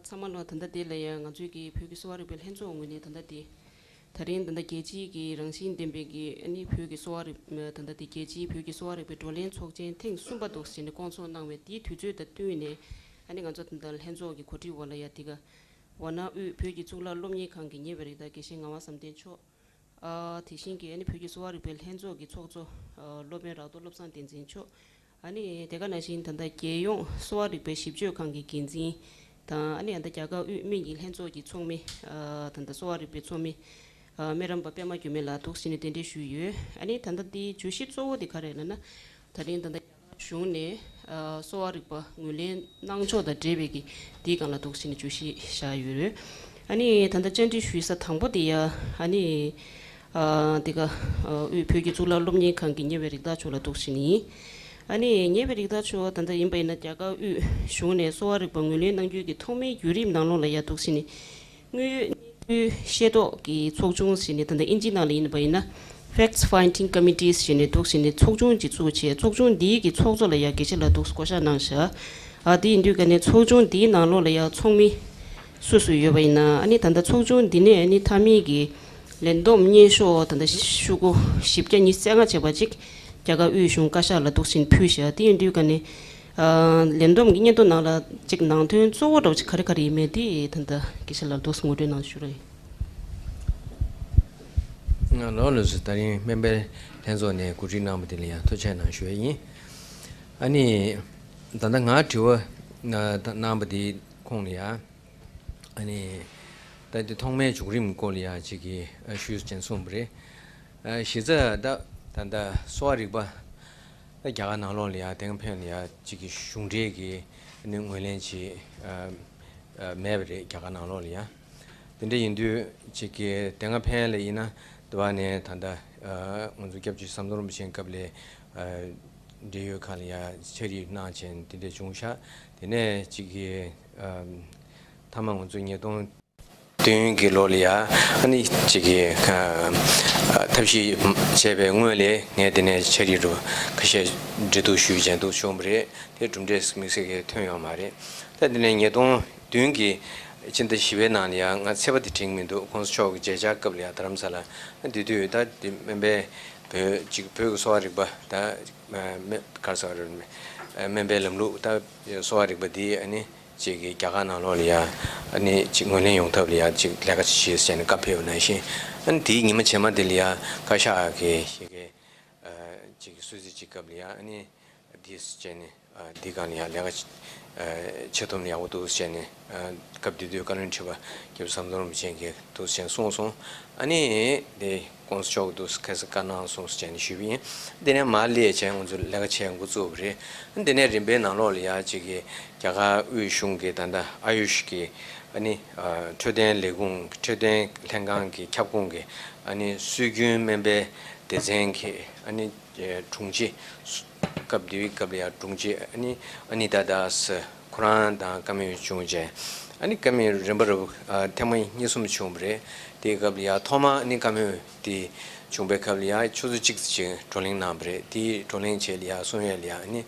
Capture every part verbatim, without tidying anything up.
ཚང་མ་ལ་ད་ལྟ་དེ་ལ་ཡང་ང་ཚོའི་གི་བོད་ཀྱི་གསོ་བ་རིག་པའི་ལྷན་ཚོགས་ངོས་ནས་ད་ལྟ་དེ། ད་རིང་ད་ལྟ་རྒྱལ་སྤྱིའི་གི་རང་བཞིན་ལྡན་པའི་གི་ཨ་ནི་བོད་ཀྱི་གསོ་བ་རིག་ད་ལྟ་དེ་རྒྱལ་སྤྱིའི་བོད་ཀྱི་གསོ་བ་རིག་པའི་བགྲོ་གླེང་ཚོགས་ཆེན་ཐེངས་གསུམ་པ་འདུག་ཟེར་ནས་བསྐོང་ཚོགས་གནང་བའི་དེའི་དུས་ཚོད་དང་བསྟུན་ནས། ཨ་ནི་ང་ཚོ་ད་ལྟ་ལྷན་ཚོགས་ཀྱི་གོ་སྒྲིག་འོག་ལ་ཡ་དེ་ག་ཝཱ་ཎ་དབུས་བོད་ཀྱི་གཙུག་ལག་སློབ་གཉེར་ཁང་གི་ཉེ་བའི་རིགས་དང་དགེ་བཤེས་ངག་དབང་བསམ་གཏན་མཆོག་ཨ། དེ་བཞིན་གྱི་ཨ་ནི་བོད་ཀྱི་གསོ་བ་རིག་པའི་ལྷན་ཚོགས་ཀྱི་ཚོགས་གཙོ་ཨ་སློབ་དཔོན་རག་རྡོར་བློ་བཟང་བསྟན་འཛིན་མཆོག་ཨ་ནི་དེ་ག་ནང་བཞིན་ད་ལྟ་རྒྱལ་ཡོངས་གསོ་བ་རིག་པའི་ཞིབ་དཔྱོད་ཁང་གི་འགན་འཛིན་དང་། ཨ་ནི་ད་ལྟ་རྒྱ་གར་དབུས་སྨན་གྱི་ལྷན་ཚོགས་ཀྱི་ཚོགས་མི་ཨ་ད་ལྟ་གསོ་བ་རིག་པའི་ཚོགས་མི་ཨ་སྨན་རམས་པ་པད་མ་འགྱུར་མེད་ལགས་འདུག་ཟེར་ནས་གདན་འདྲེན་ཞུས་ཡོད། ཨ་ནི་ད་ལྟ་འདིའི་བརྗོད་གཞི་གཙོ་བོ་དེ་ག་རེ་ལབ་ན། ད་རིང་ད་ལྟ་གཞུང་ནས་ཨ་གསོ་བ་རིག་པ་ངོས་ལེན་གནང་ཕྱོགས་དང་འབྲེལ་བའི་གི་དེའི་སྒང་ལ་འདུག་ཟེར་ནས་བརྗོད་གཞི་བཞག་ཡོད་རེད། ཨ་ནི་ད་ལྟ་བཅར་འདྲི་ཞུ་ས་དང་པོ་དེ་ཡ་ཨ་ནི་ཨ་དེ་ག་ཨ་དབུས་བོད་ཀྱི་གཙུག་ལག་སློབ་གཉེར་ཁང་གི་ཉེ་བའི་རིགས་བདག་མཆོག་ལ་འདུག་ཟེར་ནས་ཡིན། ཨ་ནི་ཉེ་བའི་རིགས་བདག་མཆོག་ད་ལྟ་ཡིན་པ་ཡིན་ན་རྒྱ་གར་དབུས་གཞུང་ནས་གསོ་བ་རིག་པ་ངོས་ལེན་གནང་རྒྱུའི་གི་ཐོག་མའི་བརྒྱུད་རིམ་ནང་ལོགས་ལ་ཡ་འདུག་ཟེར་ནས། དངོས་ཡོད་གནས་ཚུལ་ཤེས་རྟོགས་ཀྱི་ཚོགས་ཆུང་ཟེར་ནས་ད་ལྟ་ཨིན་ཇིའི་ནང་ལ་ཡིན་པ་ཡིན་ན། Facts Finding Committees ཟེར་ནས་འདུག་ཟེར་ནས་ཚོགས་ཆུང་ཅིག་བཙུགས་བྱས། ཚོགས་ཆུང་འདིའི་གི་ཚོགས་གཙོ་ལ་ཡ་དགེ་བཤེས་ལགས་འདུག་བསྐོ་བཞག་གནང་བཞག་ཨ་དེ་ཡིན་དུས་ཀ་ནས་ཚོགས་ཆུང་འདིའི་ནང་ལོགས་ལ་ཡ་ཚོགས་མི་སུ་སུ་ཡོད་པ་ཡིན་ན། ཨ་ནི་ད་ལྟ་ཚོགས་ཆུང་འདི་ནས་ཨ་ནི་མཐའ་མའི་གི་ལས་བསྡོམས་སྙན་ཞུ་ད་ལྟ་ཤོག་གུ་བཞི་བརྒྱ་ཉི་ཤུ་རྩ་ལྔ་བྱས་པ་ཅིག་རྒྱ་གར་དབུས་གཞུང་བཀའ་ཤག་ལ་འདུག་ཟེར་ནས་ཕུལ་བཞག་དེ་ཡིན་དུས་ཀ་ནས། ཨ་ལས་བསྡོམས་ཀྱི་སྙན་ཐོ་ནང་ལ་ཅིག་ནང་དོན་གཙོ་བོ་འདྲ་བོ་ཅིག་ག་རེ་ག་རེ་ཡིན་མིན་དེ་ད་ལྟ་དགེ་བཤེས་ལགས་འདུག་ངོ་སྤྲོད་གནང་ཞུ་རོགས་ཡིན། ལགས་ལགས་སོ། ད་རིང་སྨན་པའི་ལྷན་ཚོགས་ནས་གོ་སྒྲིག་གནང་བ་དེ་ལ་ཡང་ཐུགས་རྗེ་གནང་ཞུ་ཡས་ཡིན། ཨ་ནི་ད་ལྟ་ང་དྲི་བ་གནང་བ་དེའི་ཁོངས་ལ་ཡང་། ཨ་ནི་ད་ལྟ་ཐོག་མའི་བྱུང་རིམ་སྐོར་ལ་ཡང་ཅིག་གི་ཞུས་ཅན་གསུངས་པ་རེད། གཞི་རྩ་ད་ད་ལྟ་གསོ་བ་རིག་པ་ད་རྒྱ་གར་ནང་ལོགས་ལ་ཡང་དེ་སྔ་ཕན་ལ་ཡང་ཅིག་གི་གཞུང་འབྲེལ་གྱི་ཨ་ནི་ངོས་ལེན་ཅིག་མེད་པ་རེད། རྒྱ་གར་ནང་ལོགས་ལ་ཡང་དེ་འདྲ་ཡིན་དུས་ཅིག་གི་དེ་སྔ་ཕན་ལ་ཡིན་ན་དེ་བ་ནས་ད་ལྟ་ང་ཚོ་སྐྱབས་རྗེ་ཟམ་གདོང་རིན་པོ་ཆེའི་སྐབས་ལ་འབྲེལ་ཡོད་ཁག་ལ་ཡང་ཕྱག་བྲིས་གནང་བྱས་དེ་འདྲ་བྱུང་ཤག་དེ་ནས་ཅིག་གི་མཐའ་མ་ང་ཚོ་ཉིས་སྟོང་བདུན་གྱི་ལོ་ལ་ཡ་ཨ་ནི་ཅིག་གི་ཐབས་ཤེས་བྱས་པའི་སྔོན་ལ་ངས་དེ་ནས་ཕྱག་བྲིས་རུ་ཁ་ཤས་འབྲི་འདུག་ཞུས་བྱས་འདུག་བྱུང་བ་རེད། དེ་གྲུབ་འབྲས་དམིགས་བསལ་གྱི་ཐོན་ཡོད་མ་རེད། ད་དེ་ནས་ཉིས་སྟོང་བདུན་གྱི་ཕྱི་ཟླ་བཞི་པའི་ནང་ལ་ཡ་ང་ཚེས་པ་དེ་དྲན་མི་འདུག་གོང་ས་མཆོག་གི་མཇལ་བཅར་སྐབས་ལ་ཡ་རྡ་རམ་ས་ལ་དེ་དུས་ད་དེ་སྨན་པའི་བོད་ཅིག་བོད་ཀྱི་གསོ་བ་རིག་པ་ད་སྨན་ག་རེ་ཟེར་བ་རེད། སྨན་པའི་ལམ་ལུགས་ད་གསོ་བ་རིག་པ་འདི་ཨ་ནི་ཅིག་གི་རྒྱ་གར་ནང་ལོགས་ལ་ཡ་ཨ་ནི་ཅིག་ངོས་ལེན་ཡོང་ཐབས་ལ་ཡ་ཅིག་ལས་ཀ་ཅིག་བྱེད་ཟེར་ནས་བཀའ་ཕེབས་པ་ནང་བཞིན། ཨ་ནི་དེའི་ཉི་མ་རྗེས་མ་དེ་ལ་ཡ་བཀའ་ཤག་གི་ཞིག་གི་ཅིག་གི་གསོལ་ཚིགས་ཅིག་སྐབས་ལ་ཡ་ཨ་ནི་དེ་བྱས་ནས་འདི་སྒང་ལ་ཡ་ལས་ཀ་ཅིག་བྱེད་ཐུབ་ན་ཡག་པོ་འདུག་ཟེར་ནས་སྐབས་དེ་དུས་བཀའ་བློན་ཁྲི་པ་སྐྱབས་ཟམ་གདོང་རིན་པོ་ཆེ་གིས་འདུག་ཟེར་ནས་གསུངས་སོང་། ཨ་ནི་དེ་གོང་ས་མཆོག་གིས་འདུག་ཁ་སང་བཀའ་གནང་སོང་ཟེར་ནས་ཞུས་པ་ཡིན། དེ་ནས་མར་སླེབས་བྱས་ང་ཚོ་ལས་ཀ་བྱེད་འགོ་བཙུགས་པ་རེད། དེ་ནས་རིམ་པའི་ནང་ལོགས་ལ་ཡ་ཅིག་གི་རྒྱ་གར་དབུས་གཞུང་གི་ད་ལྟ་ཨ་ཡུཤ་གི་ཨ་ནི་འཕྲོད་བསྟེན་ལས་ཁུངས་འཕྲོད་བསྟེན་ལྷན་ཁང་གི་ཁྱབ་ཁོངས་ཀྱི་ཨ་ནི་སྲོལ་རྒྱུན་སྨན་པའི་སྡེ་ཚན་གྱི་ཨ་ནི་དྲུང་ཆེ། སྐབས་དེའི་སྐབས་ལ་ཡ་དྲུང་ཆེ་ཨ་ནི་ཨ་ནི་ད་ད་ས་ཁོ་རང་དང་བཀའ་མོལ་བྱུང་རྗེས་ཨ་ནི་བཀའ་མོལ་རིམ་པ་རུ་ཐེངས་མ་གཉིས་གསུམ་བྱུང་བ་རེད། དེའི་སྐབས་ལ་ཡ་ཐོག་མ་ཨ་ནི་བཀའ་མོལ་དེ་བྱུང་བའི་སྐབས་ལ་ཡ་ཆུ་ཚོད་གཅིག་ཙམ་ཅིག་བགྲོ་གླེང་གནང་བ་རེད། དེའི་བགྲོ་གླེང་བྱས་ལ་ཡ་གསུང་ཡས་ལ་ཡ་ཨ་ནི་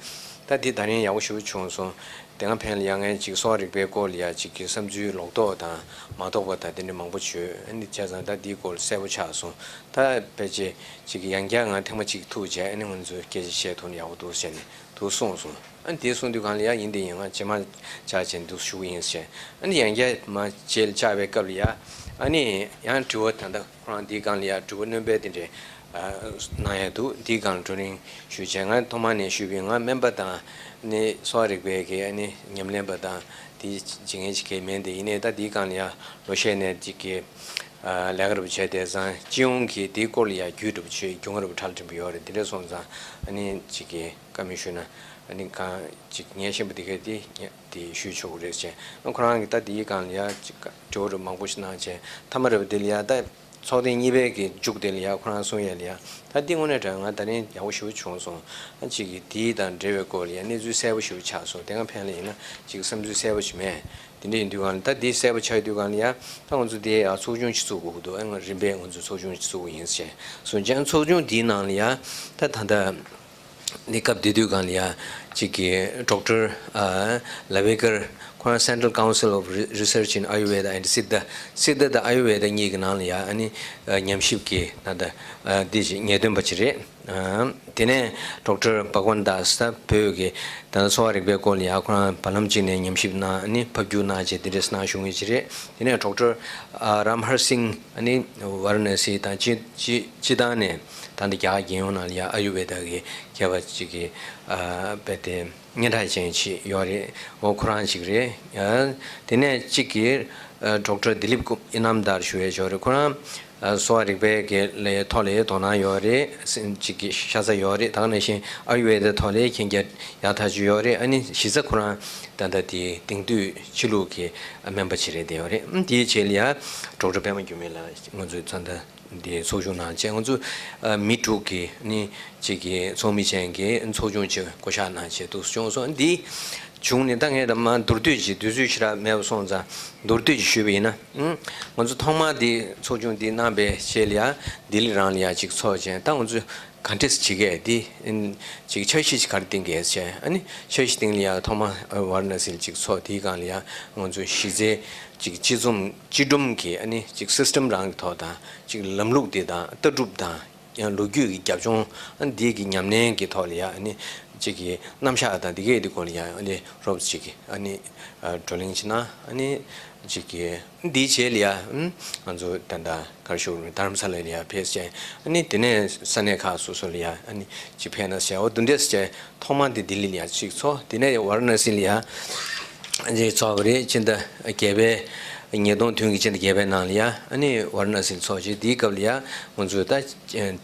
ད་དེ་ད་རིང་ཡག་པོ་ཞེ་པོ་བྱུང་སོང་། དེ་སྔ་ཕན་ལ་ཡ་ངས་ཅིག་གསོ་བ་རིག་པའི་སྐོར་ལ་ཡ་ཅིག་གི་བསམ་ཚུལ་ལོག་རྟོག་དང་མ་རྟོགས་པ་དང་དེ་འདྲ་མང་པོ་བྱུང་། ཨ་ནི་བྱས་ཙང་ད་དེའི་སྐོར་གསལ་པོ་ཆགས་སོང་། ད་ཕལ་ཆེར་ཅིག་གི་ཡང་བསྐྱར་ང་ཐེངས་མ་གཅིག་ཐུག་བྱས་ཨ་ནི་ང་ཚོས་སྐད་ཆ་བཤད་ཐུབ་ན་ཡག་པོ་འདུག་ཟེར་ནས་འདུག་གསུངས་སོང་། ཨ་ནི་དེ་གསུངས་དུས་སྒང་ལ་ཡ་ཡིན་དེ་ཡིན་ང་རྗེས་མ་བཅར་བྱས་འདུག་ཞུ་གི་ཡིན་ཟེར། ཨ་ནི་ཡང་བསྐྱར་མ་རྗེས་ལ་བཅར་བའི་སྐབས་ལ་ཡ་ཨ་ནི་ཡང་དྲི་བ་ད་ལྟ་ཁོ་རང་འདིའི་སྒང་ལ་ཡ་དྲི་བ་སྣོན་པ་དེ་འདྲས་གནང་ཡ་འདུག་འདིའི་སྒང་ལ་བགྲོ་གླེང་ཞུས་བྱས་ང་ཐོག་མ་ནས་ཞུས་པའི་ང་སྨན་པ་དང་ནི་གསོ་བ་རིག་པའི་གི་ཨ་ནི་ཉམས་ལེན་པ་དང་དེ་བྱེད་མཁན་ཅིག་གི་མིན་དེ་ཡིན་ནའི་ད་འདིའི་སྒང་ལ་ཡ་ལོ་ཤས་ནས་ཅིག་གི་ལས་ཀ་རུ་བྱས་དེ་ཙང་སྤྱི་ཡོངས་ཀྱི་དེའི་སྐོར་ལ་ཡ་རྒྱུས་འདྲ་པོ་ཆོས་རྒྱུས་མངའ་རུ་གྲལ་འགྲིམ་པ་ཡོད་རེད། དེ་འདྲ་སོང་ཙང་ཨ་ནི་ཅིག་གི་བཀའ་མོལ་ཞུས་ན་ཨ་ནི་གང་ཅིག་ངས་ཤེས་པ་དེ་གས་དེ་དེ་ཞུས་ཆོག་གི་རེད་ཅེས་ཁོ་རང་གིས་ད་དེའི་སྒང་ལ་ཡ་ཅིག་དྲི་བ་རུ་མང་པོ་ཞིག་གནང་བྱས་མཐའ་མ་རུ་དེ་ལ་ཡ་ད་ཚོགས་ཐེངས་གཉིས་པའི་གི་མཇུག་དེ་ལ་ཡ་ཁོ་རང་གསུང་ཡས་ལ་ཡ་ད་འདི་དངོས་གནས་དྲང་ང་ད་ནི་ཡག་པོ་ཞེ་པོ་བྱུང་སོང་། ཨ་ཅིག་གི་དེའི་དང་འབྲེལ་བའི་སྐོར་ལ་ཡ་གནས་ཚུལ་གསལ་པོ་ཞེ་པོ་ཆགས་སོང་། དེ་སྔ་ཕན་ལ་ཡིན་ན་ཅིག་བསམ་ཚུལ་གསལ་པོ་ཞིག་མེད། དེ་འདྲ་ཡིན་དུས་སྒང་ལ་ད་འདི་གསལ་པོ་ཆགས་དུས་སྒང་ལ་ཡ་ད་ང་ཚོ་དེ་ཡ་ཚོགས་ཆུང་ཞིག་བཙུགས་དགོས་ཀྱི་འདུག་ཨ་ང་རིམ་པས་ང་ཚོ་ཚོགས་ཆུང་ཞིག་བཙུགས་དགོས་ཡིན་ཟེར་གསུངས་ཀྱང་ཚོགས་ཆུང་དེའི་ནང་ལ་ཡ་ད་ད་ལྟ་ནི་སྐབས་དེ་དུས་སྒང་ལ་ཡ་གཅིག་གི་ཌོག་ཊར་ཨ་ལ་བེ་ཀར་ ཁོ་རང་Central Council of Re- Research in Ayurveda and Siddha། སིད་དྷ་དང་ཨ་ཡུར་ཝེ་ད་གཉིས་ཀྱི་ནང་ལ་ཡང་ཨ་ནི་ཉམས་ཞིབ་ཀྱི་ད་ལྟ་འདི་ཞིག་ངེས་སྟོན་པ་ཅིག་རེད། དེ་ནས་ཌོག་ཊར་བྷག་ཝན་དཱས་ད་བོད་ཀྱི་ད་གསོ་བ་རིག་པའི་སྐོར་ལ་ཡང་ཁོ་རང་བར་ལམ་གཅིག་ནས་ཉམས་ཞིབ་གནང་ཨ་ནི་ཕབ་བསྒྱུར་གནང་བྱས་དེ་འདྲས་གནང་བྱུང་ཡོད་ཅིག་རེད། དེ་ནས་ཌོག་ཊར་རམ་ཧར་སིང་ཨ་ནི་ཝཱ་ར་ཎ་སི་དང་སྤྱི་སྤྱི་སྤྱི་བཏང་ནས་ད་ལྟ་རྒྱ་གར་རྒྱལ་ཡོངས་ནང་ལ་ཡང་ཨ་ཡུར་ཝེ་ད་གི་མཁས་པ་ཅིག་གི་རྦད་དེ་སྙན་གྲགས་ཅན་ཅིག་ཡོད་རེད། འོ་ཁོ་རང་ཅིག་རེད། དེ་ནས་གཅིག་གིས་ཌོག་ཊར་དི་ལིབ་ཨི་ནམ་དར་ཞུ་ཡས་ཅིག་ཡོད་རེད། ཁོ་རང་གསོ་བ་རིག་པའི་གི་ལས་ཐོག་ལ་དོ་སྣང་ཡོད་རེད། སེམས་ཅིག་གི་ཤ་ཚ་ཡོད་རེད། ད་ག་ནང་བཞིན་ཨ་ཡུར་ཝེ་ད་ཐོག་ལ་མཁྱེན་རྒྱ་ཡག་ཐག་ཆོད་ཡོད་རེད། ཨ་ནི་གཞི་རྩ་ཁོ་རང་ད་ལྟ་དེ་དེང་དུས་ཕྱི་ལུགས་ཀྱི་སྨན་པ་ཅིག་རེད་བསྡད་ཡོད་རེད། ཨ་དེའི་རྗེས་ལ་ཡ་ཌོག་ཊར་པད་མ་འགྱུར་མེད་ལགས་ང་ཚོའི་ཚོགས་འདུ་འདི་ཚོགས་ཆུང་གནང་བྱས། ང་ཚོ་ཨ་མི་དྲུག་གི་ནི་གཅིག་གི་ཚོགས་མི་ཅན་གྱི་ཚོགས་ཆུང་ཅིག་བསྐོ་བཞག་གནང་བྱས་འདུག་སེ་བྱུང་སོང་། འདི་བྱུང་ནས་ད་ངས་ད་མ་མདོར་བསྡུས་ཅིག་དུས་ཚོད་ཞེ་དྲག་མེད་པ་སོང་ཙང་མདོར་བསྡུས་ཅིག་ཞུས་པ་ཡིན་ན། ཨང་། ང་ཚོ་ཐོག་མར་འདི་ཚོགས་ཆུང་འདི་གནང་པའི་རྗེས་ལ་ཡ་ལྡི་ལི་རང་ལ་ཡ་ཅིག་ཚོགས་བྱས། ད་ང་ཚོ་ག་འདྲས་བྱེད་གས་འདི་ཨིན་ཅིག་འཆར་གཞི་ཅིག་ག་རེ་བཏིང་གས་བྱས། ཨ་ནི་འཆར་གཞི་སྟེང་ལ་ཡ་ཐོག་མ་ཝཱ་ར་ཎ་སི་ལ་ཅིག་ཚོགས། དེའི་སྒང་ལ་ཡ་ང་ཚོ་གཞི་རྩའི་ཅིག་སྤྱི་འཛོམས་སྤྱི་སྒྲོམ་གྱི་ཨ་ནི་ཅིག་སིས་ཊེམ་རང་གི་ཐོག་དང་ཅིག་ལམ་ལུགས་འདི་དང་ལྟ་གྲུབ་དང་ཡང་ལོ་རྒྱུས་ཀྱི་རྒྱབ་ལྗོངས་ཨ་ནི་འདི་གི་ཉམས་ལེན་གྱི་ཐོག་ལ་ཡ་ཨ་ནི་ཅིག་གི་རྣམ་གཞག་དང་འདི་གས་འདི་སྐོར་ལ་ཡ་ཨ་ནི་རོབ་ཅིག་གི་ཨ་ནི་བགྲོ་གླེང་ཅིག་གནང་། ཨ་ནི་ཅིག་གི་འདིའི་རྗེས་ལ་ཡ་ཨ་ང་ཚོ་ད་ལྟ་ག་རེ་ཞུ་དགོས་རེད། དྷ་རམ་ས་ལ་ལ་ཡ་ཕེབས་བྱས། ཨ་ནི་དེ་ནས་ས་གནས་ཁག་སོ་སོ་ལ་ཡ་ཨ་ནི་ཅིག་ཕེབས་གནང་བྱས། འོ་དེ་འདྲས་བྱས་ཐོག་མ་འདི་ལྡི་ལི་ལ་ཡ་ཅིག་ཚོགས། དེ་ནས་ཝཱ་ར་ཎ་སི་ལ་ཡ་ཅིག་ཚོགས་པ་རེད། སྤྱི་ཟླ་བརྒྱད་པའི་ཉིས་སྟོང་བདུན་གྱི་སྤྱི་ཟླ་བརྒྱད་པའི་ནང་ལ་ཡ་ཨ་ནི་ཝཱ་ར་ཎ་སི་ལ་ཚོགས་བྱས། དེའི་སྐབས་ལ་ཡ་ང་ཚོས་ད་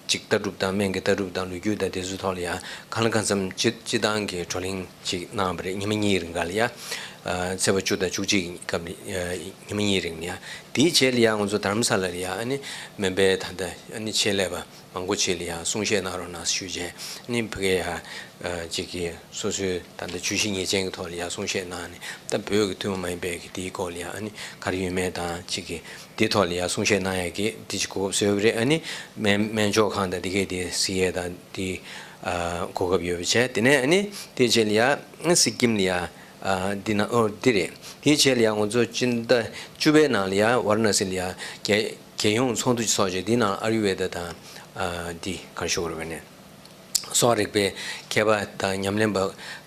ཅིག་ལྟ་གྲུབ་དང་སྨན་གྱི་ལྟ་གྲུབ་དང་ལོ་རྒྱུས་དང་དེ་ཚོའི་ཐོག་ལ་ཡ་གང་ལ་གང་འཚམ་སྤྱི་སྤྱི་བཏང་གི་བགྲོ་གླེང་ཅིག་གནང་བ་རེད། ཉི་མ་གཉིས་རིང་ག་ལ་ཡ། ཨ་ཚེས་པ་བཅུ་དང་བཅུ་གཅིག་གི་སྐབས་ལ་ཨ་ཉི་མ་གཉིས་རིང་ལ་ཡ། དེའི་རྗེས་ལ་ཡ་ང་ཚོ་དྷ་རམ་ས་ལ་ལ་ཡ་ཨ་ནི་སྨན་པའི་ད་ལྟ་ཨ་ནི་ཆེད་ལས་པ་མང་པོ་ཅིག་ལ་ཡ་གསུང་བཤད་གནང་རོགས་གནང་ཞུས་བྱས། ཨ་ནི་ཕ་གི་ཡ་ཨ་ཅིག་གི་སོ་སོའི་ད་ལྟ་བརྗོད་གཞི་ངེས་ཅན་གྱི་ཐོག་ལ་ཡ་གསུང་བཤད་གནང་ནས། ད་བོད་ཀྱི་ཐུན་མོང་མ་ཡིན་པའི་གི་དེའི་སྐོར་ལ་ཡ་ཨ་ནི་ག་རེ་ཡོད་མེད་དང་ཅིག་གི་དེའི་ཐོག་ལ་ཡ་གསུང་བཤད་གནང་ཡ་གི་དེ་ཅིག་གོ་སྐབས་བཟོས་པ་རེད། ཨ་ནི་སྨན་སྨན་ཆོག་ཁང་དང་དེ་གས་དེ་གཟིགས་ཡས་དང་དེ་ཨ་གོ་སྐབས་ཡོད་པ་བྱས། དེ་ནས་ཨ་ནི་དེའི་རྗེས་ལ་ཡ་སི་ཀིམ་ལ་ཡ་ཨ་འདི་ན་ཨོ་འདི་རེད། དེའི་རྗེས་ལ་ཡ་ང་ཚོ་སྤྱི་ཟླ་བཅུ་པའི་ནང་ལ་ཡ་ཝཱ་ར་ཎ་སི་ལ་ཡ་རྒྱལ་རྒྱལ་ཡོངས་ཚོགས་འདུ་ཚོགས་བྱས། འདི་ནང་ཨ་ཡུར་ཝེ་ད་དང་ཨ་འདི་ག་རེ་ཞུ་དགོས་རེད་པས་ནས། གསོ་བ་རིག་པའི་མཁས་པ་དང་ཉམས་ལེན་པ་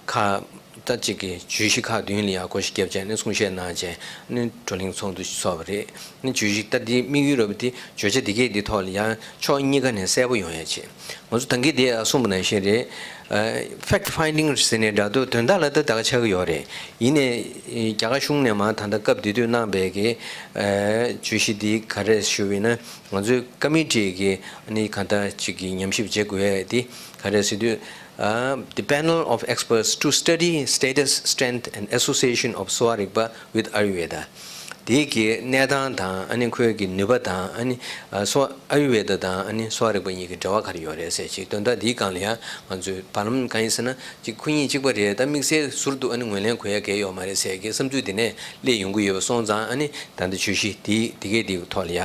ཁག་ད་ཅིག་གི་བརྗོད་གཞི་ཁག་བདུན་ལ་ཡ་བགོ་བཤའ་བརྒྱབ་བྱས་ནས་གསུང་བཤད་གནང་བྱས་ནས་བགྲོ་གླེང་ཚོགས་འདུ་ཞིག་ཚོགས་པ་རེད། ནི་བརྗོད་གཞི་ད་འདི་དམིགས་ཡུལ་ར་བ་དེ་བརྗོད་བྱ་འདི་གས་འདི་ཐོག་ལ་ཡ་ཕྱོགས་གཉིས་ཀ་ནས་གསལ་པོ་ཡོང་ཡ་བྱེད། ང་ཚོ་ད་གིན་དེ་ཡ་གསུངས་པ་ནང་བཞིན་རེད། ཨ་ཕེག་ཕའིན་ཌིང་ཟེར་ནས་འདྲ་འདུག་དོན་དག་ལ་ད་ད་ག་ཆགས་ཀྱི་ཡོད་རེད། ཡིན་ནའི་རྒྱ་གར་གཞུང་ནས་མ་ད་ལྟ་སྐབས་དེ་དུས་གནང་པའི་གི་ཨ་བརྗོད་གཞི་འདི་ག་རེ་ཞུ་བ་ཡིན་ན། ང་ཚོའི་ཀ་མི་ཊི་གི་ནི་གང་ལྟར་ཅིག་གི་ཉམས་ཞིབ་བྱེད་དགོས་ཡས་དེ་ག་རེ་ཟེར་དུས། ཨ་The panel of experts to study status, strength and association of Sowa Rigpa with Ayurveda། དེ་གི་གནས་སྟངས་དང་ཨ་ནི་ཁོའི་གི་ནུས་པ་དང་ཨ་ནི་ཨ་སོ་ཨ་ཡུར་ཝེ་ད་དང་ཨ་ནི་སོ་བ་རིག་པ་གཉིས་ཀྱི་འབྲེལ་བ་ག་རེ་ཡོད་རེད་ཟེར་ཅིག་དོན་དག་འདིའི་སྒང་ལ་ཡང་ང་ཚོས་བར་ལམ་གང་ཡིན་ཟེར་ན་ཅིག་ཁོ་གཉིས་གཅིག་པ་རེད། ད་དམིགས་བསལ་ཟུར་དུ་ཨ་ནི་ངོས་ལེན་དགོས་ཡ་གང་ཡང་ཡོད་མ་རེད་ཟེར་གི་བསམ་ཚུལ་དེ་ནས་སླེབས་ཡོང་གི་ཡོད་པ་སོང་ཙང་། ཨ་ནི་ད་ལྟ་བརྗོད་གཞི་དེ་དེ་གས་དེའི་ཐོག་ལ་ཡ།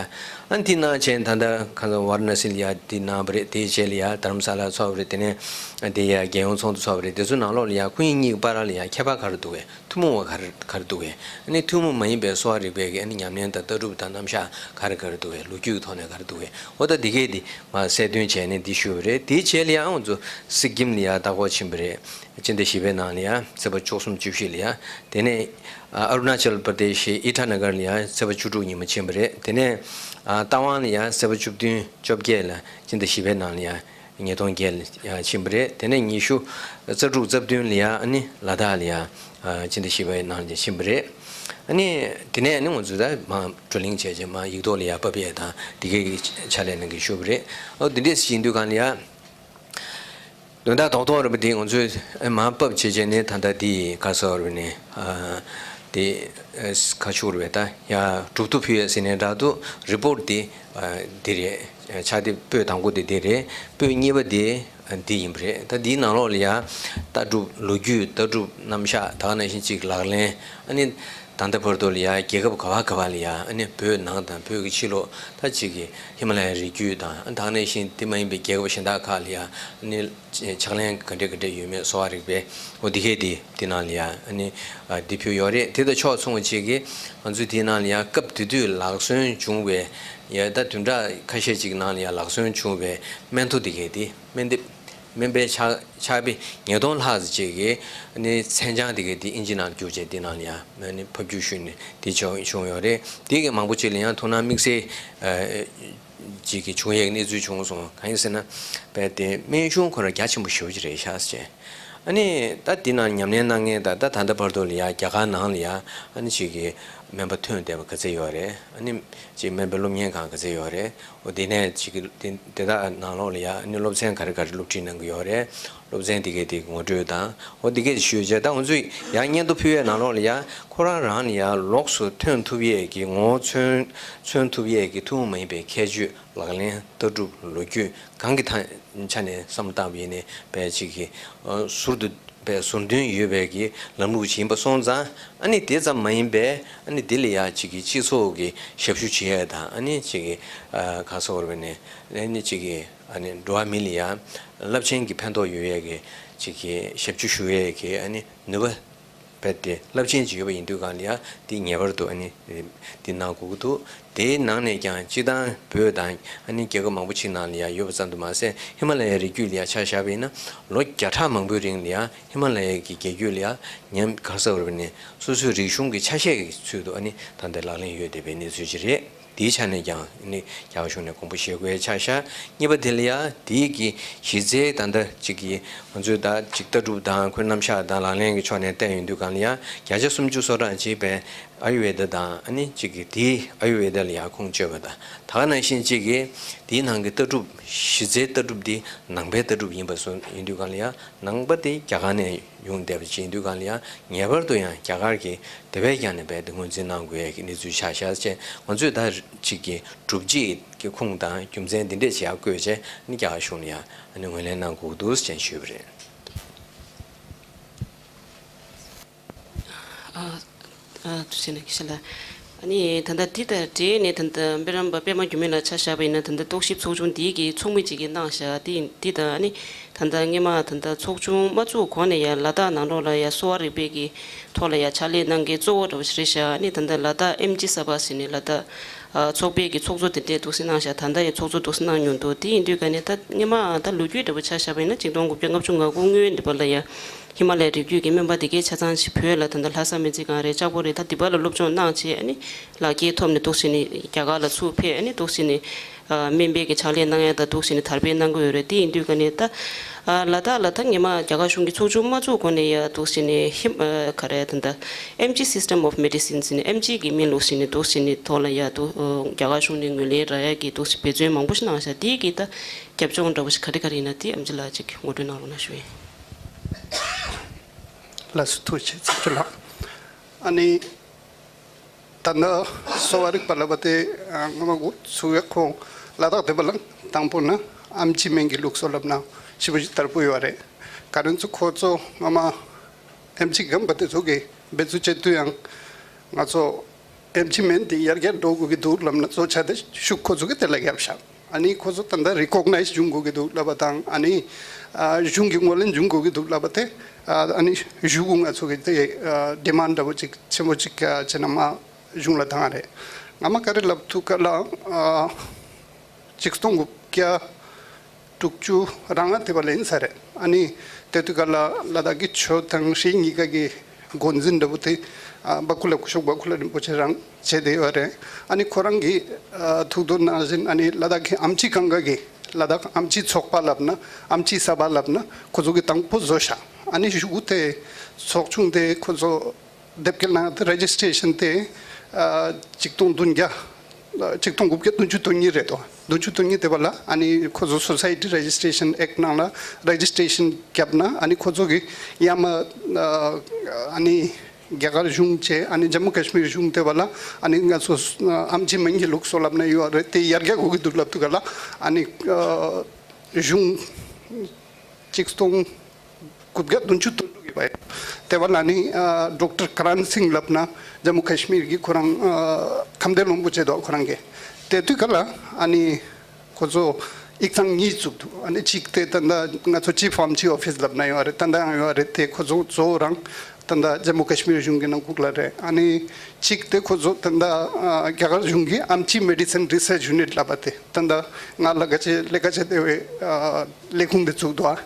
ཨ་ནི་དེ་གནང་བྱས་ད་ལྟ་ཁ་སང་ཝཱ་ར་ཎ་སི་ལ་ཡ་དེ་གནང་བ་རེད། དེའི་རྗེས་ལ་ཡ་དྷ་རམ་ས་ལ་ཚོགས་པ་རེད། དེ་ནས་དེ་ཡ་རྒྱལ་ཡོངས་ཚོགས་འདུ་ཚོགས་པ་རེད། དེ་ཚོའི་ནང་ལོགས་ལ་ཡ་ཁོ་གཉིས་གཉིས་ཀྱི་བར་ལ་ཡ་ཁྱད་པར་ག་རེ་འདུག་གས། ཐུན་མོང་བ་ག་རེ་ག་རེ་འདུག་གས། ཨ་ནི་ཐུན་མོང་མ་ཡིན་པའི་གསོ་བ་རིག་པའི་གི་ཨ་ནི་ཉམས་ལེན་དང་ལྟ་གྲུབ་དང་རྣམ་གཞག་ག་རེ་ག་རེ་འདུག་གས། ལོ་རྒྱུས་ཀྱི་ཐོག་ནས་ག་རེ་འདུག་གས། འོ་ད་དེ་གས་དེ་མར་གསལ་སྟོན་བྱས་ནས་འདི་ཞུས་པ་རེད། དེའི་རྗེས་ལ་ཡང་ང་ཚོ་སི་ཀིམ་ལ་ཡང་ལྟ་སྐོར་ཕྱིན་པ་རེད། སྤྱི་ཟླ་བཞི་པའི་ནང་ལ་ཡང་ཚེས་པ་བཅུ་གསུམ་བཅུ་བཞི་ལ་ཡང་། དེ་ནས་ཨ་ཨ་རུ་ན་ཅལ་པར་དེ་ཤི་ཨི་ཊ་ན་གར་ལ་ཡང་ཚེས་པ་བཅུ་དྲུག་ཉིན་མོ་ཕྱིན་པ་རེད། དེ་ནས་ཨ་རྟ་དབང་ལ་ཡང་ཚེས་པ་བཅུ་བདུན་བཅོ་བརྒྱད་ལ་སྤྱི་ཟླ་བཞི་པའི་ནང་ལ་ཡང་ཉིས་སྟོང་བརྒྱད་ལ་ཕྱིན་པ་རེད། དེ་ནས་ཉི་ཤུ་རྩ་དྲུག་རྩ་བདུན་ལ་ཡང་ཨ་ནི་ལ་དྭགས་ལ་ཡང་ཨ་སྤྱི་ཟླ་བཞི་པའི་ནང་ལ་ཕྱིན་པ་རེད། ཨ་ནི་དེ་ནས་ཨ་ནི་ང་ཚོ་ད་མར་བགྲོ་གླེང་བྱས་རྗེས་མར་ཡིག་ཐོག་ལ་ཡང་ཕབ་ཡས་དང་དེ་གའི་ཕྱག་ལས་གནང་གི་ཞུ་བ་རེད། ཨོ་དེ་འདྲས་ཞིག་ཡིན་དུས་གང་ལ་ཡང་དོན་དག་རྡོག་རྡོག་རེད་པ། དེ་ང་ཚོས་མར་ཕབ་བྱས་རྗེས་ནས་ད་ལྟ་དེ་ག་རེ་ཟེར་བ་རེད་ནས་ཨ་དེ་ཨ་ག་ཞུ་རེད་པས། ད་ཡ་གྲུབ་ཐོབ་ཕུལ་ཡས་ཟེར་ནས་འདྲ་འདུག་རི་པོར་ཊི་དེ་ཨ་འདི་རེད། ཕྱག་དེབ་པོད་དང་པོ་དེ་འདི་རེད། པོད་གཉིས་པ་དེ་འདི་ཡིན་པ་རེད། ད་འདིའི་ནང་ལོགས་ལ་ཡ་ལྟ་གྲུབ་ལོ་རྒྱུས་ལྟ་གྲུབ་རྣམ་གཞག་ད་ག་ནང་བཞིན་ཅིག་ལག་ལེན། ཨ་ནི་ ད་ལྟ་བར་དུ་ལ་ཡ་རྒྱལ་ཁབ་ག་བ་ག་བ་ལ་ཡ་ཨ་ནི་བོད་ནང་དང་བོད་ཀྱི་ཕྱི་ལོགས་ད་ཅིག་གི་ཧི་མ་ལ་ཡའི་རི་རྒྱུད་དང་ད་ག་ནང་བཞིན་དེ་མ་ཡིན་པའི་རྒྱལ་ཁབ་གཞན་དག་ཁག་ལ་ཡ་ཨ་ནི་ཕྱག་ལེན་ག་འདྲ་ག་འདྲ་ཡོད་མེད་གསོ་བ་རིག་པའི་འོ་དེ་གས་དེ་དེ་ནང་ལ་ཡ་ཨ་ནི་འདི་ཕུལ་ཡོད་རེད། དེ་དང་ཕྱོགས་མཚུངས་ཅིག་གི་ང་ཚོས་དེ་ནང་ལ་ཡ་སྐབས་དེ་དུས་ལག་སོན་བྱུང་བའི་ཡ་ད་བདུན་ཕྲག་ཁ་ཤས་ཅིག་ནང་ལ་ཡ་ལག་སོན་བྱུང་བའི་སྨན་ཐོ་དེ་གས་དེ་སྨན་དེབ། སྨན་པའི་ཕྱག་ཕྱག་དཔེ་ཉིས་སྟོང་ལྷག་ཙམ་ཅིག་གིས་ནི་མཚན་བྱང་དེ་གའི་དེ་ཨིན་ཇི་ནང་བསྒྱུར་བྱས་དེ་ནང་ལ་ཡང་ནི་ཕབ་བསྒྱུར་ཞུས་ནས་དེ་བྱུང་བྱུང་ཡོད་རེད། དེ་གའི་མང་པོ་ཅིག་ལ་ཡང་ཐུགས་སྣང་དམིགས་བསལ་ཅིག་གི་བྱུང་ཡས་གནས་ཚུལ་བྱུང་སོང་། གང་ཡིན་ཟེར་ན་བས་དེ་སྨན་གཞུང་ཁོ་རང་རྒྱ་ཆེན་པོ་ཞེ་པོ་ཅིག་རེད་ཤག་ཟེར། ཨ་ནི་ད་དེ་ནང་ཉམས་ལེན་གནང་མཁན་ད་ད་ད་ལྟ་བར་དུ་ལ་ཡང་རྒྱ་གར་ནང་ལ་ཡང་ཨ་ནི་ཅིག་གི་སྨན་པ་ཐོན་བསྡད་པ་ག་ཚད་ཡོད་རེད། ཨ་ནི་ཅིག་སྨན་པའི་སློབ་གཉེར་ཁང་ག་ཚད་ཡོད་རེད། འོ་དེ་ནས་ཅིག་གི་དེ་དེ་དག་ནང་ལོགས་ལ་ཡ་ཨ་ནི་སློབ་ཚན་ག་རེ་ག་རེ་སློབ་ཁྲིད་གནང་གི་ཡོད་རེད། སློབ་ཚན་དེ་གའི་དེ་ངོ་སྤྲོད་དང་འོ་དེ་གའི་ཞུས་བྱས་ད་ང་ཚོས་ཡང་སྙན་ཐོ་ཕུལ་བའི་ནང་ལོགས་ལ་ཡ་ཁོ་རང་རང་ལ་ཡ་ལོགས་སུ་ཐོན་ཐུབ་ཡས་ཀྱི་ངོ་བོ་མཚོན་མཚོན་ཐུབ་ཡས་ཀྱི་ཐུན་མོང་མ་ཡིན་པའི་ཁྱད་ཆོས་ལག་ལེན་ལྟ་གྲུབ་ལོ་རྒྱུས་གང་གི་ཐ་ཆ་ནས་བསམ་བློ་བཏང་བ་ཡིན་ནའི་བས་ཅིག་གི་ཟུར་དུ། པའི་ཟུར་འདོན་ཡོད་པའི་གི་ལམ་ལུགས་ཅིག་ཡིན་པ་སོང་ཙང་ཨ་ནི་དེ་ཙམ་མ་ཡིན་པའི་ཨ་ནི་དེ་ལ་ཡ་ཅིག་གི་སྤྱི་ཚོགས་ཀྱི་ཞབས་ཞུ་བྱེད་ཡས་དང་ཨ་ནི་ཅིག་གི་ག་སོགས་རེད་ནས་ཨ་ནི་ཅིག་གི་ཨ་ནི་འགྲོ་བ་མི་ལ་ཡ་རླབས་ཆེན་གྱི་ཕན་ཐོགས་ཡོད་ཡས་གི་ཅིག་གི་ཞབས་ཞུ་ཞུ་ཡས་གི་ཨ་ནི་ནུས་པ་རྦད་དེ་རླབས་ཆེན་ཅིག་ཡོད་པ་ཡིན་དུས་གང་ལ་ཡ་དེ་ངེས་པར་དུ་ཨ་ནི་དེ་གནང་དགོས་ཀྱི་འདུག་དེའི་ནང་ནས་ཀྱང་སྤྱི་བཏང་བོད་དང་ཨ་ནི་རྒྱལ་ཁབ་མང་པོ་ཅིག་ནང་ལ་ཡང་ཡོད་པ་ཙམ་དུ་མ་ཟད་ཧི་མ་ལ་ཡའི་རི་རྒྱུད་ལ་ཡང་ཆ་བཞག་པ་ཡིན་ན་ལོ་བརྒྱ་ཕྲག་མང་པོའི་རིང་ལ་ཡང་ཧི་མ་ལ་ཡའི་གི་རྒྱལ་རྒྱུད་ལ་ཡང་ཉམས་གར་ས་བར་བ་ནས་སོ་སོའི་རིག་གཞུང་གི་ཆ་ཤས་ཀྱི་ཚུལ་དུ་ཨ་ནི་ད་ལྟ་ལག་ལེན་ཡོད་བསྡད་པའི་གནས་ཚུལ་ཅིག་རེད། དེའི་ཆ་ནས་ཀྱང་ཨ་ནི་རྒྱ་གར་གཞུང་ནས་དགོངས་པ་བཞེས་དགོས་ཆ་བཞག་གཉིས་པ་དེ་ལ་ཡང་དེའི་གི་གཞི་རྩའི་ད་ལྟ་ཅིག་གི་ང་ཚོའི་ད་ཅིག་ལྟ་གྲུབ་དང་ཁོའི་རྣམ་གཞག་དང་ལག་ལེན་གྱི་ཕྱོགས་ནས་བལྟས་ཡོང་དུས་གང་ལ་ཡང་བརྒྱ་ཆ་སུམ་ཅུ་སོ་གྲངས་ཅིག་བས། ཨ་ཡུ་ཝེ་ད་དང་ཨ་ནི་གཅིག་གིས་དེའི་ཨ་ཡུ་ཝེ་ད་ལ་ཡང་ཁུངས་བཅོལ་བ་དང་ད་ག་ནང་བཞིན་གཅིག་གིས་དེའི་ནང་གི་ལྟ་གྲུབ་གཞི་རྩའི་ལྟ་གྲུབ་འདི་ནང་པའི་ལྟ་གྲུབ་ཡིན་པ་སོགས་ཡིན་དུས་གང་ལ་ཡང་ནང་པ་དེ་རྒྱ་གར་ནས་ཡོང་བསྡད་པ་ཅིག་ཡིན་དུས་གང་ལ་ཡང་ངེས་པར་དུ་ཡང་རྒྱ་གར་གྱི་དེ་བས་ཀྱང་ནས་རྦད་དེ་ངོས་འཛིན་གནང་དགོས་ཡ་གི་གནས་ཚུལ་ཆགས་ཤག་ཅེས་ང་ཚོས་ད་གཅིག་གི་སྒྲུབ་བྱེད་ཀྱི་ཁུངས་དང་རྒྱུ་མཚན་འདི་འདྲས་བྱེད་ཡ་བཀོད་བྱས་ནི་རྒྱ་གར་གཞུང་ལ་ཡང་ཨ་ནི་ངོས་ལེན་གནང་དགོས་འདུག་ཅེས་ཞུས་པ་རེད། ཨ་ཨ་ཐུགས་རྗེ་གནང་། ཁྱེད་ལ་ཨ་ནི་ད་ལྟ་འདི་དང་འབྲེལ་ནས་ད་ལྟ་དཔལ་རམས་པ་པད་མ་འགྱུར་མེད་ལགས་ཆ་བཞག་པ་ཡིན་ན་ད་ལྟ་རྟོག་ཞིབ་ཚོགས་ཆུང་འདིའི་གི་ཚོགས་མི་གཅིག་གིས་གནང་བཞག་འདི་འདི་དང་ཨ་ནི་ད་ལྟ་སྔས་མ་ད་ལྟ་ཚོགས་ཆུང་མ་བཙུགས་གོང་ནས་ཡང་ལ་དྭགས་ནང་ལོགས་ལ་ཡང་གསོ་བ་རིག་པའི་གི་ཐོག་ལ་ཡང་ཕྱག་ལས་གནང་མཁན་གཙོ་བོ་འདྲ་བོ་ཞིག་རེད་བཞག་ཨ་ནི་ད་ལྟ་ལ་དྭགས་ཨེམ་ཆི་གསར་པ་ཟེར་ནས་ལ་དྭགས་ཨ་ཚོགས་པའི་གི་ཚོགས་གཙོ་དེ་འདྲས་འདུག་སེ་གནང་བཞག་ད་ལྟ་ཡང་ཚོགས་གཙོ་འདུག་སེ་གནང་མྱོང་འདུག་དེ་ཡིན་དུས་ག་ནས་ད་སྔས་མ་ད་ལོ་རྒྱུས་འདྲ་བོ་ཆ་བཞག་པ་ཡིན་ན་ཆིག་སྟོང་དགུ་བརྒྱ་ལྔ་བཅུ་ང་དགུ་སྔོན་འདི་པ་ལ་ཡང་ཧི་མ་ལ་ཡའི་རི་རྒྱུད་ཀྱི་སྨན་པ་དེ་གའི་ཆ་ཚང་ཞིག་བོད་ལ་ད་ལྟ་ལྷ་ས་སྨན་རྩིས་ཁང་རེད་ལྕགས་པོ་རེད་ད་འདི་པ་ལ་སློབ་སྦྱོང་གནང་བྱས་ཨ་ནི་ལག་འཁྱེར་ཐོབ་ནས་འདུག་སེ་ནས་རྒྱ་གར་ལ་ཚུར་ཕེབས་ཨ་ནི་འདུག་སེ་ནས་ཨ་སྨན་པའི་གི་ཕྱག་ལས་གནང་ཡ་ད་འདུག་སེ་ནས་དར་སྤེལ་གནང་གི་ཡོད་རེད། དེ་ཡིན་དུས་ག་ནས་ད་ཨ་ལ་དྭགས་ལ་ད་སྔས་མ་རྒྱ་གར་གཞུང་གི་ཚོགས་ཆུང་མ་བཙུགས་གོང་ནས་ཡ་འདུག་སེ་ནས་ཧི་ཨ་ག་རེ་ད་ད་ཨེམ་ཆི་སིས་ཊམ་ཨོཕ་མེ་ཌི་སིན་ཟེར་ནས་ཨེམ་ཆི་གི་མིང་ལོགས་སེ་ནས་འདུག་སེ་ནས་ཐོག་ལ་ཡ་འདུག་རྒྱ་གར་གཞུང་ནས་ངོས་ལེན་རག་ཡ་གི་འདུག་སེ་འབད་བརྩོན་མང་པོ་ཞིག་གནང་ཤག་དེ་གི་ད་རྒྱབ་ལྗོངས་འདྲ་བོ་ཞིག་ག་རེ་ག་རེ་ཡིན་ན་དེ་ཨེམ་ཆི་ལགས་ཅིག་ངོ་སྤྲོད་གནང་རོགས་གནང་ཞུ་ཡིན། ལགས་སོ་ཐུགས་རྗེ་ཆེ་ཚེ་སྒྲོལ་ལགས། ཨ་ནི་ད་ནི་གསོ་བ་རིག་པ་ལབ་པ་དེ་ཨ་སྔོན་མ་འགོ་ཚུགས་ཡག་ཁོང་ལ་དྭགས་དེ་པ་ལ་དང་པོ་ནི་ཨམ་ཆི་སྨན་གྱི་ལུགས་སྲོལ་ལབ་ན་ཞེ་པོ་ཅིག་དར་པོ་ཡོད་རེད། ག་རེ་ཚོ་ཁོ་ཚོ་སྔོན་མ་ཨེམ་ཆི་སྒམ་པ་དེ་ཚོ་གི་འབད་རྩོལ་བྱེད་དུས་ཡང་ང་ཚོ་ཨེམ་ཆི་སྨན་དེ་ཡར་རྒྱས་འགྲོ་དགོས་ཀྱི་འདུག་ལབ་ན་གཙོ་ཆ་དེ་ཤུགས་ཁོ་ཚོ་གི་དེ་ལ་བརྒྱབ་ཤག་ཨ་ནི་ཁོ་ཚོ་ད་ལྟ་རི་ཀོག་ནའིཛ་བྱུང་དགོས་ཀྱི་འདུག་ལབ་པ་དང་ཨ་ནི་ཨ་གཞུང་གི་ངོས་ལེན་བྱུང་དགོས་ཀྱི་འདུག་ལབ་པ་དེ་ཨ་ཨ་ནི་གཞུག་གུ་ང་ཚོ་གི་དེ་ཨ་ཌི་མཱན་ཌི་འདྲ་བོ་ཅིག་ཆེན་པོ་ཅིག་ཨ་བྱས་ན་མ་གཞུང་ལ་བཏང་བ་རེད། ང་མ་ག་རེ་ལབ་ཐུབ་ག་ལ་ཨ་ཆིག་སྟོང་དགུ་བརྒྱ་དྲུག་ཅུ་རང་ལ་དེ་པ་ལེན་ས་རེད། ཨ་ནི་དེ་དུས་ག་ལ་ལ་དྭགས་ཀྱི་ཆོས་དང་རིག་གཉིས་ཀ་གི་འགོ་འཛིན་འདྲ་བོ་དེ་ཨ་བ་ཀུ་ལ་སྐུ་ཞབས་བ་ཀུ་ལ་རིན་པོ་ཆེ་རང་བྱས་བསྡད་ཡོད་རེད། ཨ་ནི་ཁོ་རང་གིས་ཨ་ཐུགས་འདོད་ནང་བཞིན་ཨ་ནི་ལ་དྭགས་ཀྱི་ཨམ་ཆི་སྒང་ག་གི་ལ་དྭགས་ཨམ་ཆི་ཚོགས་པ་ལབ་ན་ཨམ་ཆི་གསར་པ་ལབ་ན་ཁོ་ཚོ་གི་དང་པོ་བཟོ་ཤག་ཨ་ནི་གཞུག་གུ་དེ་ཚོགས་ཆུང་དེ་ཁོ་ཚོ་དེབ་སྐྱེལ་གནང་དེ་རེ་ཇི་སི་ཊེ་ཤན་དེ་ཨ་ཆིག་སྟོང་བདུན་བརྒྱ་ཨ་ཆིག་སྟོང་དགུ་བརྒྱ་བདུན་ཅུ་དོན་གཉིས་རེད་དོ། བདུན་ཅུ་དོན་གཉིས་དེ་པ་ལ་ཨ་ནི་ཁོ་ཚོ་སོ་སའི་ཊི་རེ་ཇི་སི་ཊེ་ཤན་ཨེཀ་ནང་ལ་རེ་ཇི་སི་ཊེ་ཤན་བརྒྱབ་ན་ཨ་ནི་ཁོ་ཚོ་གི་ཡ་མ་ཨ་ནི་རྒྱ་གར་གཞུང་བྱས་ཨ་ནི་ཇམ་མུ་ཀ་ཤི་མིར་གཞུང་དེ་པ་ལ་ཨ་ནི་ང་ཚོ་ཨམ་ཆི་སྨན་གྱི་ལུགས་སྲོལ་ལབ་ན་ཡོད་རེད། དེ་ཡར་རྒྱས་དགོས་ཀྱི་འདུག་ལབ་དུས་ག་ལ་ཨ་ནི་གཞུང་ཆིག་སྟོང་དགུ་བརྒྱ་བདུན་ཅུ་དོན་དྲུག་གི་ དེ་བ་ལ་ནི་ཌོག་ཊར་ཀ་རན་སིང་ལབ་ན་ཇམ་མུ་ཀ་ཤི་མིར་གྱི་ཁོ་རང་ཁམས་བདེ་སློབ་དཔོན་བྱས་འདུག་ཁོ་རང་གི། དེ་དུས་ག་ལ་ཨ་ནི་ཁོ་ཚོ་ཡིག་ཚང་གཉིས་བཙུགས་འདུག་ཨ་ནི་གཅིག་དེ་ད་ལྟ་ང་ཚོ་ཅིབ་ཕ་མ་སི་ཨོ་ཕི་སི་ལབ་ན་ཡོད་རེད། ད་ལྟ་ཡང་ཡོད་རེད། དེ་ཁོ་ཚོ་གཙོ་བོ་རང་ད་ལྟ་ཇམ་མུ་ཀ་ཤི་མིར་གཞུང་གི་ནང་ཁུག་ལ་རེད། ཨ་ནི་གཅིག་དེ་ཁོ་ཚོ་ད་ལྟ་རྒྱ་གར་གཞུང་གི་ཨམ་ཆི་མེ་ཌི་སིན་རི་སར་ཆི་ཡུ་ནིཊ་ལབ་པ་དེ་ད་ལྟ་ང་ལ་ག་ཆེ་ལས་ཀ་བྱེད་བསྡད་པའི་ལས་ཁུངས་དེ་བཙུགས་འདུག་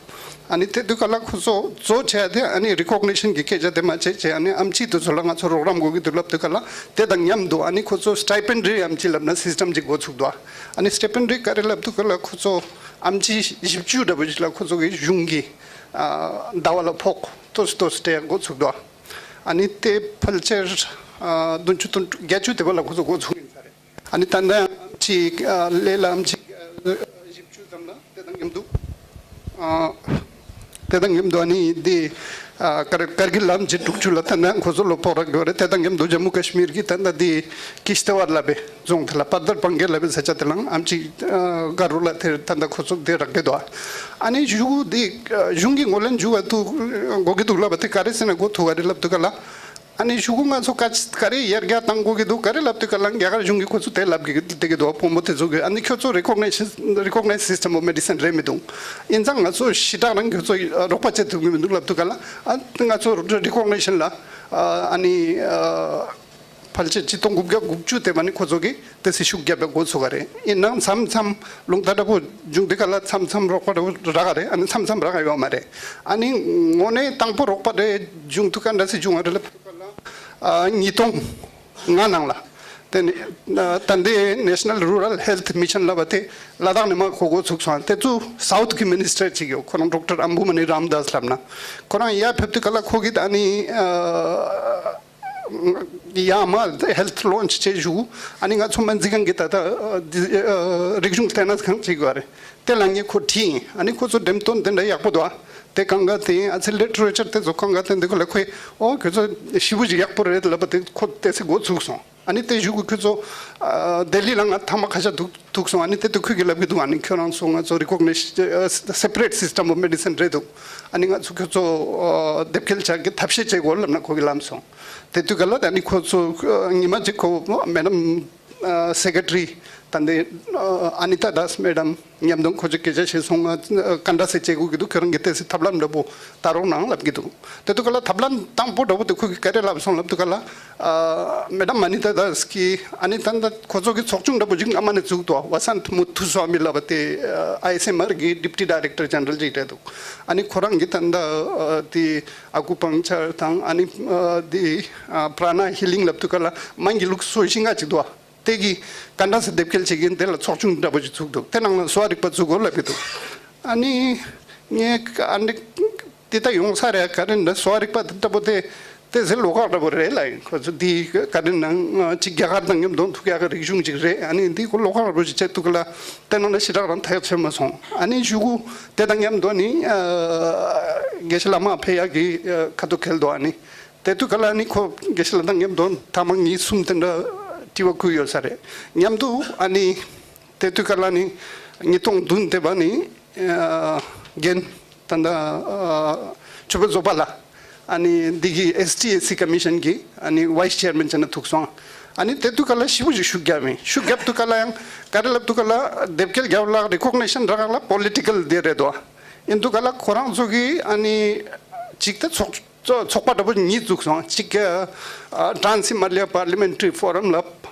ཨ་ནི་དེ་དུས་ག་ལ་ཁོ་ཚོ་གཙོ་བྱས་ཏེ་ཨ་ནི་རི་ཀོག་ནི་ཤན་གྱི་སྐད་ཆ་དེ་མ་བྱས་བྱས། ཨ་ནི་ཨམ་ཆི་དེ་ཚོ་ལ་ང་ཚོ་རོགས་རམ་དགོས་ཀྱི་འདུག་ལབ་དུས་ག་ལ་དེ་དང་མཉམ་དུ་ཨ་ནི་ཁོ་ཚོ་སི་ཊི་པེན་ཌི་རི་ཨམ་ཆི་ལབ་ན་སིས་ཊམ་ཅིག་འགོ་ཚུགས་འདུག་ཨ་ནི་སི་ཊི་པེན་ཌི་རི་ག་རེ་ལབ་དུས་ག་ལ་ཁོ་ཚོ་ཨམ་ཆི་བཞི་བཅུ་འདྲ་པོ་ཞིག་ལ་ཁོ་ཚོ་གི་གཞུང་གི་ཟླ་བ་ལ་ཕོགས་ཏོག་ཙམ་ཏོག་ཙམ་སྤྲད་འགོ་ཚུགས་འདུག་ཨ་ནི་དེ་ཕལ་ཆེར་བདུན་ཅུ་དོན་དྲུག་བརྒྱད་ཅུ་དེ་བ་ལ་ཁོ་ཚོ་འགོ་ཚུགས་ཡིན་ས་རེད། ཨ་ནི་ད་ལྟ་ཡང་ཅིག་ཨ་ལས་ལམ་ཅིག་ཨ་བཞི་བཅུ་ཙམ་ལ་དེ་དང་མཉམ་དུ་ཨ་དེ་དང་མཉམ་དུ་ཨ་ནི་འདི་ཨ་ཀར་ཀར་གིལ་ལམ་ཅིག་དྲུག་ཅུ་ལ་ད་ལྟ་ཁོ་ཚོ་ལོ་ཕོགས་རག་གི་ཡོད་རེད། དེ་དང་མཉམ་དུ་ཇམ་མུ་ཀ་ཤི་མིར་གྱི་ད་ལྟ་འདི་ཀིཤ་ཏི་ཝར་ལབ་པའི་རྫོང་དེ་ལ་པར་དར་བང་གེ་ལབ་པའི་ས་ཆ་དེ་ལའང་ཨམ་ཅིག་ཨ་ག་རུ་ལ་དེ་ད་ལྟ་ཁོ་ཚོ་དེ་རག་གི་འདུག་ཨ་ནི་གཞུག་གུ་འདི་གཞུང་གི་ངོས་ལེན་འཇུག་པ་ཐུག་དགོས་ཀྱི་འདུག་ལབ་པ་དེ་ག་རེ་ཟེར་ན་འགོ་ཐུག་ག་རེ་ལབ་འདུག་ག་ལ། ཨ་ནི་གཞུག་གུ་ང་ཚོ་ག་ག་རེ་ཡར་རྒྱས་གཏང་དགོས་ཀྱི་འདུག་ག་རེ་ལབ་དུས་ག་ལ་རྒྱ་གར་གཞུང་གིས་ཁོ་ཚོ་དེ་ལབ་ཀྱི་བསྡད་ཀྱི་འདུག་བུ་མོ་དེ་ཚོ་གིས། ཨ་ནི་ཁྱོད་ཚོ་རི་ཀོག་ནི་ཤན་རི་ཀོག་ནའི་སིས་ཊམ་ཨོཕ་མེ་ཌི་སིན་རེད་མི་འདུག་ཡིན་ཙང་ང་ཚོ་ཞེ་དྲག་རང་ཁྱོད་ཚོ་རོགས་པ་བྱེད་ཐུབ་ཀྱི་མི་འདུག་ལབ་དུས་ག་ལ། ཨ་ང་ཚོ་རི་ཀོག་ནི་ཤན་ལ་ཨ་ནི་ཕལ་ཆེར་ཆིག་སྟོང་དགུ་བརྒྱ་དགུ་བཅུ་དེ་མ་ནི་ཁོ་ཚོ་གིས་དེ་སྲིད་ཤུགས་རྒྱབ་པའི་འགོ་ཚུགས་པ་རེད། ཡིན་ནའང་མཚམས་མཚམས་རླུང་རྟ་འདྲ་པོ་བྱུང་དུས་ག་ལ་མཚམས་མཚམས་རོགས་པ་འདྲ་པོ་རག་ག་རེད། ཨ་ནི་མཚམས་མཚམས་རག་ག་ཡོད་མ་རེད། ཨ་ནི་དངོས་གནས་དང་པོ་རོགས་པ་རེ་བྱུང་དུས་ག་འདྲ་སེ་བྱུང་བ་རེད་ལབ་དུས་ག་ལ་ཨ་ཉིས་སྟོང་ལྔ་ནང་ལ་དེ་ནི་ཨ་ད་ལྟའི་National Rural Health Mission ལབ་པ་དེ་ལ་དྭགས་ནས་མར་གོ་འགོ་ཚུགས་སོང་། དེ་ཚོ་སའུཐ་གི་མི་ནི་སི་ཊར་ཅིག་ཡོད། ཁོ་རང་ཌོག་ཊར་ཨམ་བུ་མ་ནི་རམ་དཱས་ལབ་ན། ཁོ་རང་ཡར་ཕེབས་དུས་ག་ལ་ཁོ་གིས་ཨ་ནི་ཨ་ཡ་མ་ཧེལ་ཐི་ལོན་ཆི་བྱེད་ཞུ། ཨ་ནི་ང་ཚོ་སྨན་རྩིས་ཁང་གི་ད་ལྟ་ཨ་འདི་ཨ་རིག་གཞུང་ལྟེ་གནས་ཁང་ཅིག་ཡོད་རེད། དེ་ལ་ངས་ཁོ་དྲིས་ཡིན། ཨ་ནི་ཁོ་ཚོ་འགྲེམས་སྟོན་དེ་འདྲ་ཡག་པོ་འདུག་ཨ། དེ་གང་ག་དེ་ཡིན། ཨ་ཚེ་ལི་ཊི་རེ་ཅར་དེ་ཚོ་གང་ག་དེ་འདི་ཁོ་ལ་ཁོས་ཨོ་ཁྱོད་ཚོ་ཞེ་པོ་ཅིག་ཡག་པོ་རེད་ལབ་པ་དེ་ཁོ་དེ་སེ་འགོ་ཚུགས་སོང་། ཨ་ནི་དེ་གཞུག་གུ་ཁོ་ཚོ་ཨ་ལྡི་ལི་ལ་ང་ཐེངས་མ་ཁ་ཤས་འདུག་འདུག་སོང་། ཨ་ནི་དེ་དུས་ཁོས་གིས་ལབ་ཀྱི་འདུག་ཨ་ནི་ཁྱོད་རང་ཚོ་ང་ཚོ་རི་ཀོག་ནི་ཤན་སེ་པ་རེ་ཊི་སིས་ཊམ་ཨོཕ་མེ་ཌི་སིན་རེད་འདུག་ཨ་ནི་ང་ཚོ་ཁྱོད་ཚོ་ཨ་དེབ་སྐྱེལ་བྱ་གི་ཐབས་ཤེས་བྱེད་དགོས་ལབ་ན་ཁོ་གིས་ལབ་སོང་། དེ་དུས་ག་ལ་ཨ་ནི་ཁོ་ཚོ་ཨ་ཉི་མ་གཅིག་ཁོ་མེ་ཌམ་ཨ་སེ་ཀེ་ཊི་རི་ད་ལྟའི་ཨ་ཨ་ནི་ཏཱ་དཱས་མེ་ཌམ་མཉམ་དུ་ཁོ་ཚོས་སྐད་ཆ་བཤད་སོང་། ང་ག་འདྲ་སེ་བྱེད་དགོས་ཀྱི་འདུག་ཁྱོད་རང་གིས་དེ་སེ་ཐབས་ལམ་འདྲ་པོ་ལྟ་རོགས་གནང་ལབ་ཀྱི་འདུག་དེ་དུས་ག་ལ་ཐབས་ལམ་དང་པོ་འདྲ་པོ་དེ་ཁོ་གིས་ག་རེ་ལབ་སོང་ལབ་དུས་ག་ལ། ཨ་མེ་ཌམ་མ་ནི་ཏཱ་དཱས་ཀྱིས་ཨ་ནི་ད་ལྟ་ཁོ་ཚོ་གི་ཚོགས་ཆུང་འདྲ་པོ་ཅིག་སྔ་མ་ནས་བཙུགས་འདུག་ཝ་སན་ཐི་མུ་ཐུ་སྭ་མི་ལབ་པ་དེ་ཨ་ཨའི་སི་ཨེམ་ཨར་གི་ཌི་པུ་ཊི་ཌའི་རེག་ཊར་ཇེ་ནེ་རལ་ཅིག་རེད་འདུག་ཨ་ནི་ཁོ་རང་གིས་ད་ལྟ་ཨ་དེ་ཨ་ཀུ་པང་ཅར་དང་ཨ་ནི་ཨ་དེ་ཨ་པྲ་ན་ཧི་ལིང་ལབ་དུས་ག་ལ་སྨན་གྱི་ལུགས་སྲོལ་བཞི་ལྔ་ཅིག་འདུག་ཨ། དེ་གི་ག་འདྲ་སེ་དེབ་སྐྱེལ་བྱེད་ཀྱིན་དེ་ལ་ཚོགས་ཆུང་འདྲ་པོ་ཅིག་བཙུགས་འདུག་དེ་ནང་ལ་གསོ་བ་རིག་པ་བཙུགས་དགོས་ལབ་ཀྱི་འདུག་ཨ་ནི་ངས་ཨ་ནི་དེ་ལྟ་ཡོང་ས་རེད། ག་རེ་འདྲ་གསོ་བ་རིག་པ་འདྲ་པོ་དེ་དེ་ཟེར་ལོགས་ཀ་འདྲ་པོ་རེད་ལ། ཡིན་ཁོ་ཚོ་དེ་ག་རེ་ནང་ཅིག་རྒྱ་གར་དང་མཉམ་དུ་ཐུག་ཡག་གི་རིག་གཞུང་ཅིག་རེད། ཨ་ནི་འདི་ཁོ་ལོགས་ཀ་འདྲ་པོ་ཅིག་བྱེད་ཐུབ་ཀྱི་ལ་དེ་ནང་ལ་ཞེ་དྲག་རང་ཐག་ཆོད་མ་སོང་། ཨ་ནི་གཞུག་གུ་དེ་དང་མཉམ་དུ་ནི་ཨ་དགེ་བཤེས་བླ་མ་ཕེབས་ཡག་གི་ཨ་ཁ་ཐུག་འཁེལ་འདུག་ཨ་ནི། དེ་དུས་ག་ལ་ནི་ཁོ་དགེ་བཤེས་ལགས་དང་མཉམ་དུ་ཐེངས་མ་གཉིས་གསུམ་དེ་འདྲ་དྲི་བ་བསྐུལ་ཡོད་ས་རེད། མཉམ་དུ་ཨ་ནི་དེ་དུས་ག་ལ་ནི་ཉིས་སྟོང་བདུན་དེ་བ་ནི་ཨ་རྒན་ད་ལྟ་ཨ་ཆོས་འཕེལ་བཟོད་པ་ལགས་ཨ་ནི་འདི་གི་ཨེས་ཊི་ཨེས་སི་ཀོ་མི་ཤན་གི་ཨ་ནི་ཝའི་སི་ཅེར་མེན་བྱས་ནས་ཐུག་སོང་། ཨ་ནི་དེ་དུས་ག་ལ་ཞེ་པོ་ཞིག་ཤུགས་རྒྱབ་ཡིན། ཤུགས་རྒྱབ་དུས་ག་ལ་ཡང་ག་རེ་ལབ་དུས་ག་ལ་དེབ་སྐྱེལ་རྒྱབ་ལ་རི་ཀོག་ནི་ཤན་རག་ལ་པོ་ལི་ཊི་ཀལ་དེ་རེད་དོ། ཡིན་དུས་ག་ལ་ཁོ་རང་ཚོ་གི་ཨ་ནི་གཅིག་ད་ཚོགས་ཚོགས་པ་འདྲ་པོ་གཉིས་བཙུགས་སོང་། གཅིག་ཨ་ཊ་རན་སི་ཧི་མ་ལ་ཡ་པར་ལི་མེན་ཊ་རི་ཕོ་རམ་ལབ།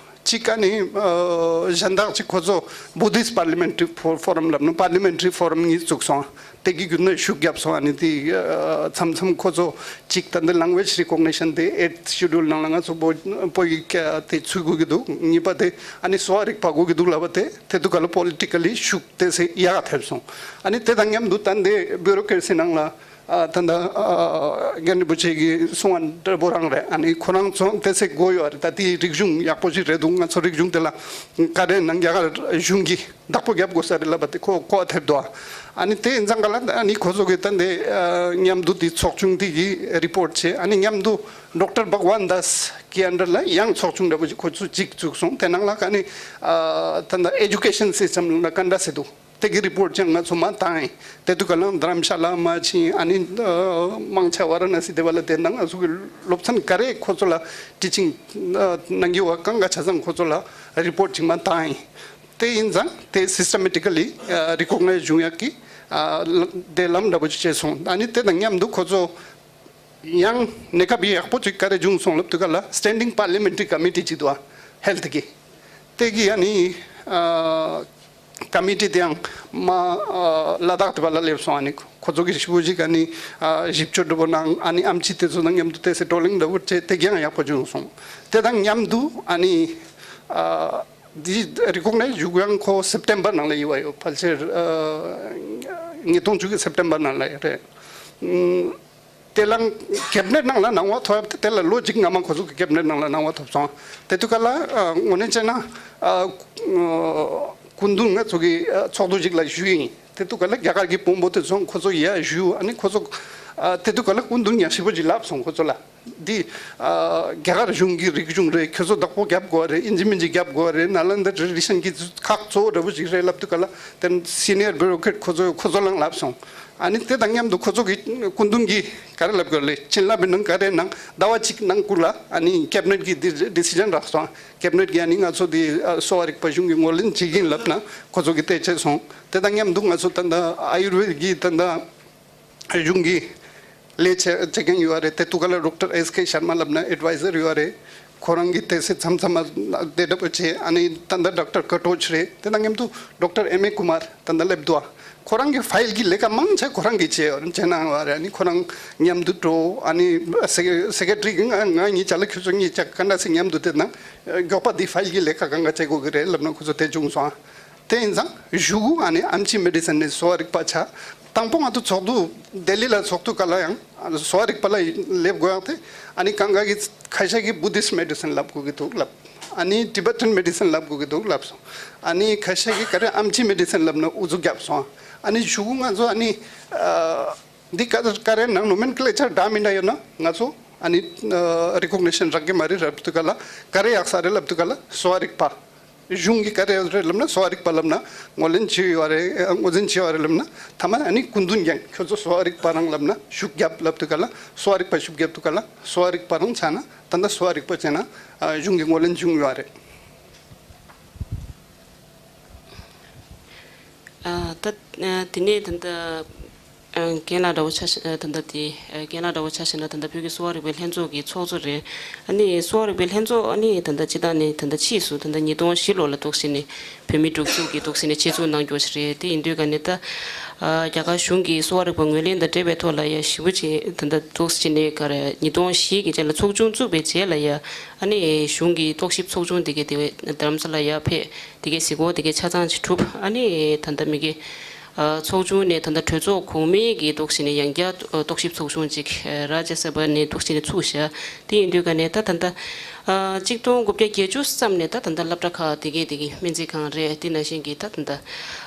གཅིག་ཨ་ནི་ཨ་གཞན་དག་ཅིག་ཁོ་ཚོ་བུ་དིསྟ་པར་ལི་མེན་ཊ་རི་ཕོ་ཕོ་རམ་ལབ་ན་པར་ལི་མེན་ཊ་རི་ཕོ་རམ་གཉིས་བཙུགས་སོང་། དེ་གི་བརྒྱུད་ནས་ཤུགས་བརྒྱབ་སོང་། ཨ་ནི་དེ་ཨ་མཚམས་མཚམས་ཁོ་ཚོ་གཅིག་ད་འདི་ལེང་གུ་ཝེཇ་རི་ཀོག་ནི་ཤན་དེ་ཨེཐ་ཤེ་ཌུལ་ནང་ལ་ང་ཚོ་བོད་བོད་ཡིག་དེ་ཚུད་དགོས་ཀྱི་འདུག་གཉིས་པ་དེ་ཨ་ནི་གསོ་བ་རིག་པ་དགོས་ཀྱི་འདུག་ལབ་པ་དེ་དེ་དུས་ག་ལ་པོ་ལི་ཊི་ཀལ་ལི་ཤུགས་དེ་སེ་ཡག་ག་ཐེབས་སོང་། ཨ་ནི་དེ་དང་མཉམ་དུ་ད་འདི་བྷིའུ་རོ་ཀེ་ར་སི་ནང་ལ། ཨ་ད་ལྟ་ཨ་རྒན་རིན་པོ་ཆེ་གིས་གསུང་བ་འདྲ་པོ་རང་རེད། ཨ་ནི་ཁོ་རང་ཚོ་དེ་ཚེ་དགོས་ཡོད་རེད། ད་དེའི་རིག་གཞུང་ཡག་པོ་ཞིག་རེད་འདུག་ང་ཚོ་རིག་གཞུང་དེ་ལ་ག་རེ་ནང་རྒྱ་གར་གཞུང་གིས་བདག་པོ་རྒྱབ་དགོས་ས་རེད་ལབ་པ་དེ་ཁོ་གོ་བ་ཐེབས་འདུག་ཨ་ནི་དེ་ཡིན་ཙང་ག་ལ་ཨ་ནི་ཁོ་ཚོ་གིས་ད་འདི་ཨ་མཉམ་དུ་དེ་ཚོགས་ཆུང་དེ་གིས་རི་པོར་ཊི་བྱས། ཨ་ནི་མཉམ་དུ་ཌོག་ཊར་བྷག་ཝན་དཱས་ཀྱི་ཨན་ཌར་ལ་ཡང་ཚོགས་ཆུང་འདྲ་པོ་ཞིག་ཁོ་ཚོས་གཅིག་བཙུགས་སོང་། དེ་ནང་ལ་ཨ་ནི་ཨ་ད་ལྟ་ཨེ་ཌུ་ཀེ་ཤན་སིས་ཊམ་ལ་ག་འདྲ་སེ་འདུག་དེ་གི་རི་པོར་ཊི་ཀྱང་ང་ཚོ་མར་བཏང་ཡིན། དེ་དུས་ག་ལ་དྷ་རམ་ཤ་ལ་མར་ཕྱིན། ཨ་ནི་ཨ་མང་ཆེ་ཝ་ར་ཎ་སི་དེ་བ་ལ་དེ་ནང་ང་ཚོ་གི་སློབ་ཚན་ག་རེ་ཁོ་ཚོ་ལ་ཊི་ཅིང་ཨ་གནང་གི་ཡོད་པ་གང་ག་ཆ་ཚང་ཁོ་ཚོ་ལ་རི་པོར་ཊི་ཅིག་མར་བཏང་ཡིན། དེ་ཡིན་ཙང་དེ་སི་སི་ཊེ་མེ་ཊི་ཀ་ལི་ཨ་རི་ཀོག་ནའིཛ་བྱུང་ཡག་གི་ཨ་དེ་ལམ་འདྲ་པོ་ཅིག་བྱས་སོང་། ཨ་ནི་དེ་དང་མཉམ་དུ་ཁོ་ཚོ་ཡང་གནས་སྐབས་ཡག་པོ་ཅིག་ག་རེ་བྱུང་སོང་ལབ་དུས་ག་ལ་སི་ཊེན་ཌིང་པར་ལི་མེན་ཊ་རི་ཀོ་མི་ཊི་ཅིག་འདུག་ཨ། ཧེལ་ཐི་གི། དེ་གི་ཨ་ནི་ཨ་ཀོ་མི་ཊི་དེ་ཡང་མ་ཨ་ལ་དྭགས་དེ་བ་ལ་སླེབས་སོང་། ཨ་ནི་ཁོ་ཚོ་གི་ཞི་བོ་ཞིག་ཨ་ནི་ཨ་ཞིབ་དཔྱོད་འདྲ་པོ་གནང་། ཨ་ནི་ཨེམ་ཆི་དེ་ཚོ་དང་མཉམ་དུ་དེ་སེ་བགྲོ་གླེང་འདྲ་པོ་བྱས། དེ་གི་ཡང་ཡག་པོ་བྱུང་སོང་། དེ་དང་མཉམ་དུ་ཨ་ནི་ཨ་འདི་རི་ཀོག་ནའིཛ་ཞུ་ཡང་ཁོ་སེབ་ཊེམ་བར་ནང་ལ་ཡོད་པ་ཡོད། ཕལ་ཆེར་ཨ་ཉིས་སྟོང་བཅུ་གི་སེབ་ཊེམ་བར་ནང་ལ་ཡོད་རེད། ཨུམ། དེ་ལ་ཀེ་བི་ནེ་ཊི་ནང་ལ་གནང་བ་ཐོབ་སྟེ། དེ་ལ་ལོ་གཅིག་སྔ་མ་ཁོ་ཚོ་གི་ཀེ་བི་ནེ་ཊི་ནང་ལ་གནང་བ་ཐོབ་སོང་། དེ་དུས་ག་ལ་ཨ་དངོས་གནས་བྱས་ན་ཨ་སྐུ་མདུན་ང་ཚོ་གི་ཨ་ཚོགས་འདུ་ཅིག་ལ་ཞུགས་ཡིན། དེ་དུས་ག་ལ་རྒྱ་གར་གྱི་དཔོན་པོ་དེ་ཚོ་ཁོ་ཚོ་ཡར་ཞུགས། ཨ་ནི་ཁོ་ཚོ་ཨ་དེ་དུས་ག་ལ་སྐུ་མདུན་ཡང་ཞེ་པོ་ཅིག་ལབ་སོང་ཁོ་ཚོ་ལ། འདི་ཨ་རྒྱ་གར་གཞུང་གི་རིག་གཞུང་རེད། ཁྱོད་ཚོ་བདག་པོ་རྒྱབ་དགོས་རེད། ཨིན་ཇི་མིན་ཇི་རྒྱབ་དགོས་རེད། ནཱ་ལནྡ་ཊི་རེ་ཌི་ཤན་གྱི་ཁག་གཙོ་བོ་འདྲ་པོ་ཅིག་རེད་ལབ་དུས་ག་ལ། དེ་སི་ནི་ཡར་བྷིའུ་རོ་ཀེ་རེ་ཊི་ཁོ་ཚོ་ཁོ་ཚོ་ལ་ལབ་སོང་། ཨ་ནི་དེ་དང་མཉམ་དུ་ཁོ་ཚོ་གི་སྐུ་མདུན་གྱིས་ག་རེ་ལབ་དགོས་རེད། བྱིན་རླབས་པའི་ནང་ག་རེ་གནང་། ཟླ་བ་གཅིག་ནང་ཁུལ་ལ་ཨ་ནི་ཀེ་བི་ནེ་ཊི་གིས་འདི་ཌི་སི་ཤན་རག་སོང་། ཀེ་བི་ནེ་ཊི་གིས་ཨ་ནི་ང་ཚོ་འདི་ཨ་གསོ་བ་རིག་པ་གཞུང་གི་ངོས་ལེན་བྱེད་ཀྱི་ཡིན་ལབ་ནས་ཁོ་ཚོ་གིས་དེ་བྱས་སོང་། དེ་དང་མཉམ་དུ་ང་ཚོ་ད་ལྟ་ཨ་ཡུར་ཝེད་ཀྱི་ད་ལྟ་གཞུང་གི་ལས་བྱེད་བྱེད་མཁན་ཡོད་རེད། དེ་དུས་ག་ལ་ཌོག་ཊར་ཨེས་ཀེ་ཤར་མ་ལབ་ན་ཨེཌ་ཝའི་ཛར་ཡོད་རེད། ཁོ་རང་གིས་དེ་སེ་མཚམས་མཚམས་མ་དེ་འདྲ་པོ་བྱས། ཨ་ནི་ད་ལྟ་ཌོག་ཊར་ཀ་ཊོ་ཆི་རེད། དེ་དང་མཉམ་དུ་ཌོག་ཊར་ཨེམ་ཨེ་ཀུ་མར་ད་ལྟ་སླེབས་འདུག་ཨ། ཁོ་རང་གི་ཕའིལ་གྱི་ལས་ཀ་མང་ཆེ་ཁོ་རང་གིས་བྱས་ཡོད་རེད། བྱས་གནང་ཡོད་རེད། ཨ་ནི་ཁོ་རང་མཉམ་དུ་འགྲོ། ཨ་ནི་སེ་སེ་ཀེ་ཊ་རི་གིས་ང་ང་གཉིས་ཆ་ལ་ཁྱོད་ཚོ་གཉིས་ཆ་ག་འདྲ་སེ་མཉམ་དུ་དེ་ནང་མགྱོགས་པ་འདི་ཕའིལ་གྱི་ལས་ཀ་གང་ག་བྱེད་དགོས་ཀྱི་རེད་ལབ་ན་ཁོ་ཚོ་དེ་བྱུང་སོང་ཨ། དེ་ཡིན་ཙང་གཞུག་གུ་ཨ་ནི་ཨམ་ཆི་མེ་ཌི་སན་ནས་གསོ་བ་རིག་པ་ཆགས། དང་པོ་ང་ཚོ་ཚོགས་འདུ་ལྡི་ལི་ལ་ཚོགས་དུས་ག་ལ་ཡང་གསོ་བ་རིག་པ་ལ་སླེབས་དགོས་ཡག་དེ། ཨ་ནི་གང་ག་གི་ཁ་ཤས་ཀྱིས་བུ་དིསྟ་མེ་ཌི་སན་ལབ་དགོས་ཀྱི་འདུག་ལབ། ཨ་ནི་ཊི་བེ་ཊན་མེ་ཌི་སན་ལབ་དགོས་ཀྱི་འདུག་ལབ་སོང་། ཨ་ནི་ཁ་ཤས་ཀྱིས་ག་རེ་ཨམ་ཆི་མེ་ཌི་སན་ལབ་ན་ཨུ་ཚུགས་བརྒྱབ་སོང་། ཨ་ནི་གཞུག་གུ་ང་ཚོ་ཨ་ནི་ཨ་འདི་ག་ག་རེ་ནང་ནོ་མེན་ཀི་ལེ་ཅར་འདྲ་མི་འདྲ་ཡོད་ན་ང་ཚོ་ཨ་ནི་ཨ་རི་ཀོག་ནི་ཤན་རག་གི་མ་རེད་ལབ་དུས་ག་ལ། ག་རེ་ཡག་ས་རེད་ལབ་དུས་ག་ལ་གསོ་བ་རིག་པ། གཞུང་གིས་ག་རེ་རེད་ལབ་ན་གསོ་བ་རིག་པ་ལབ་ན་ངོས་ལེན་བྱས་ཡོད་རེད། ངོས་འཛིན་བྱས་ཡོད་རེད་ལབ་ན། ཐ་མ་ཨ་ནི་སྐུ་མདུན་ཀྱང་ཁྱོད་ཚོ་གསོ་བ་རིག་པ་རང་ལབ་ན་ཤུགས་རྒྱབ་ལབ་དུས་ག་ལ། གསོ་བ་རིག་པ་ཤུགས་རྒྱབ་དུས་ག་ལ་གསོ་བ་རིག་པ་རང་ཆགས་ན། ད་ལྟ་གསོ་བ་རིག་པ་བྱས་ན་ཨ་གཞུང་གི་ངོས་ལེན་བྱུང་ཡོད་རེད། ཨ་ད་ཨ་དེ་ནས་ད་ལྟ་ཨ་རྒན་ལགས་འདྲ་བོ་ཆ་བཞག་ཨ་ད་ལྟ་དེ་ཨ་རྒན་ལགས་འདྲ་བོ་ཆ་བཞག་ན་ད་ལྟ་བོད་ཀྱི་གསོ་བ་རིག་པའི་ལྷན་ཚོགས་ཀྱི་ཚོགས་གཙོ་རེད། ཨ་ནི་གསོ་བ་རིག་པའི་ལྷན་ཚོགས་ཨ་ནི་ད་ལྟ་སྤྱི་བཏང་ནས་ད་ལྟ་ཕྱིས་སུ་ད་ལྟ་ཉིས་སྟོང་བཞི་ལོ་ལ་འདུག་སེ་ནས་བོད་མིའི་སྒྲིག་འཛུགས་ཀྱིས་འདུག་སེ་ནས་ཆེད་འཛུགས་གནང་རྒྱུ་ཞིག་རེད། དེ་ཡིན་དུས་ག་ནས་ད་ཨ་རྒྱ་གར་གཞུང་གིས་གསོ་བ་རིག་པ་ངོས་ལེན་དང་འབྲེལ་བའི་ཐོག་ལ་ཡ་ཞེ་པོ་ཅིག་ད་ལྟ་འདུག་སེ་ནས་ག་རེ་ཉིས་སྟོང་བཞི་གི་རྗེས་ལ་ཚོགས་ཆུང་བཙུགས་པའི་རྗེས་ལ་ཡ་ཨ་ནི་གཞུང་གི་རྟོག་ཞིབ་ཚོགས་ཆུང་དེ་གའི་དེ་བས་རྡ་རམ་ས་ལ་ཡར་ཕེབས། དེ་གའི་གཟིགས་སྐོར་དེ་གའི་ཆ་ཚང་ཅིག་གྲུབ། ཨ་ནི་ད་ལྟ་མི་གི་ཨ་ཚོགས་ཆུང་ནས་ད་ལྟ་གྲོས་ཚོགས་གོང་མའི་གི་འདུག་སེ་ནས་ཡང་བསྐྱར་ཨ་རྟོག་ཞིབ་ཚོགས་ཆུང་ཅིག་ཨ་རཱ་ཇ་སབ་ནས་འདུག་སེ་ནས་ཚུགས་བཞག། དེ་ཡིན་དུས་ག་ནས་ད་ད་ལྟ་ཨ་གཅིག་སྟོང་དགུ་བརྒྱ་བརྒྱད་ཅུ་ཙམ་ནས་ད་ད་ལྟ་སློབ་གྲྭ་ཁག་དེ་གའི་དེ་གའི་སྨན་རྩིས་ཁང་རེད། དེ་ནང་བཞིན་གྱི་ད་ད་ལྟ་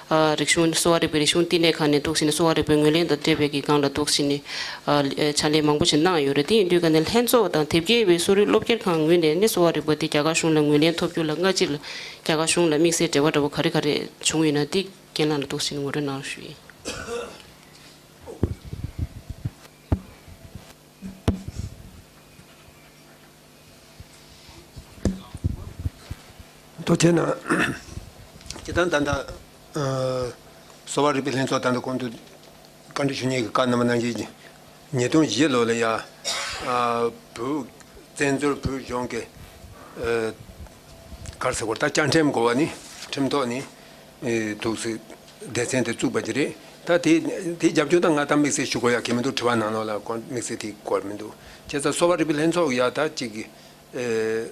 ཨ་རིག་གཞུང་གསོ་བ་རིག་པའི་རིག་གཞུང་བསྟི་གནས་ཁང་ནས་འདུག་སེ་ནས་གསོ་བ་རིག་པའི་ངོས་ལེན་དང་འབྲེལ་བའི་གི་སྒང་ལ་འདུག་སེ་ནས་ཨ་ཕྱག་ལས་མང་པོ་ཞིག་གནང་ཡོད་རེད། དེ་ཡིན་དུས་ག་ནས་ལྷན་ཚོགས་དང་དེབ་སྐྱེལ་བའི་གསོ་རིག་སློབ་སྐྱོར་ཁང་ངོས་ནས་ནི་གསོ་བ་རིག་པ་དེ་རྒྱ་གར་གཞུང་ལ་ངོས་ལེན་ཐོབ་རྒྱུ་ལ་སྔ་ཕྱི་ལ་རྒྱ་གར་གཞུང་ལ་དམིགས་བསལ་འབྲེལ་བ་འདྲ་བོ་ག་རེ་ག་རེ་བྱུང་ཡོད་ན་དེ་རྒན་ལགས་ལ་འདུག་སེ་ངོ་སྤྲོད་གནང་རོགས་ཞུ་ཡིན། ཐུགས་རྗེ་གནང་། སྤྱིར་བཏང་ད་ལྟ་ཨ་གསོ་བ་རིག་པའི་ལྷན་ཚོགས་ད་ལྟ་གོང་དུ་བཀའ་འདྲི་ཞུ་མཁན་གྱི་བཀའ་གནང་བ་ནང་བཞིན་གྱི་ཉིས་སྟོང་བཞི་ལོ་ལ་ཡ་ཨ་བོད་བཙན་བྱོལ་བོད་གཞུང་གི་ཨ་ག་རེ་ཟེར་དགོས་རེད། ད་བཅའ་ཁྲིམས་གོ་བ་ནི་ཁྲིམས་ཐོག་ནས་ཨེ་འདུག་སེ་སྡེ་ཚན་དེ་བཙུགས་པ་ཅིག་རེད། ད་དེ་དེ་རྒྱབ་སྐྱོར་ད་ང་ད་དམིགས་བསལ་ཞུ་དགོས་ཡ་གལ་མི་འདུག་དྲི་བ་ནང་ལོགས་ལ་ཁོང་དམིགས་བསལ་དེ་དགོས་མི་འདུག་བྱས་ཙང་གསོ་བ་རིག་པའི་ལྷན་ཚོགས་ཡ་ད་ཅིག་ཨེ་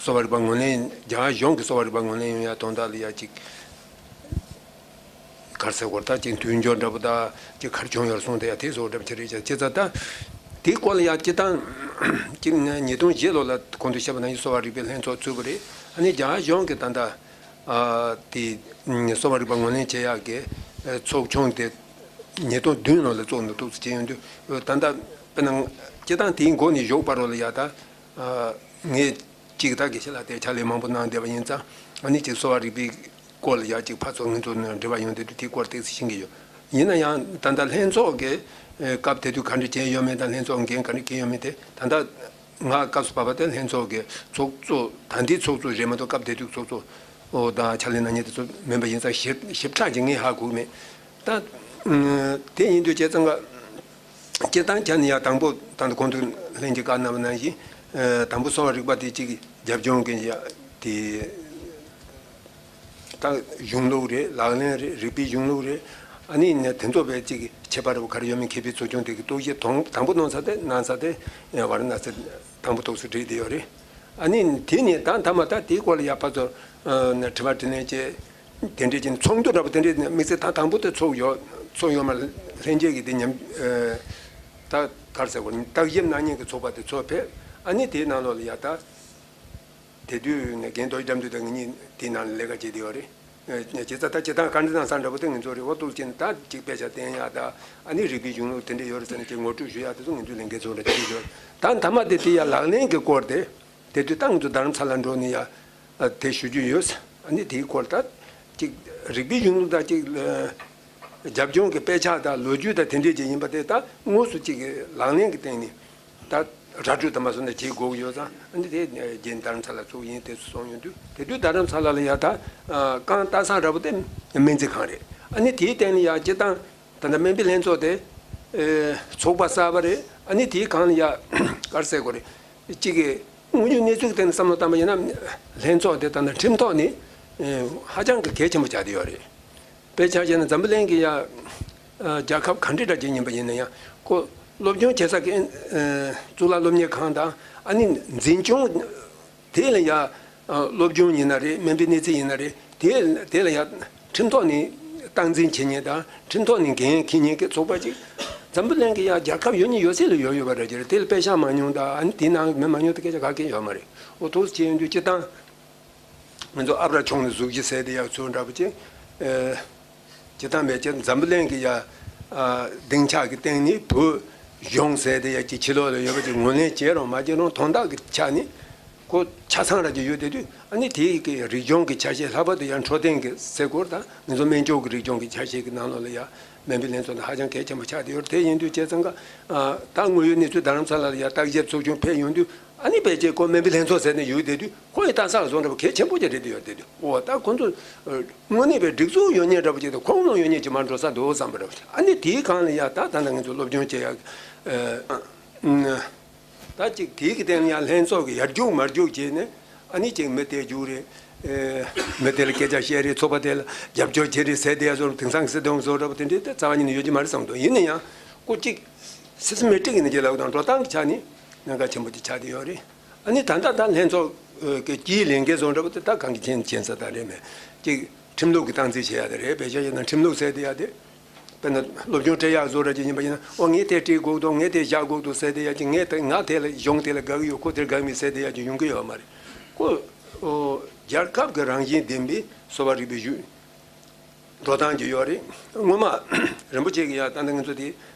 གསོ་བ་རིག་པ་ངོས་ལེན། རྒྱ་གར་གཞུང་གི་གསོ་བ་རིག་པ་ངོས་ལེན་ཡོང་ཡ་དོན་དག་ལ་ཡ་ཅིག་ག་རེ་ཟེར་དགོས་རེད། ད་ཅིག་མཐུན་སྦྱོར་འདྲ་པོ་ད་ཅིག་ག་རེ་བྱུང་ཡོད་རེད་གསུངས་ཏེ་ཡ་དེ་བཟོ་འདྲ་པོ་ཅིག་རེད་ཤག་བྱས་ཙང་ད་དེའི་སྐོར་ལ་ཡ་སྤྱིར་བཏང་ཅིག་ང་ཉིས་སྟོང་བཞི་ལོ་ལ་གོང་དུ་བཤད་པ་ནང་བཞིན་གསོ་བ་རིག་པའི་ལྷན་ཚོགས་བཙུགས་པ་རེད། ཨ་ནི་རྒྱ་གར་གཞུང་གི་ད་ལྟ་ཨ་དེ་གསོ་བ་རིག་པ་ངོས་ལེན་བྱེད་ཡག་གི་ཚོགས་ཆུང་དེ་ཉིས་སྟོང་བདུན་ལོ་ལ་བཙུགས་ནས་འདུག་སེ་བྱས་ཡོང་དུས་ད་ལྟ་དཔེར་ན་སྤྱིར་བཏང་དེའི་མགོ་ནས་མཇུག་བར་ལ་ཡ་ད་ཨ་ངས་ཅིག་ད་དགེ་བཤེས་ལགས་དེ་ཕྱག་ལས་མང་པོ་གནང་བསྡད་པ་ཡིན་ཙང་། ཨ་ནི་ཅིག་གསོ་བ་རིག་པའི་ སྐོར་ལ་ཡང་ཅིག་ཕར་ཚུར་ང་ཚོ་ནས་འབྲེལ་བ་ཡོང་དེ་དུས་དེའི་སྐོར་ཏོག་ཙམ་ཤེས་ཀྱི་ཡོད། ཡིན་ན་ཡང་ད་ལྟ་ལྷན་ཚོགས་ཀྱི་ཨེ་སྐབས་དེ་དུས་ག་འདྲ་བྱས་ཡོད་མེད་དང་ལྷན་ཚོགས་འགན་ག་འདྲ་འཁྱེར་ཡོད་མེད་དེ་ད་ལྟ་ང་སྐབས་སུ་བབས་པ་དེ་ལྷན་ཚོགས་ཀྱི་ཚོགས་གཙོ་ད་ལྟའི་ཚོགས་གཙོ་རེད་མ་གཏོགས་སྐབས་དེ་དུས་ཚོགས་གཙོ་ཨོ་དང་ཕྱག་ལས་གནང་མཁན་དེ་ཚོ་མིན་པ་ཡིན་ཙང་ཞིབ་ཞིབ་ཕྲ་ཅིག་ངས་ཧ་གོ་གི་མེད། ད་ཨ་དེ་ཡིན་དུས་བྱས་ཙང་ཀ་སྤྱིར་བཏང་ཆ་ནས་ཡང་དང་པོ་ད་ལྟ་གོང་དུ་ལྷན་རྒྱས་བཀའ་གནང་བ་ནང་བཞིན་ཨ་དང་པོ་གསོ་བ་རིག་པ་དེ་གཅིག་རྒྱབ་ལྗོངས་ཀྱི་ཡ་དེ་ད་གཞུང་ལུགས་རེད། ལག་ལེན་རེད། རིག་པའི་གཞུང་ལུགས་རེད། ཨ་ནི་ནས་དེ་ཚོ་བས་གཅིག་ཁྱད་པར་རུ་ག་རེ་ཡོད་མེད་མཁས་པའི་ཚོགས་ཆུང་དེ་གི་རྟོག་ཞིབ་དང་དང་པོ་གནང་ས་དེ་གནང་ས་དེ་ཝཱ་ར་ཎ་སི་དང་པོ་ཐོག་སུ་བསྒྲིགས་བསྡད་ཡོད་རེད། ཨ་ནི་དེ་ནས་ད་མཐའ་མ་ད་དེའི་སྐོར་ལ་ཡ་ཕར་ཚུར་ཨ་ནས་དྲི་བ་དྲིས་ལན་བྱས། དེ་འདྲས་ཀྱི་ཚོགས་འདུ་འདྲ་པོ་དེ་འདྲས་དམིགས་བསལ་ད་དང་པོ་དེ་ཚོགས་ཡོད་ཚོགས་ཡོད་མ་ལྷན་རྒྱས་ཀྱི་དེ་ཉམས་ཨེ་ད་ག་རེ་ཟེར་དགོས་རེད། བརྟག་ཞིབ་གནང་མཁན་གྱི་ཚོགས་པ་དེ་ཚོགས་ཕེབས། ཨ་ནི་དེའི་ནང་ལོགས་ལ་ཡ་ད་དེ་དུས་ནས་རྒན་རྡོ་རྗེ་དགྲ་འདུལ་དང་ངེད་གཉིས་དེའི་ནང་ལ་ལས་ཀ་བྱེད་བསྡད་ཡོད་རེད། ཨེ་བྱས་ཙང་ད་བྱེད་སྟངས་ག་འདྲ་གནང་ས་འདྲ་པོ་དེ་ང་ཚོ་རེད། འོ་ཐུགས་རྗེ་ཆེ། ད་ཅིག་དཔེ་ཆ་བསྟན་ཡག་ད་ཨ་ནི་རིག་པའི་གཞུང་ལུགས་དེ་འདྲས་ཡོད་རེད་ཟེར་ནས་ཅིག་ངོ་སྤྲོད་ཞུ་ཡག་དེ་ཚོ་ང་ཚོའི་ལས་འགན་ཚོ་འདྲ་ཅིག་ཡོད་རེད། ད་མཐའ་མ་དེ་དེ་ཡ་ལག་ལེན་གྱི་སྐོར་དེ། དེ་དུས་ད་ང་ཚོ་རྡ་རམ་ས་ལ་འགྲོ་ནས་ཡ་ཨ་དེ་ཞུ་རྒྱུ་ཡོད། ཨ་ནི་དེའི་སྐོར་ད་ཅིག་རིག་པའི་གཞུང་ལུགས་དང་ཅིག་ཨ་རྒྱབ་ལྗོངས་ཀྱི་དཔེ་ཆ་དང་ལོ་རྒྱུས་དང་དེ་འདྲས་ཅིག་ཡིན་པ་དེ་ད་དངོས་སུ་ཅིག་ལག་ལེན་གྱི་སྟེང་ནས་ད་ར་སྤྲོད་དང་མ་སོང་ན་བྱེད་དགོས་ཀྱི་ཡོད་ཙང་། ཨ་ནི་དེ་རྒྱུན་རྡ་རམ་ས་ལ་ཚུགས་ཡིན་དེ་སུ་སོང་ཡོང་དུས་དེ་དུས་རྡ་རམ་ས་ལ་ལ་ཡ་ད་ཨ་རྐང་ལྟ་ས་འདྲ་པོ་དེ་སྨན་རྩིས་ཁང་རེད། ཨ་ནི་དེའི་སྟེང་ནས་ཡ་སྤྱིར་བཏང་ད་ལྟ་སྨན་པའི་ལྷན་ཚོགས་དེ་ཨེ་ཚོགས་པ་གསར་པ་རེད། ཨ་ནི་དེའི་སྒང་ལ་ཡ་ག་རེ་ཟེར་དགོས་རེད། གཅིག་གིས་དངོས་ཡོད་གནས་ཚུལ་གྱི་སྟེང་ནས་བསམ་བློ་བཏང་པ་ཡིན་ན་ལྷན་ཚོགས་དེ་ད་ལྟ་ཁྲིམས་ཐོག་ནས་ཨེ་ཧ་ཅང་གི་གལ་ཆེན་པོ་ཆགས་བསྡད་ཡོད་རེད། དཔེ་ཆ་བཞག་ན་འཛམ་བུ་གླིང་གི་ཡ་ཨ་རྒྱལ་ཁབ་ག་འདྲ་འདྲ་ཅིག་ཡིན་པ་ཡིན་ན་ཡང་ཁོ་སློབ་སྦྱོང་བྱེད་ས་གི་ཨེ་གཙུག་ལག་སློབ་གཉེར་ཁང་དང་ཨ་ནི་འཛིན་སྐྱོང་། དེ་ལ་ཡ་ཨ་སློབ་སྦྱོང་ཡིན་ན་རེད། སྨན་པའི་གནས་ཚུལ་ཡིན་ན་རེད། དེ་དེ་ལ་ཡ་ཁྲིམས་ཐོག་ནས་སྟངས་འཛིན་བྱེད་མཁན་དང་ཁྲིམས་ཐོག་ནས་འགན་འཁྱེར་མཁན་གྱི་ཚོགས་པ་ཅིག་འཛམ་བུ་གླིང་གི་ཡ་རྒྱལ་ཁབ་ཡོད་ནི་ཡོད་ཚད་ལ་ཡོད་ཡོད་པ་རེད་ཀྱི་རེད། དེ་ལ་དཔེ་ཆ་མང་ཉུང་དང་ཨ་ནི་དེའི་ནང་མི་མང་ཉུང་དེ་སྐད་ཆ་ག་གེ་ཡོད་མ་རེད། འོ་ཐུགས་རྗེ་ཆེ་ཡོང་དུས་སྤྱིར་བཏང་། ང་ཚོ་ཨ་བྲ་ཁྱུང་ནས་གཟུགས་གཞི་ཟེར་དེ་ཡག་ཚུལ་འདྲ་པོ་ཅིག་ཨེ། སྤྱིར་བཏང་མེད་ཀྱི་འཛམ་བུ་གླིང་གི་ཡ། ཨ་སྡིངས་ཆ་གི་སྟེང་ནས་བོད་གཞུང་ཟེར་དེ་ཡ་ཅིག་ཕྱི་ལོགས་ལ་ཡོད་པ་ཅིག་ངོས་ལེན་བྱེད་རུང་མ་བྱེད་རུང་དོན་དག་གི་ཆ་ནས་ཁོ་ཆ་ཚང་ར་ཅིག་ཡོད་དེ་དུས་ཨ་ནི་དེའི་གི་རིག་གཞུང་གི་ཆ་ཤས་ལྷག་པར་དུ་ཡང་འཕྲོད་བསྟེན་གི་ཟེར་དགོས་རེད། ད་ང་ཚོ་སྨན་སྦྱོར་གི་རིག་གཞུང་གི་ཆ་ཤས་གི་ནང་ལོགས་ལ་ཡ་སྨན་པའི་ལྷན་ཚོགས་ནི་ཧ་ཅང་གལ་ཆེན་པོ་ཆགས་བསྡད་ཡོད་རེད། དེ་ཡིན་དུས་བྱས་ཙང་ཀ་ཨ་ད་དངོས་ཡོད་གནས་ཚུལ་རྡ་རམ་ས་ལ་ལ་ཡ་བརྟག་ཞིབ་ཚོགས་ཆུང་ཕེབས་ཡོང་དུས། ཨ་ནི་ཕལ་ཆེར་ཁོ་སྨན་པའི་ལྷན་ཚོགས་ཟེར་ནས་ཡོད་བསྡད་དུས་ཁོ་ཡི་ལྟ་ས་ལ་བཟོ་འདྲ་པོ་གལ་ཆེན་པོ་ཅིག་རེད་དུ་ཡོད་བསྡད་དུས་འོ་ད་ཁོ་ཚོ་དངོས་གནས་པའི་སྒྲིག་འཛུགས་ཡོད་མཁན་འདྲ་པོ་ཅིག་དང་ཁོངས་ནང་ཡོད་མཁན་ཅིག་མར་འགྲོ་ས་འདུག་བསམ་པ་འདྲ་པོ་ཅིག་ཨ་ནི་དེའི་སྒང་ལ་ཡ་ད་ད་ལྟ་ང་ཚོ་སློབ་སྦྱོང་བྱེད་ཡག་ད་ཅིག་དེའི་གི་སྟེང་ལ་ཡ་ལྷན་ཚོགས་ཀྱི་ཡར་རྒྱུག་མར་རྒྱུག་བྱས་ནས་ཨ་ནི་ཅིག་མི་དེ་རྒྱུག་རེད། མི་དེ་ལ་སྐད་ཆ་བཤད་རེད། ཚོགས་པ་དེ་ལ་རྒྱབ་སྐྱོར་བྱེད་རེད་ཟེར་དེ་ཡ་བཟོ་དེང་སང་གི་སྲིད་དོན་བཟོ་འདྲ་པོ་དེ་འདྲའི་དེ་རྩ་བ་ཉིད་ནས་ཡོད་ཀྱི་མ་རེད་བསམ་འདུག་ཡིན་ན་ཡང་ཁོ་ཅིག་སིས་མེ་ཊིག་ཡིན་ན་རྒྱལ་ལ་དང་འགྲོ་སྟངས་ཀྱི་ཆ་ནས་གནད་འགག་ཆེན་པོ་དེ་ཆགས་བསྡད་ཡོད་རེད། ཨ་ནི་ད་ལྟ་ད་ལྷན་ཚོགས་ཀྱི་སྤྱིའི་ལས་འགན་བཟོ་འདྲ་པོ་དེ་ད་གང་གི་ཆེན་ཆེན་ས་ད་རེད་མེད་ཅིག་ཁྲིམས་ལུགས་ཀྱི་སྟངས་འཛིན་བྱེད་ཡ་དེ་རེད། བེད་སྤྱོད་བྱས་ན་ཁྲིམས་ལུགས་ཟེར་དེ་ཡ་དེ་དཔེར་ན་སློབ་སྦྱོང་སྤྲད་ཡག་བཟོ་འདྲ་ཅིག་ཡིན་པ་ཡིན་ན་ཨོ་ངས་དེ་སྤྲད་དགོས་འདུག་ངས་དེ་བཞག་དགོས་འདུག་ཟེར་དེ་ཡ་ཅིག་ངས་དེ་ང་དེ་ལ་གཞུང་དེ་ལ་དགའ་གི་ཡོད། ཁོ་དེར་དགའ་གི་མེད་ཟེར་དེ་ཡ་ཅིག་ཡོང་གི་ཡོད་མ་རེད། ཁོ་ཨོ་རྒྱལ་ཁབ་ཀྱི་རང་བཞིན་ལྡན་པའི་གསོ་བ་རིག་པའི་གཞུང་འགྲོ་སྟངས་ཀྱི་ཡོད་རེད། སྔོན་མ་རིན་པོ་ཆེ་གི་ཡ་ད་ལྟ་ང་ཚོ་དེ་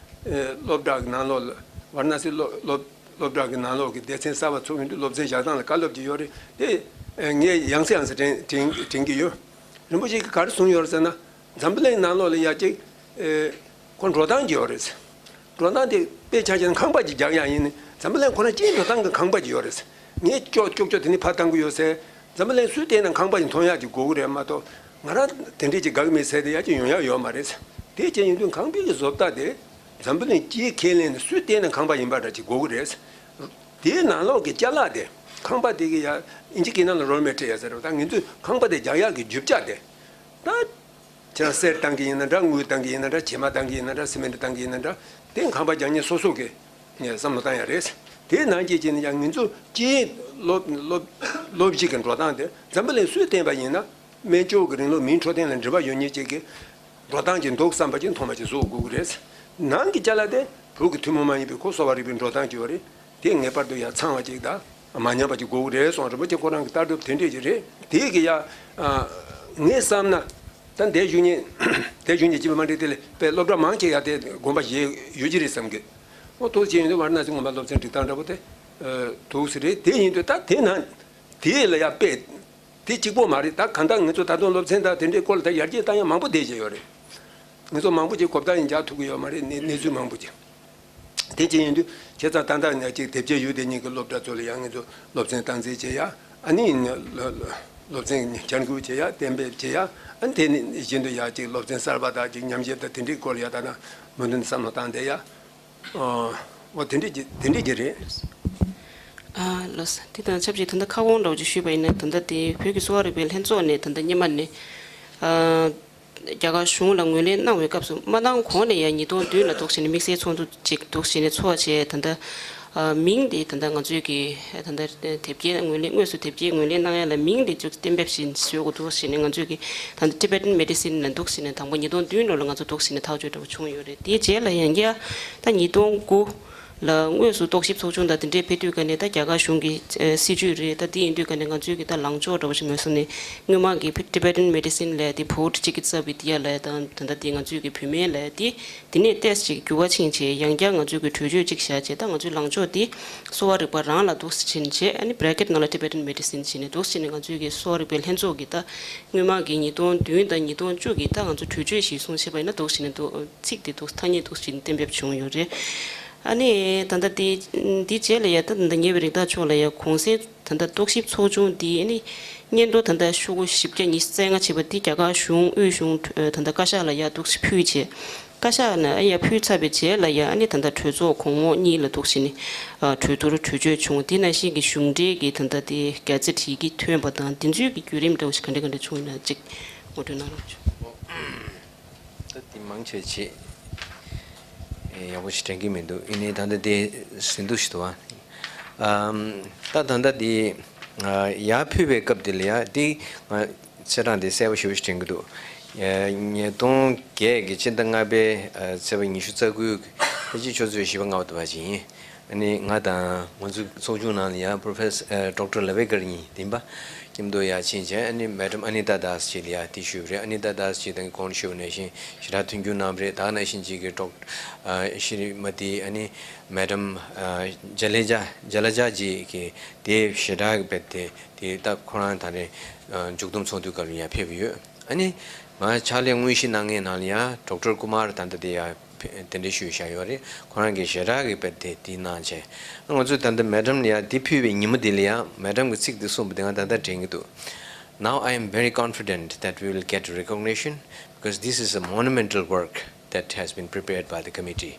ཨེ་སློབ་གྲྭ་གི་ནང་ལོགས་ལ་ཝཱ་ར་ཎ་སི་སློབ་སློབ་སློབ་གྲྭ་གི་ནང་ལོགས་ཀྱི་སྡེ་ཚན་གསར་པ་ཚུགས་ཡོང་དུས་སློབ་ཚན་བཞག་སྟངས་ལ་བཀའ་སློབ་ཀྱི་ཡོད་རེད། དེ་ཨེ་ངས་ཡང་སེ་ཡང་སེ་དྲན་དྲན་དྲན་གྱི་ཡོད། རིན་པོ་ཆེ་གིས་ག་རེ་གསུངས་ཡོད་རེད་ཟེར་ན། འཛམ་བུ་གླིང་ནང་ལོགས་ལ་ཡ་གཅིག་ཨེ་ཁོ་འགྲོ་སྟངས་ཀྱི་ཡོད་རེད་ཟེར། འགྲོ་སྟངས་དེ་དཔེ་ཆ་བཞག་ན་ཁང་པ་ཅིག་རྒྱག་ཡག་ཡིན་ནི་འཛམ་བུ་གླིང་ཁོ་རང་གཅིག་འགྲོ་སྟངས་ཀྱི་ཁང་པ་ཅིག་ཡོད་རེད་ཟེར། ངས་ཀྱོག་ཀྱོག་ཀྱོག་དེ་ནི་ཕར་བཏང་གི་ཡོད་ཟེར། འཛམ་བུ་གླིང་སུས་བལྟས་ན་ཁང་པ་ཅིག་མཐོང་ཡག་ཅིག་དགོས་ཀྱི་རེད་མ་གཏོགས། ང་རང་དེ་འདྲས་ཅིག་དགའ་གི་མེད་ཟེར་དེ་ཡག་ཅིག་ཡོང་ཡག་ཡོད་མ་རེད་ཟེར། དེ་བྱས་ཡིན་དུས་ཁང་པའི་གི་བཟོ་ལྟ་དེ་འཛམ་བུ་གླིང་སྤྱིའི་ཁས་ལེན་ནས་སུས་བལྟས་ན་ཁང་པ་ཡིན་པ་འདྲ་ཅིག་དགོས་ཀྱི་རེད་ཟེར། དེའི་ནང་ལོགས་ཀྱི་ཅ་ལག་དེ་ཁང་པ་དེ་གི་ཡ་ཨིན་ཇི་སྐད་ནང་ལ་རོ་མེ་ཊི་རི་ཡལ་ཟེར་བ་ད་ང་ཚོས་ཁང་པ་དེ་རྒྱག་ཡག་གི་རྒྱུ་ཆ་དེ་ད། ཁྱེད་རང་གསེར་བཏང་གི་ཡིན་ན་འདྲ། དངུལ་བཏང་གི་ཡིན་ན་འདྲ། བྱེ་མ་བཏང་གི་ཡིན་ན་འདྲ། སི་མེན་ཊི་བཏང་གི་ཡིན་ན་འདྲ། དེ་ཁང་པ་རྒྱག་མཁན་སོ་སོ་གི་ངས་བསམ་བློ་བཏང་ཡ་རེད། དེའི་ནང་གི་ཅིག་ནི་ཡང་ང་ཚོ་སྤྱིའི་སློབ་སློབ་སློབ་གཞི་གི་འགྲོ་སྟངས་དེ་འཛམ་བུ་གླིང་སུས་བསྟན་པ་ཡིན་ན། སྨན་བཅོས་ཀྱི་རིང་ལུགས་མིའི་འཕྲོད་བསྟེན་ལ་འབྲེལ་བ་ཡོད་མཁན་ཅིག་གི་འགྲོ་སྟངས་ཅིག་འདུག་བསམ་པ་ཅིག་མཐོང་བ་ཅིག་བཟོ་དགོས་ཀྱི་རེད། ནང་གི་ཅ་ལག་དེ་བོད་ཀྱི་ཐུན་མོང་མ་ཡིན་པའི་ཁོ་གསོ་བ་རིག་པའི་འགྲོ་སྟངས་ཅིག་ཡོད་རེད། དེ་ངེས་པར་དུ་ཡང་ཚང་བ་ཅིག་དང་མ་ཉམས་པ་ཅིག་དགོས་ཀྱི་རེད་གསུངས། རིན་པོ་ཆེ་ཁོ་རང་གི་ལྟ་གྲུབ་དེ་འདྲས་ཅིག་རེད། དེ་གི་ཡ་ཨ་ངས་བསམ་ན་ད་འདས་བཞུགས་མཁན་འདས་བཞུགས་མཁན་སྐྱིད་པ་མ་འདྲེ་དེ་ལས་དཔེ་སློབ་གྲྭ་མང་ཆེ་ཡ་དེ་དགོངས་པ་བཞེས་ཡོད་ཀྱི་རེད་བསམ་གི། ཨོ་ཐུགས་རྗེ་ཆེ་ཡིན་དུས་ཝཱ་ར་ཎ་སི་ངོ་མ་སློབ་ཚན་སྒྲིག་སྟངས་འདྲ་པོ་དེ་ཨ་འདུག་སེ་རེད། དེ་ཡིན་དུས་ད་དེ་ན་དེ་ལ་ཡ་དཔེ། དེ་གཅིག་པོ་མ་རེད། ད་གང་ལྟར་ང་ཚོ་ད་དུང་སློབ་ཚན་དང་དེ་འདྲའི་སྐོར་ལ་ད་ཡར་རྒྱས་བཏང་ཡ་མང་པོ་བསྡད་བཞིན་ཡོད་རེད། ང་ཚོ་མང་པོ་ཅིག་གོ་བརྡ་ཡང་རྒྱག་ཐུབ་ཀྱི་ཡོད་མ་རེད། གནས་གནས་ཚུལ་མང་པོ་ཅིག་དེ་ཅི་ཡིན་དུས་ཁྱེད་ཚོ་ད་ལྟ་ནས་ཅིག་དེབ་སྐྱེལ་ཡུལ་དེ་གཉིས་ཀྱི་སློབ་གྲྭ་ཚོ་ལ་ཡང་ང་ཚོ་སློབ་ཚན་སྟངས་འཛིན་བྱེད་ཡ། ཨ་ནི་སློབ་ཚན་བསྐྱར་འགྱུར་བྱེད་ཡ། གཏན་འབེབས་བྱེད་ཡ། ཨ་ནི་དེ་ནི་བཞིན་དུ་ཡ་ཅིག་སློབ་ཚན་གསར་པ་དང་ཅིག་ཉམས་ཞིབ་དང་དེ་འདྲའི་སྐོར་ལ་ཡ་ད་ལྟ་མུ་མཐུད་བསམ་བློ་བཏང་བསྡད་ཡ། ཨོ་དེ་འདྲ་ཅིག་དེ་འདྲ་ཅིག་རེད། ཨ་ལགས་སོ། དེ་དང་ཆབས་ཅིག་ད་ལྟ་ཁ་སྐོང་འདྲ་བོ་ཅིག་ཞུས་པ་ཡིན་ན། ད་ལྟ་དེ་བོད་ཀྱི་གསོ་བ་རིག་པའི་ལྷན་ཚོགས་ནས་ད་ལྟ་སྔོན་མ་ནས་ཨ་རྒྱ་གར་གཞུང་ལ་ངོས་ལེན་གནང་བའི་སྐབས་སུ། མ་གནང་གོང་ནས་ཡང་ཉིས་སྟོང་བདུན་ལ་འདུག་བྱས་ནས་དམིགས་བསལ་ཚོགས་འདུ་ཅིག་འདུག་བྱས་ནས་ཚོགས་བྱས། ད་ལྟ་ཨ་མིང་དེ་ད་ལྟ་ང་ཚོའི་གི་ད་ལྟ་དེབ་སྐྱེལ་ངོས་ལེན། དངོས་སུ་དེབ་སྐྱེལ་ངོས་ལེན་གནང་ཡ་ལ་མིང་དེ་ཅིག་གཏན་འབེབས་ཤིག་བཟོ་དགོས་འདུག་བྱས་ནས། ང་ཚོའི་གི་ད་ལྟ་Tibetan Medicine ལ་འདུག་བྱས་ནས་དང་པོ་ཉིས་སྟོང་བདུན་ལོ་ལ་ང་ཚོ་འདུག་བྱས་ནས་ཐག་གཅོད་འདྲ་བོ་བྱུང་ཡོད་རེད། དེའི་རྗེས་ལ་ཡང་བསྐྱར་ད་ཉིས་སྟོང་དགུ་ལ་དངོས་སུ་རྟོག་ཞིབ་ཚོགས་ཆུང་དང་དེ་འདྲའི་ཕེབས་དུས་ཀ་ནས། ད་རྒྱ་གར་གཞུང་གི་ཨ་སྲིད་ཇུས་རེད། ད་དེ་ཡིན་དུས་ཀ་ནས་ང་ཚོའི་གི་ད་ལངས་ཕྱོགས་འདྲ་བོ་ཞིག་མེད་སོང་ནས། སྔོན་མ་གི་Tibetan Medicine ལབ་དེ་བོད་ཅིག་གི་རྩ་བའི་དེ་ཡ་ལ་ད་ད་ལྟ་དེ་ང་ཚོའི་གི་བུད་མེད་ལབ་དེ། དེ་ནས་ཏོག་ཙམ་ཅིག་འགྱུར་བ་ཕྱིན་བྱས། ཡང་བསྐྱར་ང་ཚོའི་གི་གྲོས་ཆོད་ཅིག་བཞག་བྱས། ད་ང་ཚོའི་ལངས་ཕྱོགས་དེ་གསོ་བ་རིག་པ་རང་ལ་འདུག་སེ་ཕྱིན་བྱས། ཨ་ནི་bracket ནང་ལ་Tibetan Medicine བྱས་ནས་འདུག་སེ་ཕྱིན་ནས། ང་ཚོའི་གི་གསོ་བ་རིག་པའི་ལྷན་ཚོགས་ཀྱི་ད་སྔོན་མ་གི་ཉིས་སྟོང་བདུན་དང་ཉིས་སྟོང་བཅུ་གི་ད་ང་ཚོ་གྲོས་ཆོད་གཞིར་བཟུང་བྱས་པ་ཡིན་ན། འདུག་སེ་ནས་འདུག་ཚིག་དེ་འདུག་ཐ་སྙད་འདུག་སེ་ཕྱིན་གཏན་འབེབས་བྱུང་ཡོད་རེད། ཨ་ནི་ད་ལྟ་དེ་འདི་རྗེས་ལ་ཡ་ད་ད་ལྟ་ཉེ་བའི་རིང་ད་ཕྱོགས་ལ་ཡ་གུང་སེང་ད་ལྟ་རྟོག་ཞིབ་ཚོགས་ཆུང་འདི་ནི་སྔོན་འགྲོ་ད་ལྟ་ཤོག་གུ་བཞི་བརྒྱ་ཉི་ཤུ་རྩ་ལྔ་བྱས་པ་འདི་རྒྱ་གར་གཞུང་དབུས་གཞུང་ད་ལྟ་བཀའ་ཤག་ལ་ཡར་འདུག་སེ་ཕུལ་བྱས། བཀའ་ཤག་ནས་ཡར་ཕུལ་ཚར་བའི་རྗེས་ལ་ཡ། ཨ་ནི་ད་ལྟ་གྲོས་ཚོགས་གོང་འོག་གཉིས་ལ་འདུག་སེ་ནི་གྲོས་བསྡུར་གྲོས་ཆོད་བྱུང་། དེ་ནང་བཞིན་གྱི་གཞུང་འབྲེལ་གྱི་ད་ལྟ་དེ་ག་ཚོད་ཡི་གེ་ཐོན་པ་དང་། དེ་ཚོའི་གི་བརྒྱུད་རིམ་འདྲ་བོ་ཞིག་ག་འདྲ་ག་འདྲ་བྱུང་ཡོད་ན་ཅིག་ངོ་སྤྲོད་གནང་རོགས་བྱུང་། ད་དེ་མང་ཆེ་བྱེད་ཡག་པོ་ཞིག་དྲན་གྱི་མི་འདུག་ཡིན་ནའི་ད་ལྟ་དེ་ཟིན་འདུག་ཞིག་འདུག་ཨ། ཨམ། ད་ད་ལྟ་དེ་ཡར་ཕུལ་བའི་སྐབས་དེ་ལ་ཡ་དེ་ང་ཚེས་གྲངས་དེ་གསལ་པོ་ཞེ་པོ་ཞིག་དྲན་གྱི་འདུག་ཉིས་སྟོང་བརྒྱད་ཀྱི་ཕྱི་ཟླ་ལྔ་པའི་ཚེས་པ་ཉི་ཤུ་རྩ་དགུ། ཕལ་ཆེར་ཆུ་ཚོད་བཞི་པ་ལྔ་པ་དེ་བར་ཅིག་ཡིན། ཨ་ནི་ང་དང་ང་ཚོའི་ཚོགས་ཆུང་ནང་ལ་ཡ་Professor ཨ་Doctor Lavekar གཉིས་ཡིན་པ། སྐྱིད་མདོག་ཡ་ཕྱིན་བྱས། ཨ་ནི་Madam Anita Das ཅིག་ལ་ཡ་དེ་ཞུས་པ་རེད། Anita Das ཅིག་དང་གོང་ཞུས་པ་ནང་བཞིན་ཞེ་དྲག་མཐུན་འགྱུར་གནང་བ་རེད། ད་ག་ནང་བཞིན་ཅིག་གི་Doctor ཨ་Shrimati ཨ་ནི་Madam ཨ་Jaleja Jaleja ཅིག་གི་དེ་ཞེ་དྲག་གི་དཔེ་དེ་དེ་ད་ཁོ་རང་ད་རེས་ཨ་མཇུག་བསྡོམས་ཚོགས་འདུའི་སྐབས་ལ་ཡ་ཕེབས་ཡོད། ཨ་ནི་ང་ཕྱག་ལས་དངོས་གཞི་གནང་མཁན་ནང་ལ་ཡ་Doctor Kumar ད་ལྟ་དེ་ཡ་དེ་འདྲ་ཞུས་བཞག་ཡོད་རེད། ཁོ་རང་གིས་ཞེ་དྲག་གི་དཔེ་དེ་དེ་གནང་བྱས། ང་ཚོས་ད་ལྟ་Madam ལ་ཡ་དེ་ཕུལ་བའི་ཉིན་མོ་དེ་ལ་ཡ་Madam གི་ཚིག་དེ་གསུངས་པ་དེ་ང་ད་ལྟ་དྲན་གྱི་འདུག Now I am very confident that we will get recognition because this is a monumental work that has been prepared by the committee.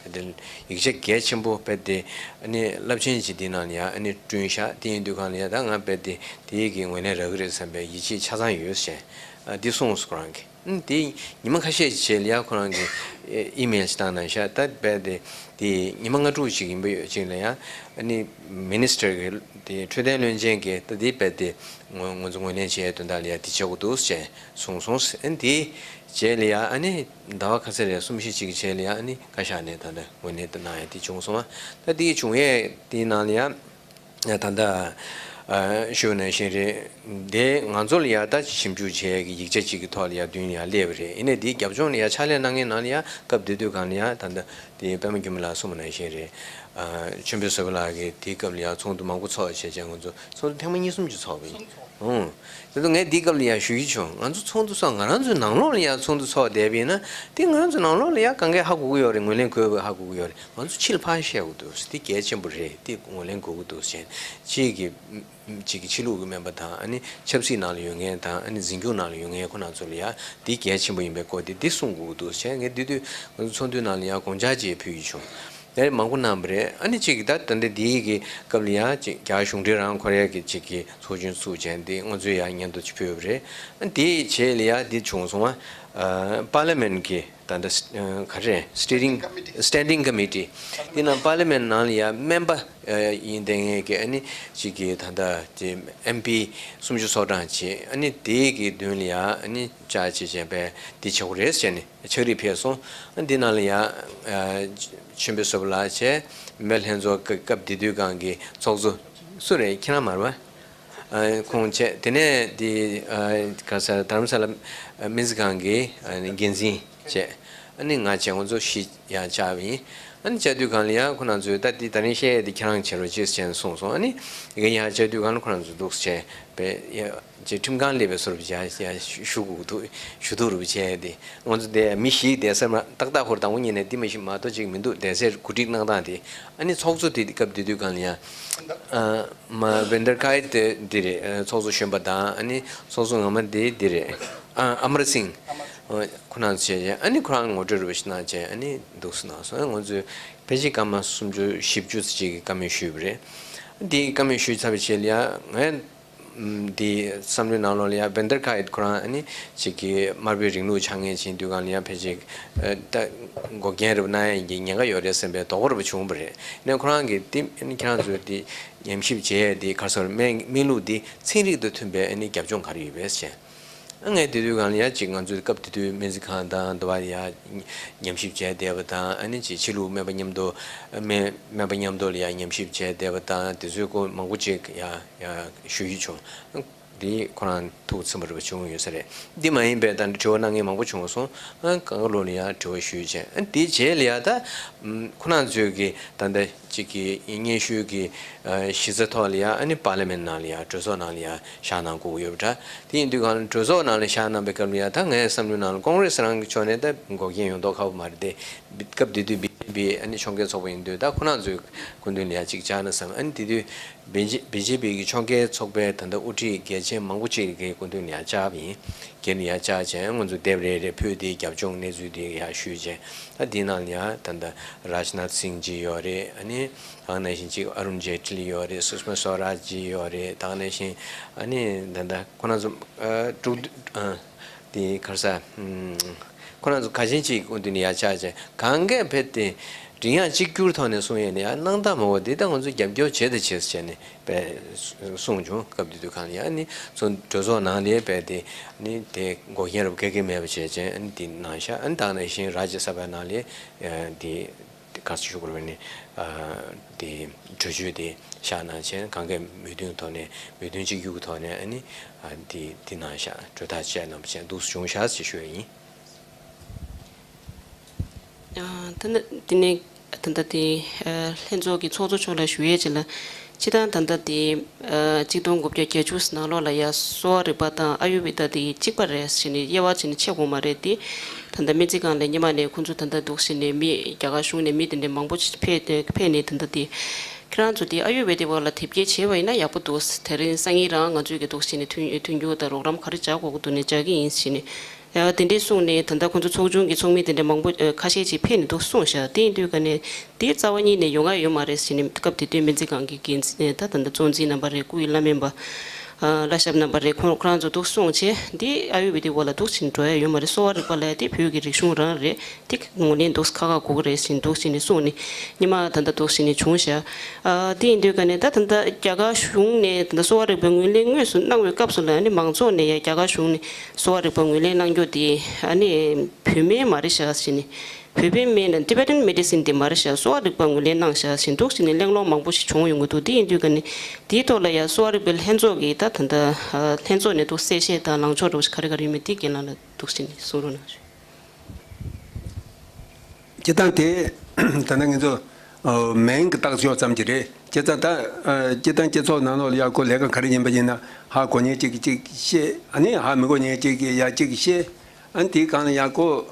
དེ་ཡིག་ཆ་གལ་ཆེན་པོ་དཔེ་དེ་ཨ་ནི་རླབས་ཆེན་ཅིག་དེ་ནང་ལ་ཡ་ཨ་ནི་བསྐྲུན་བཞག་དེ་ཡིན་དུས་གང་ལ་ཡ་ད་ང་དཔེ་དེ་དེ་ཡི་གི་ངོས་ལེན་རག་གི་རེད་བསམ་པའི་ཡིད་ཆེས་ཆ་ཚང་ཡོད་ཟེར། ཨ་འདི་གསུངས་སོང་ཁོ་རང་གིས། ཨ་ནི་དེ་ཉི་མ་ཁ་ཤས་ཀྱི་རྗེས་ལ་ཡ་ཁོ་རང་གིས་ཨེ་ཨི་མེལ་ཞིག་བཏང་གནང་ཤག་ད་དཔེ་དེ་དེ་ཉི་མ་ལྔ་དྲུག་ཅིག་ཡིན་པ་ཡོད་ཅིག་ལ་ཡ་ཨ་ནི་མི་ནི་སི་ཊར་གི་དེ་འཕྲོད་བསྟེན་བློན་ཆེན་གྱིས་ད་དེ་དཔེ་དེ་ང་ང་ཚོ་ངོས་ལེན་བྱེད་ཡའི་དོན་དག་ལ་ཡ་དེ་བྱེད་དགོས་འདུག་ཅེས་གསུངས་སོང་། ཨ་ནི་དེའི་རྗེས་ལ་ཡ་ཨ་ནི་ཟླ་བ་ཁ་ཤས་རེ་གསུམ་བཞི་ཅིག་གི་རྗེས་ལ་ཡ་ཨ་ནི་བཀའ་ཤག་ནས་ད་ལྟ་ངོས་ལེན་དུ་གནང་ཡ་དེ་བྱུང་སོང་བ། ད་དེའི་བྱུང་ཡས་དེའི་ནང་ལ་ཡ། ད་ལྟ་ཨ་ཞུ་ནང་བཞིན་རེད། དེ་ང་ཚོ་ལ་ཡ་ད་ཅིག་ཞིབ་འཇུག་བྱེད་ཡ་གི་ཡིག་ཆ་གཅིག་གི་ཐོག་ལ་ཡ་མདུན་ལ་ཡ་སླེབས་པ་རེད། ཡིན་ནའི་དེའི་རྒྱབ་ལྗོངས་ལ་ཡ་ཕྱག་ལས་གནང་མཁན་ནང་ལ་ཡ་སྐབས་དེ་དུས་གང་ལ་ཡ་ད་ལྟ་དེ་པད་མ་འགྱུར་མེད་ལགས་གསུངས་པ་ནང་བཞིན་རེད། ཨ་ཆོས་འཕེལ་བཟོད་པ་ལགས་ཀྱིས་དེའི་སྐབས་ལ་ཡ་ཚོགས་འདུ་མང་པོ་ཚོགས་བྱས་བྱས་ང་ཚོ་ཚོགས་འདུ་ཐེངས་མ་གཉིས་གསུམ་ཅིག་ཚོགས་པ་ཡིན། ཨང་། དེ་ཚོ་ངས་འདི་སྐབས་ལ་ཡང་ཞུ་གི་བྱུང་། ང་ཚོ་ཚོགས་འདུ་ཚོགས་ང་རང་ཚོའི་ནང་ལོགས་ལ་ཡང་ཚོགས་འདུ་ཚོགས་བསྡད་པ་ཡིན་ན། དེ་ང་རང་ཚོའི་ནང་ལོགས་ལ་ཡང་གང་གས་ཧ་གོ་གི་ཡོད་རེད། ངོས་ལེན་དགོས་པ་ཧ་གོ་གི་ཡོད་རེད། ང་ཚོ་ཕྱི་ལ་ཕར་བཤད་དགོས་འདུག་དེ་གལ་ཆེན་པོ་རེད། དེ་ངོས་ལེན་དགོས་ཀྱི་འདུག་ཟེར། གཅིག་གི་གཅིག་གི་ཕྱི་ལུགས་ཀྱི་སྨན་པ་དང་། ཨ་ནི་ཆབ་སྲིད་ནང་ལ་ཡོད་མཁན་དང་། ཨ་ནི་འཛིན་སྐྱོང་ནང་ལ་ཡོད་མཁན་ཁོ་རང་ཚོ་ལ་ཡང་དེ་གལ་ཆེན་པོ་ཡིན་པའི་སྐོར་དེ་འདི་གསུང་དགོས་ཀྱི་འདུག་ཟེར། ངས་འདི་དུས་ང་ཚོ་ཚོགས་འདུའི་ནང་ལ་ཡང་དགོངས་འཆར་ཅིག་ཕུལ་གྱི་བྱུང་། ལས་མང་པོ་གནང་བ་རེད། ཨ་ནི་གཅིག་གིས་ད་ད་ལྟ་འདིའི་གི་སྐབས་ལ་ཡ་གཅིག་རྒྱ་གར་གཞུང་འབྲེལ་རང་ཁོ་རའི་གི་གཅིག་གི་ཚོགས་ཆུང་བཙུགས་བྱས་འདི་ང་ཚོས་ཡ་སྙན་ཐོ་ཅིག་ཕུལ་བ་རེད། ཨ་ནི་དེའི་རྗེས་ལ་ཡ་འདི་བྱུང་སོང་བ། ཨ་པར་ལི་མེན་གི་ད་ལྟ་ཨ་ག་རེ་Steering Standing Committee འདི་ནང་པར་ལི་མེན་ནང་ལ་ཡ་སྨན་པ་ཨ་ཡིན་བསྡད་མཁན་གི་ཨ་ནི་གཅིག་གི་ད་ལྟ་དེ་ཨེམ་པི་སུམ་ཅུ་སོ་གྲངས་ཅིག་ཨ་ནི་དེའི་གི་མདུན་ལ་ཡ་ཨ་ནི་བཅར་ཅིག་བྱས་པས་འདི་བྱེད་དགོས་རེད་ཟེར་ནས། ཕྱག་བྲིས་ཕེབས་སོང་། འདི་ནང་ལ་ཡང་ཨ་ཆོས་འཕེལ་བཟོད་པ་ལགས་བྱས། སྨན་པའི་ལྷན་ཚོགས་སྐབས་སྐབས་དེ་དུས་སྒང་གི་ཚོགས་གཙོ་སུ་རེད། ཁྱེད་རང་མ་རེད་པ། ཨ་ཁོང་བྱས། དེ་ནས་འདི་ཨ་ག་ས་དྷ་རམ་ས་ལ་སྨན་རྩིས་ཁང་གི་ཨ་འགན་འཛིན་བྱས། ཨ་ནི་ང་བྱས། ང་ཚོ་བཞི་ཡང་བཅར་བ་ཡིན། ཨ་ནི་བཅར་དུས་སྒང་ལ་ཡང་ཁོ་རང་ཚོས་ད་འདི་ད་རིང་བཤད་ཡས་དེ་ཁྱེད་རང་བྱེད་རོགས་བྱེད་ཟེར་གསུངས་སོང་། ཨ་ནི་ཡ་ཡ་བཅར་དུས་སྒང་ལ་ཁོ་རང་ཚོས་འདུག་སེ་བྱས་པས་ཡ་ཅེ་ཁྲིམས་ཁང་སླེབས་པའི་བཟོ་འདྲ་ཅིག་ཡ་ཞུ་དགོས་འདུག་ཞུ་གཏུག་རུ་བྱས་ཏེ། ང་ཚོ་དེ་མི་ཞིག་བསྡད་ས་མ་ཏག་ཏག་ཧོར་དང་པོ་ཉིད་ནས་འདི་མ་ཤི་མ་གཏོགས་ཅིག་མི་འདུག་བསྡད་སའི་གོ་སྒྲིག་གནང་སྟངས་དེ། ཨ་ནི་ཚོགས་གཙོ་དེ་སྐབས་དེ་དུས་སྒང་ལ་ཡང་ཨ་མ་བེན་དར་ཁའེ་དེ་འདི་རེད། ཚོགས་གཙོ་གཞོན་པ་དང་ཨ་ནི་ཚོགས་གཙོ་སྔ་མ་དེ་འདི་རེད། ཨ་ཨ་མར་སིང་ཁོ་རང་ཚོ་བྱས་བྱས་ཨ་ནི་ཁོ་རང་ངོ་སྤྲོད་རུ་བ་ཞིག་གནང་བྱས་ཨ་ནི་འདུག་སེ་གནང་སོང་། ང་ཚོས་ཕལ་ཆེར་སྐར་མ་སུམ་ཅུ་བཞི་བཅུ་ཙམ་ཅིག་གི་བཀའ་མོལ་ཞུས་པ་རེད། དེའི་བཀའ་མོལ་ཞུས་ཚར་བའི་རྗེས་ལ་ཡང་ངས། འདི་བསམ་བློའི་ནང་ལོགས་ལ་ཡང་བེན་དར་ཁའེ་ཁོ་རང་ཨ་ནི་ཅིག་གི་དམར་པོའི་རིང་ལུགས་འཆར་ངན་ཕྱིན་དུས་སྒང་ལ་ཡང་ཕལ་ཆེར་ད་འགོག་རྐྱེན་རེ་བ་གནང་ཡས་ཀྱི་ཉེན་ཁ་ཡོད་རེད་བསམ་པའི་དོགས་པ་རེ་བ་བྱུང་བ་རེད། ནས་ཁོ་རང་གིས་འདི་ཨ་ནི་ཁྱེད་རང་ཚོས་འདི་ཉམས་ཞིབ་བྱས་ཡས་འདི་ག་རེ་ཟེར་སྨན་སྨན་ལུགས་འདི་ཚན་རིག་དང་མཐུན་པའི་ཨ་ནི་རྒྱབ་ལྗོངས་ག་རེ་ཡོད་པས་ཟེར། ཨ་ངས་དེ་དུས་སྒང་ལ་ཡ་ཅིག་ང་ཚོའི་སྐབས་དེ་དུས་སྨན་རྩིས་ཁང་དང་དུ་བ་ཡ་ཉམས་ཞིབ་བྱས་བསྡད་པ་དང་ཨ་ནི་ཅིག་ཕྱི་ལུགས་སྨན་པ་མཉམ་དུ་སྨན་སྨན་པ་མཉམ་དུ་ལ་ཡ་ཉམས་ཞིབ་བྱས་བསྡད་པ་དང་དེ་ཚོའི་སྐོར་མང་པོ་ཅིག་ཡ་ཡ་ཞུ་རྒྱུ་བྱུང་། འདི་ཁོ་རང་ཐུགས་ཚིམ་པ་རེ་བ་བྱུང་ཡོད་ས་རེད། འདི་མ་ཡིན་པའི་ད་དྲི་བ་གནང་མཁན་མང་པོ་བྱུང་སོང་། ཨ་གང་ག་ལོ་ལ་ཡ་དྲི་བ་ཞུས་བྱས་ཨ་དེའི་རྗེས་ལ་ཡ་ད་ཁོ་རང་ཚོའི་གི་ད་ལྟ་གཅིག་གི་སྙན་ཞུ་གི་ཨ་གཞི་རྩ་ཐོག་ལ་ཡ་ཨ་ནི་པར་ལི་མེན་ནང་ལ་ཡ་གྲོས་ཚོགས་ནང་ལ་ཡ་བཞག་གནང་དགོས་ཀྱི་ཡོད་པ་འདྲ། དེ་ཡིན་དུས་གང་ལ་གྲོས་ཚོགས་ནང་ལ་བཞག་གནང་པའི་སྐབས་ལ་ཡ་ད་ངའི་བསམ་བློའི་ནང་ལ་ཀོང་རེ་སི་རང་གི་ཕྱོགས་ནས་ད་འགོག་རྐྱེན་ཡོང་མདོག་ཁ་པོ་མ་རེད་དེ། སྐབས་དེ་དུས་བི་ཇེ་པི་ཨ་ནི་ཕྱོགས་འགལ་ཚོགས་པ་ཡིན་དུས་ད་ཁོ་རང་ཚོའི་སྐུ་མདུན་ལ་ཡ་གཅིག་བཅར་ན་བསམ། ཨ་ནི་དེ་དུས་བི་ཇེ་བི་ཇེ་པི་གི་ཕྱོགས་འགལ་ཚོགས་པའི་ད་ལྟ་དབུ་ཁྲིད་འགན་འཛིན་མང་པོ་ཅིག་གི་སྐུ་མདུན་ལ་ཡ་བཅར་བ་ཡིན། སྒེར་ལ་ཡ་བཅར་བྱས་ང་ཚོ་དེབ་རེ་རེ་ཕུལ་ཏེ་རྒྱབ་ལྗོངས་གནས་ཚུལ་དེ་ཡ་ཞུས་བྱས། ད་འདི་ནང་ལ་ཡ་ད་ལྟ་རཱཇ་ནཱཐ་སིང་ཇི་ཡོད་རེད། ཨ་ནི་ད་ག་ནང་བཞིན་གཅིག་ཨ་རུན་ཇེ་ཊི་ལི་ཡོད་རེད། སུ་ཤ་མ་སོ་རཱཇ་ཇི་ཡོད་རེད། ད་ག་ནང་བཞིན་ཨ་ནི་ད་ལྟ་ཁོ་རང་ཚོ་ཨ་དྲུག་ཨ་དེ་ག་རེ་ཟེར། ཁོ་རང་ཚོ་ག་ཅན་གཅིག་སྐུ་མདུན་ནས་ཡར་བཅར་བྱས་གང་གས་ཕེབས་ཏེ་མགྲིན་དབྱངས་གཅིག་གྱུར་ཐོག་ནས་གསུང་ཡས་ནས་ཡང་གནང་སྟངས་མང་པོ་འདི་ལྟ་ང་ཚོ་རྒྱབ་སྐྱོར་བྱེད་དང་བྱེད་ཟེར་བྱས་ནས་པས་གསུངས་བྱུང་། སྐབས་དེ་དུས་གང་ལ་ཡང་ནི་ཚོ་གྲོས་ཚོགས་ནང་ལ་པས་དེ་ནི་དེ་འགོག་རྐྱེན་རབ་སྐད་ཀྱི་མེད་པ་བྱས་བྱས་ཨ་ནི་དེ་གནང་ཤག་ཨ་ནི་ད་ག་ནང་བཞིན་རཱ་ཇི་ས་བྷའི་ནང་ལ་དེ་ག་ཚོད་ཞུ་དགོས་རེད་ནི་དེ་གྲོས་ཆོད་དེ་བཞག་གནང་བྱས་གང་གས་མོས་མཐུན་ཐོག་ནས་མོས་མཐུན་གཅིག་གྱུར་གྱི་ཐོག་ནས་ཨ་ནི་དེ་དེ་གནང་ཤག་གྲོས་ཐག་བཅད་གནང་བ་བྱས་འདུག་སེ་བྱུང་ཤག་ཅེས་ཞུ་ཡ་ཡིན། ད་ནི་དེ་ནས་ད་ལྟ་དེ་ལྷན་ཚོགས་ཀྱི་ཚོགས་གཙོ་མཆོག་ལ་ཞུ་ཡས་ཅིག་ལ། སྤྱིར་བཏང་ད་ལྟ་དེ་གཅིག་སྟོང་དགུ་བརྒྱ་བརྒྱད་ཅུ་ནང་ལོགས་ལ་ཡ་གསོ་བ་རིག་པ་དང་ཨ་ཡུར་བེ་ད་དེ་གཅིག་པ་རེད་ཟེར་ནས་དབྱེ་བ་ཕྱེ་ནས་ཕྱེ་དགོས་མ་རེད་དེ། ད་ལྟ་སྨན་རྩིས་ཁང་ལ་སྔོན་མ་ནས་ཁོང་ཚོ་ད་ལྟ་འདུག་ཟེར་ནས་མི་རྒྱ་གར་གཞུང་ནས་མི་དེ་འདྲ་མང་པོ་ཕེབས་ཕེབས་ནས་ད་ལྟ་དེ་ཁྱེད་རང་ཚོ་དེ་ཨ་ཡུར་བེ་དའི་འོག་ལ་དེབ་སྐྱེལ་བྱས་པ་ཡིན་ན་ཡག་པོ་འདུག་དེ་རིང་སང་ཉིན་རང་ང་ཚོས་ཀྱི་འདུག་ཟེར་ནས་མཐུན་མཐུན་འགྱུར་དང་རོགས་རམ་ག་རེ་བྱ་དགོས་ཀྱི་འདུག་ནས་བྱ་གི་ཡིན་ཟེར་ནས། ཡང་དེ་འདྲས་གསུངས་ནས་ད་ལྟ་ཁོང་ཚོ་ཚོགས་ཆུང་གི་ཚོགས་མི་དེ་འདྲས་མང་པོ་ཨ་ཁ་ཤས་ཅིག་ཕེབས་ནས་འདུག་གསུངས་ཤག་དེ་ཡིན་དུས་ཀ་ནས་དེ་རྩ་བ་ཉིད་ནས་ཡོང་ཡ་ཡོད་མ་རེད་ཟེར་ནས་སྐབས་དེ་དུས་སྨན་རྩིས་ཁང་གི་འགན་འཛིན་ད་ད་ལྟ་གཙོ་འཛིན་རྣམ་པ་རེད། སྐུ་ཡི་བླ་སྨན་པ་ཨ་བླ་ཞབས་རྣམ་པ་རེད། ཁོང་ཁོ་རང་ཚོ་འདུག་གསུངས་བྱས་འདི་ཨ་ཡུར་བེ་དའི་འོག་ལ་འདུག་ཕྱིན་འགྲོ་ཡ་ཡོད་མ་རེད། གསོ་བ་རིག་པ་ལ་དེ་བོད་ཀྱི་རིག་གཞུང་རང་རེད། དེ་ངོས་ལེན་འདུག་ཁག་ཁག་དགོས་ཀྱི་རེད་ཟེར་འདུག་ཟེར་ནས་གསུངས་ནས་སྔོན་མ་ད་ལྟ་འདུག་ཟེར་ནས་བྱུང་ཤག་ཨ་དེ་ཡིན་དུས་ཀ་ནས་ད་ད་ལྟ་རྒྱ་གར་གཞུང་ནས་ད་ལྟ་གསོ་བ་རིག་པའི་ངོས་ལེན་དངོས་སུ་གནང་བའི་སྐབས་སུ་ལ་ཨ་ནི་མང་ཚོགས་ནས་ཡ་རྒྱ་གར་གཞུང་ནས་གསོ་བ་རིག་པ་ངོས་ལེན་གནང་རྒྱུ་དེ་ཨ་ནི་བོད་སྨན་མ་རེད་ཤག་ཟེར་ནས་བོད་པའི་སྨན་ལ་Tibetan medicine དེ་མ་རེད་ཤག་གསོ་བ་རིག་པ་ངོས་ལེན་གནང་ཤག་ཟེར་འདུག་ཟེར་ནས་གླེང་སློང་མང་པོ་ཞིག་བྱུང་ཡོང་གི་འདུག་དེ་ཡིན་དུས་ཀ་ནས་དེའི་ཐོག་ལ་ཡ་གསོ་བ་རིག་པའི་ལྷན་ཚོགས་ཀྱིས་ད་ད་ལྟ་ལྷན་ཚོགས་ནས་འདུག་གསལ་བཤད་དང་ལངས་ཕྱོགས་འདྲ་བོ་ཞིག་ག་རེ་ག་རེ་ཡོད་མེད་དེ་རྒན་ལགས་ལ་འདུག་ཟེར་ནས་གསུང་རོགས་གནང་ཞུ། སྤྱིར་བཏང་དེ་ད་ནི་ང་ཚོ་ཨ་མིང་གི་བཏགས་ཆོག་ཙམ་གྱི་རེད། སྤྱིར་བཏང་ད་ཨ་སྤྱིར་བཏང་སྤྱི་ཚོགས་ནང་ལོགས་ལ་ཡག་པོ་ལས་ཀ་ག་རེ་ཡིན་པ་ཡིན་ན་ཧ་གོ་མཁན་གཅིག་གིས་གཅིག་བཤད། ཨ་ནི་ཧ་མི་གོ་མཁན་གཅིག་གིས་ཡ་གཅིག་བཤད། ཨ་ནི་དེའི་སྒང་ལ་ཡག་པོ་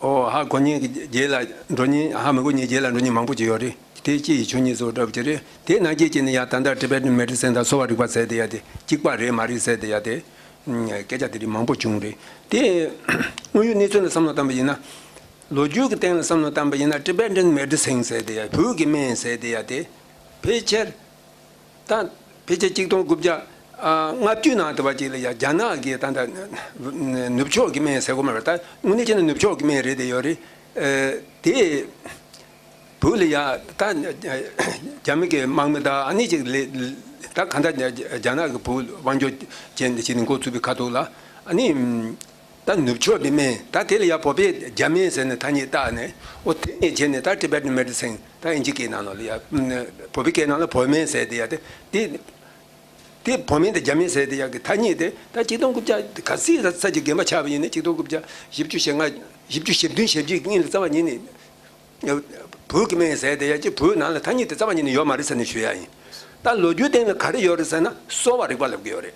ཨོ་ཧ་གོ་མཁན་གྱི་རྗེས་ལ་འགྲོ་མཁན་ཧ་མི་གོ་མཁན་རྗེས་ལ་འགྲོ་མཁན་མང་པོ་ཅིག་ཡོད་རེད། དེ་གཅིག་ཡིན་ཆོག་མཁན་བཟོ་འདྲ་པོ་ཅིག་རེད། དེ་ནང་བཞིན་བྱས་ནས་ཡ་ད་ལྟ་Tibetan medicine དང་གསོ་བ་རིག་པ་ཟེར་དེ་ཡ་དེ་གཅིག་པ་རེད་མ་རེད་ཟེར་དེ་ཡ་དེ། སྐད་ཆ་དེ་རིགས་མང་པོ་བྱུང་རེད། དེ་དངོས་ཡོད་གནས་ཚུལ་ལ་བསམ་བློ་བཏང་པ་ཡིན་ན། ལོ་རྒྱུས་ཀྱི་སྟེང་ལ་བསམ་བློ་བཏང་པ་ཡིན་ན་Tibetan medicine ཟེར་དེ་ཡ་བོད་ཀྱི་སྨན་ཟེར་དེ་ཡ་དེ། ཕལ་ཆེར། ད་ཕལ་ཆེར་གཅིག་སྟོང་དགུ་བརྒྱ་ལྔ་བཅུ་ནང་དུ་བ་ཅིག་ལ་ཡ་རྒྱ་ནག་གི་ད་ལྟ་ནུབ་ཕྱོགས་ཀྱི་སྨན་ཟེར་དགོས་མ་རེད། ད་དངོས་གནས་བྱས་ན་ནུབ་ཕྱོགས་ཀྱི་སྨན་རེད་དེ་ཡོད་རེད། དེ། བོད་ལ་ཡ་ད་རྒྱ་མི་གི་དམག་མི་དང་ཨ་ནི་ཅིག་ལས་ད་གང་ལྟར་རྒྱ་ནག་གི་བོད་དབང་སྒྱུར་བྱས་ནས་བྱས་ནས་འགོ་བཙུགས་པའི་ཁ་ཐུག་ལ་ཨ་ནི་ད་ནུབ་ཕྱོགས་པའི་སྨན་ད་དེ་ལ་ཡ་བོད་པས་རྒྱ་སྨན་ཟེར་ནས་ཐ་སྙད་བཏགས་ནས་ཨོ་དེ་ནས་བྱས་ནས་ད་Tibetan medicine ད་ཨིན་ཇི་སྐད་ནང་ལ་ཡ་བོད་པའི་སྐད་ནང་ལ་བོད་སྨན་ཟེར་དེ་ཡ་དེ་དེ་དེ་བོད་སྨན་དང་རྒྱ་སྨན་ཟེར་དེ་ཡ་གི་ཐ་སྙད་དེ་ད་གཅིག་སྟོང་དགུ་བརྒྱ་ག་ཚོད་ས་ས་ཀྱི་རྒན་པ་ཆགས་པ་ཡིན་ནས་གཅིག་སྟོང་དགུ་བརྒྱ་བཞི་བཅུ་ཞེ་ལྔ་བཞི་བཅུ་ཞེ་བདུན་ཞེ་བརྒྱད་ཀྱི་སྔོན་ལ་རྩ་བ་ཉིད་ནས། བོད་ཀྱི་སྨན་ཟེར་དེ་ཡ་གཅིག་བོད་ནང་ལ་ཐ་སྙད་དེ་རྩ་བ་ཉིད་ནས་ཡོད་མ་རེད་ཟེར་ནས་ཞུ་ཡ་ཡིན། ད་ལོ་རྒྱུས་སྟེང་ལ་ག་རེ་ཡོད་རེད་ཟེར་ན་གསོ་བ་རིག་པ་ལབ་ཀྱི་ཡོད་རེད།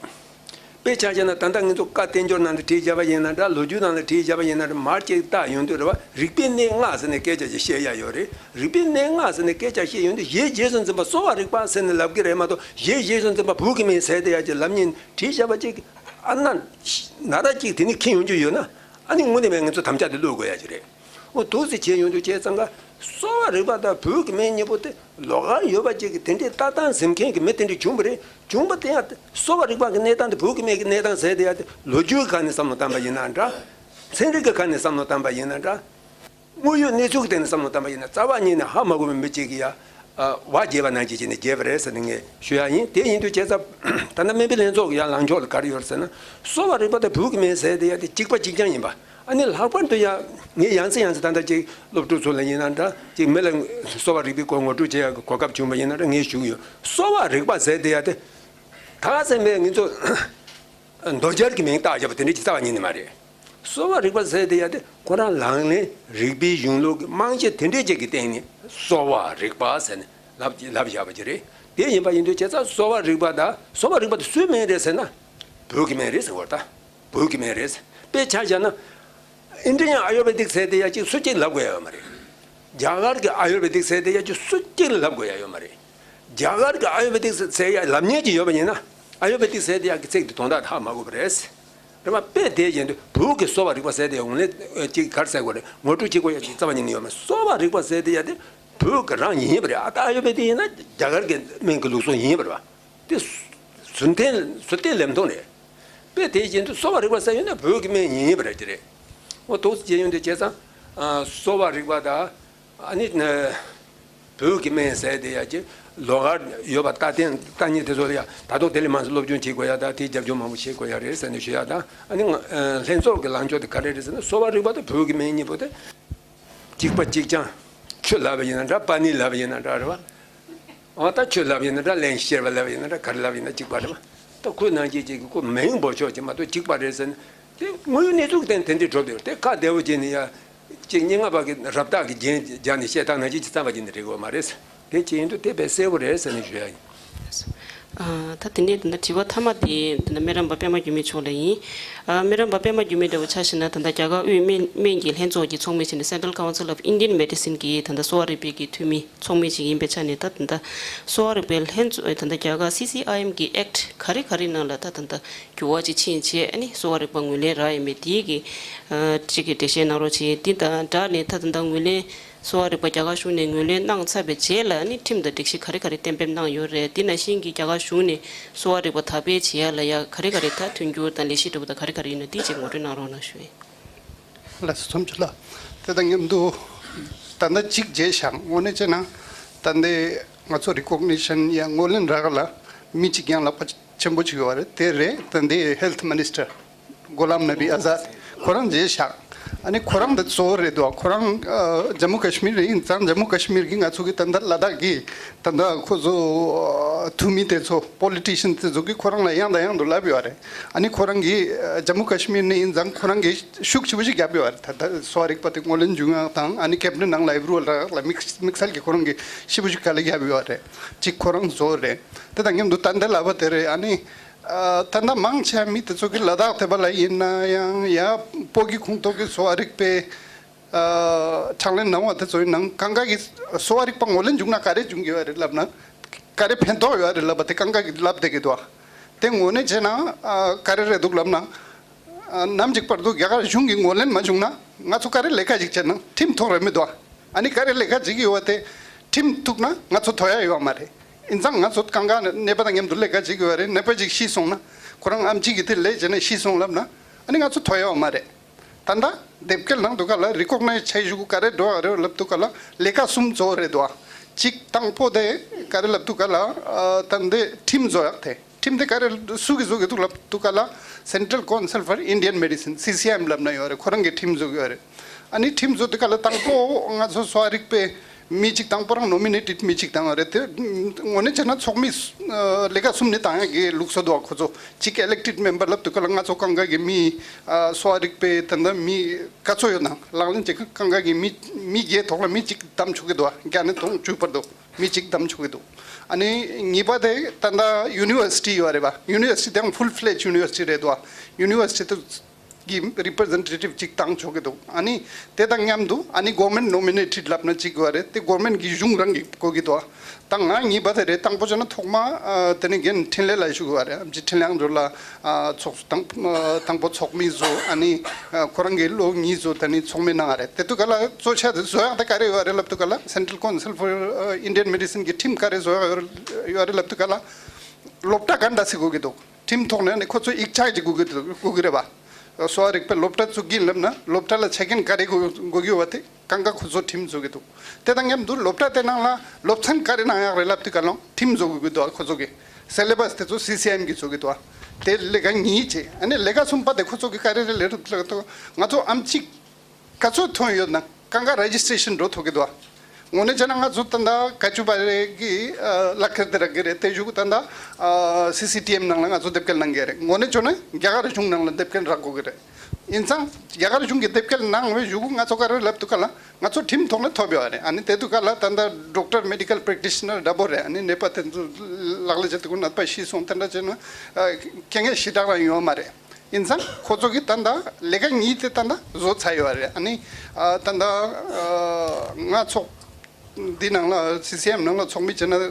དཔེ་ཆ་བཞག་ན་ད་ལྟ་ང་ཚོ་བཀའ་བསྟན་འབྱོར་ནང་དུ་བྲིས་བཞག་པ་ཡིན་ན་འདྲ། ལོ་རྒྱུས་ནང་ལ་བྲིས་བཞག་པ་ཡིན་ན་འདྲ། མར་གཅིག་བལྟ་ཡོང་དུས་རེད་བ། རིག་པའི་གནས་ལྔ་ཟེར་ནས་སྐད་ཆ་ཅིག་བཤད་ཡ་ཡོད་རེད། རིག་པའི་གནས་ལྔ་ཟེར་ནས་སྐད་ཆ་བཤད་ཡོང་དུས་ཞེས་རྗེས་སུ་འཛིན་པ་གསོ་བ་རིག་པ་ཟེར་ནས་ལབ་ཀྱི་རེད་མ་གཏོགས། ཞེས་རྗེས་སུ་འཛིན་པ་བོད་ཀྱི་སྨན་ཟེར་དེ་ཡ་ཅིག་ལབ་མཁན་བྲིས་བཞག་པ་ཅིག་ཨ་ན་ན་ར་ཅིག་དེ་ནས་འཁྱེར་ཡོང་རྒྱུ་ཡོད་ན། ཨ་ནི་དངོས་གནས་མེད་ང་ཚོ་དམ་བཅའ་དེ་བླུག་དགོས་ཡ་ཅིག་རེད། འོ་འདུག་སེ་བྱས་ཡོང་དུས་བྱས་ཙང་ཀ་གསོ་བ་རིག་པ་དང་བོད་ཀྱི་སྨན་གཉིས་པོ་དེ་ལོགས་ཀར་ཡོད་པ་ཅིག་གི་དེ་འདྲའི་ལྟ་སྟངས་འཛིན་མཁན་གྱི་མི་དེ་འདྲ་བྱུང་བ་རེད། བྱུང་བ་དེ་ཡང་གསོ་བ་རིག་པ་གི་གནས་སྟངས་དེ་བོད་ཀྱི་སྨན་གྱི་གནས་སྟངས་ཟེར་དེ་ཡང་དེ་ལོ་རྒྱུས་ཁ་ནས་བསམ་བློ་བཏང་པ་ཡིན་ན་འདྲ། ཚན་རིག་གི་ཁ་ནས་བསམ་བློ་བཏང་པ་ཡིན་ན་འདྲ། དངོས་ཡོད་གནས་ཚུལ་གྱི་སྟེང་ནས་བསམ་བློ་བཏང་པ་ཡིན་ན་རྩ་བ་ཉིད་ནས་ཧ་མ་གོ་བའི་མི་གཅིག་གིས་ཡ། བ་བརྒྱབ་པ་ནང་བཞིན་བྱས་ནས་བརྒྱབ་པ་རེད་ཟེར་ནས་ངས་ཞུ་ཡ་ཡིན། དེ་ཡིན་དུས་བྱས་ཙང་ད་ལྟ་སྨན་པའི་ལྷན་ཚོགས་ཀྱི་ཡ་ལངས་ཕྱོགས་ལ་ག་རེ་ཡོད་ཟེར་ན། གསོ་བ་རིག་པ་དང་བོད་ཀྱི་སྨན་ཟེར་དེ་ཡ་དེ་གཅིག་པ་གཅིག་རྐྱང་ཡིན་པ། ཨ་ནི་ལྷག་པར་དུ་ཡ་ངས་ཡང་སེ་ཡང་སེ་ད་ལྟ་ཅིག་སློབ་ཕྲུག་ཚོ་ལ་ཡིན་ན་འདྲ། ཅིག་མི་ལ་གསོ་བ་རིག་པའི་སྐོར་ངོ་སྤྲོད་བྱེད་ཡ་གི་གོ་སྐབས་བྱུང་བ་ཡིན་ན་འདྲ་ངས་ཞུ་གི་ཡོད། གསོ་བ་རིག་པ་ཟེར་དེ་ཡ་དེ། ད་ཟེར་མེད་ང་ཚོ་མདོ་སྦྱར་གྱི་མིང་བཏགས་བཞག་པ་དེ་འདྲ་ཅིག་རྩ་བ་ཉིད་ནས་མ་རེད། གསོ་བ་རིག་པ་ཟེར་དེ་ཡ་དེ་ཁོ་རང་ལག་ལེན་རིག་པའི་གཞུང་ལུགས་ཀྱི་རྨང་གཞི་དེ་འདྲས་ཅིག་གི་སྟེང་ནས་གསོ་བ་རིག་པ་ཟེར་ནས་ལབ་ལབ་བཞག་པ་ཅིག་རེད། དེ་ཡིན་པ་ཡིན་དུས་བྱས་ཙང་གསོ་བ་རིག་པ་དང་གསོ་བ་རིག་པ་དེ་སུའི་སྨན་རེད་ཟེར་ན། བོད་ཀྱི་སྨན་རེད་ཟེར་བ་ད། བོད་ཀྱི་སྨན་རེད། དཔེ་ཆ་བཞག་ན། ཨིན་ཌི་ཡན་ཨ་ཡུར་བེ་དིག་ཟེར་དེ་ཡ་གཅིག་སུ་གཅིག་ལབ་དགོས་ཡ་ཡོད་མ་རེད། རྒྱ་གར་གྱི་ཨ་ཡུར་བེ་དིག་ཟེར་དེ་ཡ་གཅིག་སུ་གཅིག་ལབ་དགོས་ཡ་ཡོད་མ་རེད། རྒྱ་གར་གྱི་ཨ་ཡུར་བེ་དིག་ཟེར་ཡ་ལབ་མཁན་ཅིག་ཡོད་པ་ཡིན་ན། ཨ་ཡུར་བེ་དིག་ཟེར་དེ་ཡ་གི་ཚིག་དེ་དོན་དག་ཧ་མ་གོ་བ་རེད། རེད་མ་དཔེ་དེ་བཞིན་དུ་བོད་ཀྱི་གསོ་བ་རིག་པ་ཟེར་དེ་ཡ་འོང་ལེ་ཅིག་ག་རེ་ཟེར་དགོས་རེད། ངོ་སྤྲོད་བྱེད་དགོས་ཡ་ཅིག་རྩ་བ་ཉིད་ནས་ཡོད་མ་རེད། གསོ་བ་རིག་པ་ཟེར་དེ་ཡ་དེ་བོད་ཀྱི་རང་ཡིན་པ་རེད། ཨ་ད་ཨ་ཡུར་བེ་དིག་ཡིན་ན་རྒྱ་གར་གྱི་སྨན་གྱི་ལུགས་སྲོལ་ཡིན་པ་རེད་བ། དེ་ཟུར་བསྟན་ཟུར་བསྟན་ལེབ་མཐོང་རེད། དཔེ་དེ་བཞིན་དུ་གསོ་བ་རིག་པ་ཟེར་ཡོད་ན་བོད་ཀྱི་སྨན་ཡིན་པ་རེད་ཀྱི་རེད། འོ་ཐུགས་རྗེ་ཡོན་ཏན་བྱས་ཙང་། གསོ་བ་རིག་པ་དང་། ཨ་ནི། བོད་ཀྱི་སྨན་ཟེར་དེ་ཡ་ཅིག་ལོགས་ཀར་ཡོད་པ་ལྟ་སྟངས་ལྟ་ཉིད་དེ་ཚོ་ལ་ཡ་ད་དུང་དེ་ལས་མང་ཙམ་སློབ་སྦྱོང་བྱེད་དགོས་ཡ་དང་དེའི་རྒྱབ་ལྗོངས་མང་པོ་བྱེད་དགོས་ཡ་རེད་ཟེར་ནས་ཞུ་ཡ་དང་། ཨ་ནི་ང་ལྷན་ཚོགས་ཀྱི་ལངས་ཕྱོགས་དེ་ག་རེ་རེད་ཟེར་ན་གསོ་བ་རིག་པ་དང་བོད་ཀྱི་སྨན་གཉིས་པོ་དེ། གཅིག་པ་གཅིག་རྐྱང་། ཆུ་ལབ་པ་ཡིན་ན་འདྲ། པ་ནི་ལབ་པ་ཡིན་ན་འདྲ་རེད་བ། འོ་ད་ཆུ་ལབ་ཡིན་ན་འདྲ། རླན་གཤེར་བ་ལབ་ཡིན་ན་འདྲ། ག་རེ་ལབ་ཡིན་ན་གཅིག་པ་རེད་བ། ད་ཁོའི་ནང་བཞིན་གཅིག་གི་ཁོ་མིང་འབོད་ཆོག་གི་མ་གཏོགས་གཅིག་པ་རེད་ཟེར་ན། དེ་དངོས་ཡོད་གནས་ཚུལ་གྱི་སྟེང་དེ་འདྲའི་གྲུབ་བསྡད་ཡོད་རེད། དེ་ཁ་བདེ་བོ་བྱས་ནས་ཡ། གཅིག་སྙན་ངག་པ་གི་རབ་བཏགས་ཀྱི་རྒྱན་སྦྱར་ནས་བཤད་སྟངས་ནང་བཞིན་གྱི་རྩ་བ་ཉིད་ནས་རེད་དགོས་མ་རེད། དེ་བྱས་ཡིན་དུས་དེ་དཔེ་གསལ་པོ་རེད་ཟེར་ནས་ཞུ་ཡ་ཡིན། ཨ། ད་དེ་ནས་ད་ལྟ་དྲི་བ་མཐའ་མ་དེ་ད་ལྟ་སྨན་རམས་པ་པད་མ་འགྱུར་མེད་མཆོག་ལ་ཡིན། ཨ། སྨན་རམས་པ་པད་མ་འགྱུར་མེད་འདྲ་བོ་ཆ་བཞག་ན་ད་ལྟ་རྒྱ་གར་དབུས་སྨན་སྨན་གྱི་ལྷན་ཚོགས་ཀྱི་ཚོགས་མི་བྱས་ནས་Central Council of Indian Medicine གྱི་ད་ལྟ་གསོ་བ་རིག་པའི་གི་འཐུས་མི་ཚོགས་མི་ཞིག་ཡིན་པའི་ཆ་ནས། ད་ད་ལྟ་གསོ་བ་རིག་པའི་ལྷན་ཚོགས་ད་ལྟ་རྒྱ་གར་སི་སི་ཨའི་ཨེམ་གི་ཨེཀྚ་ག་རེ་ག་རེ་ནང་ལ་ད་ད་ལྟ་འགྱུར་བ་ཅིག་ཕྱིན་བྱས། ཨ་ནི་གསོ་བ་རིག་པ་ངོས་ལེན་རག་ཡོད་མེད་དེའི་གི་ཨ། གཅིག་གི་འགྲེལ་བཤད་གནང་རོགས་བྱེད། དེ་དང་སྦྲགས་ནས་ད་ད་ལྟ་ངོས་ལེན། གསོ་བ་རིག་པ་རྒྱ་གར་གཞུང་ནས་ངོས་ལེན་གནང་ཚར་བའི་རྗེས་ལ་ནི་ཁྲིམས་དང་སྒྲིག་གཞི་ག་རེ་ག་རེ་གཏན་འབེབས་གནང་ཡོད་རེད། དེ་ནང་བཞིན་གྱི་རྒྱ་གར་གཞུང་ནས་གསོ་བ་རིག་པ་དར་སྤེལ་བྱེད་ཡ་ལ་ཡ་ག་རེ་ག་རེ་ད་མཐུན་འགྱུར་དང་ལས་གཞི་འདྲ་པོ་དང་ག་རེ་ག་རེ་ཡིན་ན་དེ་གཅིག་ངོ་སྤྲོད་གནང་རོགས་གནང་ཞུ་ཡིན། ལགས་སོ། ཚོམས་ཆུ་ལགས། དེ་དང་མཉམ་དུ་ད་ལྟ་གཅིག་བརྗེད་བཞག་དངོས་གནས་བྱས་ན་ད་ལྟའི་ང་ཚོ་རི་ཀོག་ནི་ཤན་ཡ་ངོས་ལེན་རག་ལ་མི་གཅིག་ཡང་ལག་པ་ཆེན་པོ་ཅིག་ཡོད་རེད། དེ་རེད། ད་ལྟའི་ཧེལ་ཐི་མི་ནི་སི་ཊར། གོ་ལམ་ནེ་བི་ཨ་ཛཱད། ཁོ་རང་བརྗེད་བཞག་ཨ་ནི་ཁོ་རང་དེ་གཙོ་བོ་རེད་འདུག་ཁོ་རང་ཨ་ཇམ་མུ་ཀ་ཤི་མིར་ཡིན་ཙང་། ཇམ་མུ་ཀ་ཤི་མིར་གྱི་ང་ཚོ་གི་ད་ལྟ་ལ་དྭགས་ཀྱི་ད་ལྟ་ཁོ་ཚོ་ཨ་འཐུས་མི་དེ་ཚོ་པོ་ལི་ཊི་ཤན་དེ་ཚོ་གིས་ཁོ་རང་ལ་ཡང་དང་ཡང་དུ་ལབ་ཡོད་རེད། ཨ་ནི་ཁོ་རང་གིས་ཨ་ཇམ་མུ་ཀ་ཤི་མིར་ནས་ཡིན་ཙང་ཁོ་རང་གིས་ཤུགས་ཆེ་པོ་ཞིག་བརྒྱབ་ཡོད་རེད། ད་ལྟ་གསོ་བ་རིག་པ་དེ་ངོས་ལེན་བྱུང་ཡག་དང་། ཨ་ནི་ཁེ་བི་ནེ་ཊི་ནང་ལ་ཨེབ་རུ་ཝེར་ལ་དམིགས་དམིགས་བསལ་གྱིས་ཁོ་རང་གིས་ཤུགས་པོ་ཞིག་ག་ལེར་བརྒྱབ་ཡོད་རེད། གཅིག་ཁོ་རང་གཙོ་བོ་རེད། དེ་དང་མཉམ་དུ་ད་ལྟ་ལབ་པ་དེ་རེད། ཨ་ནི། ཨ། ད་ལྟ་མང་ཆེ་བ་མི་དེ་ཚོ་གིས་ལ་དྭགས་དེ་པ་ལ་ཡིན་ན་ཡང་ཡ་བོད་ཀྱི་ཁོངས་གཏོགས་ཀྱི་གསོ་བ་རིག་པའི་ཨ་ཕྱག་ལེན་གནང་བ་དེ་ཚོ་ཡིན་ནའང་གང་ག་གིས་གསོ་བ་རིག་པ་ངོས་ལེན་བྱུང་ན་ག་རེ་བྱུང་གི་ཡོད་རེད་ལབ་ན། ག་རེ་ཕན་ཐོགས་ཡོད་རེད་ལབ་པ་དེ་གང་ག་གིས་ལབ་བསྡད་ཀྱི་འདུག་དེ་ངོས་ནས་བྱས་ན་ཨ་ག་རེ་རེད་འདུག་ལབ་ན། ཨ་ནམ་ཞིག་བར་དུ་རྒྱ་གར་གཞུང་གིས་ངོས་ལེན་མ་བྱུང་ན་ང་ཚོ་ག་རེ་ལས་ཀ་ཞིག་བྱས་ན་ཁྲིམས་ཐོག་རེད་མི་འདུག་ཨ་ནི་ག་རེ་ལས་ཀ་བྱེད་ཀྱི་ཡོད་པ་དེ་ཁྲིམས་ཐུག་ན་ང་ཚོ་དོ་ཡ་ཡོད་མ་རེད། ཡིན་ཙང་ང་ཚོ་གང་ག་ནད་པ་དང་མཉམ་དུ་ལས་ཀ་བྱེད་ཀྱི་ཡོད་རེད། ནད་པ་ཅིག་ཤི་སོང་ན་ཁོ་རང་ཨེམ་ཆི་གིས་དེ་ལས་བྱས་ནས་ཤི་སོང་ལབ་ན་ཨ་ནི་ང་ཚོ་དོ་ཡ་ཡོད་མ་རེད། ད་ལྟ་དེབ་སྐྱེལ་གནང་དུས་སྐབས་ལ་རི་ཀོག་ནའི་ཛི་བྱེད་དགོས་ག་རེ་འགྲོ་ག་རེ་ལབ་དུས་སྐབས་ལ་ལས་ཀ་གསུམ་གཙོ་བོ་རེད་འདུག་གཅིག་དང་པོ་དེ་ག་རེ་ལབ་དུས་སྐབས་ལ་ཨ་ད་ལྟའི་ཁྲིམས་བཟོ་ཡག་དེ། ཁྲིམས་དེ་ག་རེ་སུ་གིས་བཟོ་གི་འདུག་ལབ་དུས་སྐབས་ལ་Central Council for Indian Medicine། སི་སི་ཨའི་ཨེམ་ལབ་ན་ཡོད་རེད། ཁོ་རང་གིས་ཁྲིམས་བཟོ་གི་ཡོད་རེད། ཨ་ནི་ཁྲིམས་བཟོ་དུས་སྐབས་ལ་དང་པོ་ང་ཚོ་གསོ་བ་རིག་པའི་ མི་གཅིག་དང་པོ་རང་ནོ་མི་ནེ་ཊེཌ་མི་གཅིག་བཏང་བ་རེད་དེ། དངོས་གནས་བྱས་ན་ཚོགས་མི་ཨ་ལས་ཀ་གསུམ་ནས་བཏང་ཡག་གི་ལུགས་སྲོལ་འདུག་ཁོ་ཚོ་གཅིག་ཨི་ལེག་ཊེཌ་མེམ་བར་ལབ་དུས་སྐབས་ལ་ང་ཚོ་གང་ག་གི་མི་ཨ་གསོ་བ་རིག་པའི་ད་ལྟ་མི་ག་ཚོད་ཡོད་ན་ལག་ལེན་བྱེད་མཁན་གང་ག་གི་མི་མི་བརྒྱའི་ཐོག་ལ་མི་གཅིག་བདམས་ཆོག་གི་འདུག་བརྒྱ་ནས་དོན་བཅུ་བར་དུ་མི་གཅིག་བདམས་ཆོག་གི་འདུག་ཨ་ནི་གཉིས་པ་དེ་ད་ལྟ་ཡུ་ནི་ཝར་སི་ཊི་ཡོད་རེད་པ། ཡུ་ནི་ཝར་སི་ཊི་དེ་ཡང་ཕུལ་ཕི་ལེ་ཇི་ཡུ་ནི་ཝར་སི་ཊི་རེད་འདུག་ཡུ་ནི་ཝར་སི་ཊི་དེ་གི་རི་པི་རི་ཛེན་ཊེ་ཊིབ་ཅིག་བཏང་ཆོག་གི་འདུག་ཨ་ནི་དེ་དང་མཉམ་དུ་ཨ་ནི་གོ་ཝར་མེན་ཊི་ནོ་མི་ནེ་ཊེཌ་ལབ་ན་གཅིག་ཡོད་རེད། དེ་གོ་ཝར་མེན་ཊི་གི་གཞུང་རང་གིས་བསྐོ་གི་འདུག་ད་ང་གཉིས་པ་དེ་རེད། དང་པོ་བྱས་ན་ཐོག་མ་ཨ་དེ་ནས་རྒན་འཕྲིན་ལས་ལགས་ཞུ་གི་ཡོད་རེད། ཨམ་ཆི་འཕྲིན་ལས་ལགས་ལ་ཨ་ཚོགས་དང་ཨ་དང་པོ་ཚོགས་མི་བཟོ། ཨ་ནི་ཨ་ཁོ་རང་གིས་ལོ་གཉིས་བཟོ། དེ་ནས་ཚོགས་མི་གནང་བ་རེད། དེ་དུས་སྐབས་ལ་གཙོ་ཆེ་དེ་བཟོ་ཡག་དེ་ག་རེ་ཡོད་རེད་ལབ་དུས་སྐབས་ལ་Central Council for Indian Medicine གི་ཁྲིམས་ག་རེ་བཟོ་ཡག་ཡོད་རེད་ལབ་དུས་སྐབས་ལ་སློབ་གྲྭ་ག་འདྲ་སེ་དགོས་ཀྱི་འདུག་ཁྲིམས་ཐོག་ནས་ནི་ཁོ་ཚོ་ཡིག་ཆ་ཅིག་དགོས་ཀྱི་འདུག་དགོས་ཀྱི་རེད་པ། གསོ་བ་རིག་པའི་སློབ་གྲྭ་བཙུགས་ཀྱིན་ལབ་ན་སློབ་གྲྭ་ལ་ཆ་རྐྱེན་ག་རེ་དགོས་དགོས་ཀྱི་ཡོད་པ་དེ་གང་ག་ཁོ་ཚོ་ཁྲིམས་བཟོ་གི་འདུག་དེ་དང་མཉམ་དུ་སློབ་གྲྭ་དེ་ནང་ལ་སློབ་ཚན་ག་རེ་གནང་ཡག་རེད་ལབ་དུས་སྐབས་ལ་ཁྲིམས་བཟོ་དགོས་ཀྱི་འདུག་ཁོ་ཚོ་གི་སེ་ལེ་བས་དེ་ཚོ་སི་སི་ཨེམ་གིས་བཟོ་གི་འདུག་དེ་ལས་ཀ་གཉིས་བྱས། ཨ་ནི་ལས་ཀ་གསུམ་པ་དེ་ཁོ་ཚོ་གི་ག་རེ་རེད་ལབ་དུས་ང་ཚོ་ཨམ་ཆི་ག་ཚོད་ཐོན་ཡོད་ན་གང་ག་རེ་ཇི་སི་ཊྲེ་ཤན་འགྲོ་ཐུབ་ཀྱི་འདུག་དངོས་གནས་བྱས་ན་ང་ཚོ་ད་ལྟ་ཀ་ཅུ་པ་རེ་གི་ཨ་ལག་ཁྱེར་དེ་རག་གི་རེད། དེ་གཞུག་ད་ལྟ་ཨ་སི་སི་ཊི་ཨེམ་ནང་ལ་ང་ཚོ་དེབ་སྐྱེལ་གནང་གི་རེད། དངོས་གནས་བྱས་ན་རྒྱ་གར་གཞུང་ནང་ལ་དེབ་སྐྱེལ་རག་དགོས་ཀྱི་རེད། ཡིན་ཙང་རྒྱ་གར་གཞུང་གིས་དེབ་སྐྱེལ་གནང་བའི་གཞུག་ང་ཚོ་ག་རེ་ལབ་དུས་སྐབས་ལ་ང་ཚོ་ཁྲིམས་ཐོག་ནས་ཐོབ་ཡོད་རེད། ཨ་ནི་དེ་དུས་སྐབས་ལ་ད་ལྟ་ཌོག་ཊར་མེ་ཌི་ཀལ་པྲེག་ཊི་ཤི་ནར་འདྲ་པོ་རེད། ཨ་ནི་ནད་པ་དེ་ཚོ་ལག་ལ་བྱེད་དུས་ནད་པ་ཤི་སོང་དེ་འདྲ་བྱས་ན་ཨ་རྐྱེན་ངན་ཞེ་དྲག་རང་ཡོད་མ་རེད། ཡིན་ཙང་ཁོ་ཚོ་གིས་ད་ལྟ་ལས་ཀ་གཉིས་དེ་ད་ལྟ་བཟོ་ཚར་ཡོད་རེད། ཨ་ནི་ཨ་ད་ལྟ་ཨ་ང་ཚོགས་འདི་ནང་ལ་སི་སི་ཨེམ་ནང་ལ་ཚོགས་མི་བྱས་ན་ཟླ་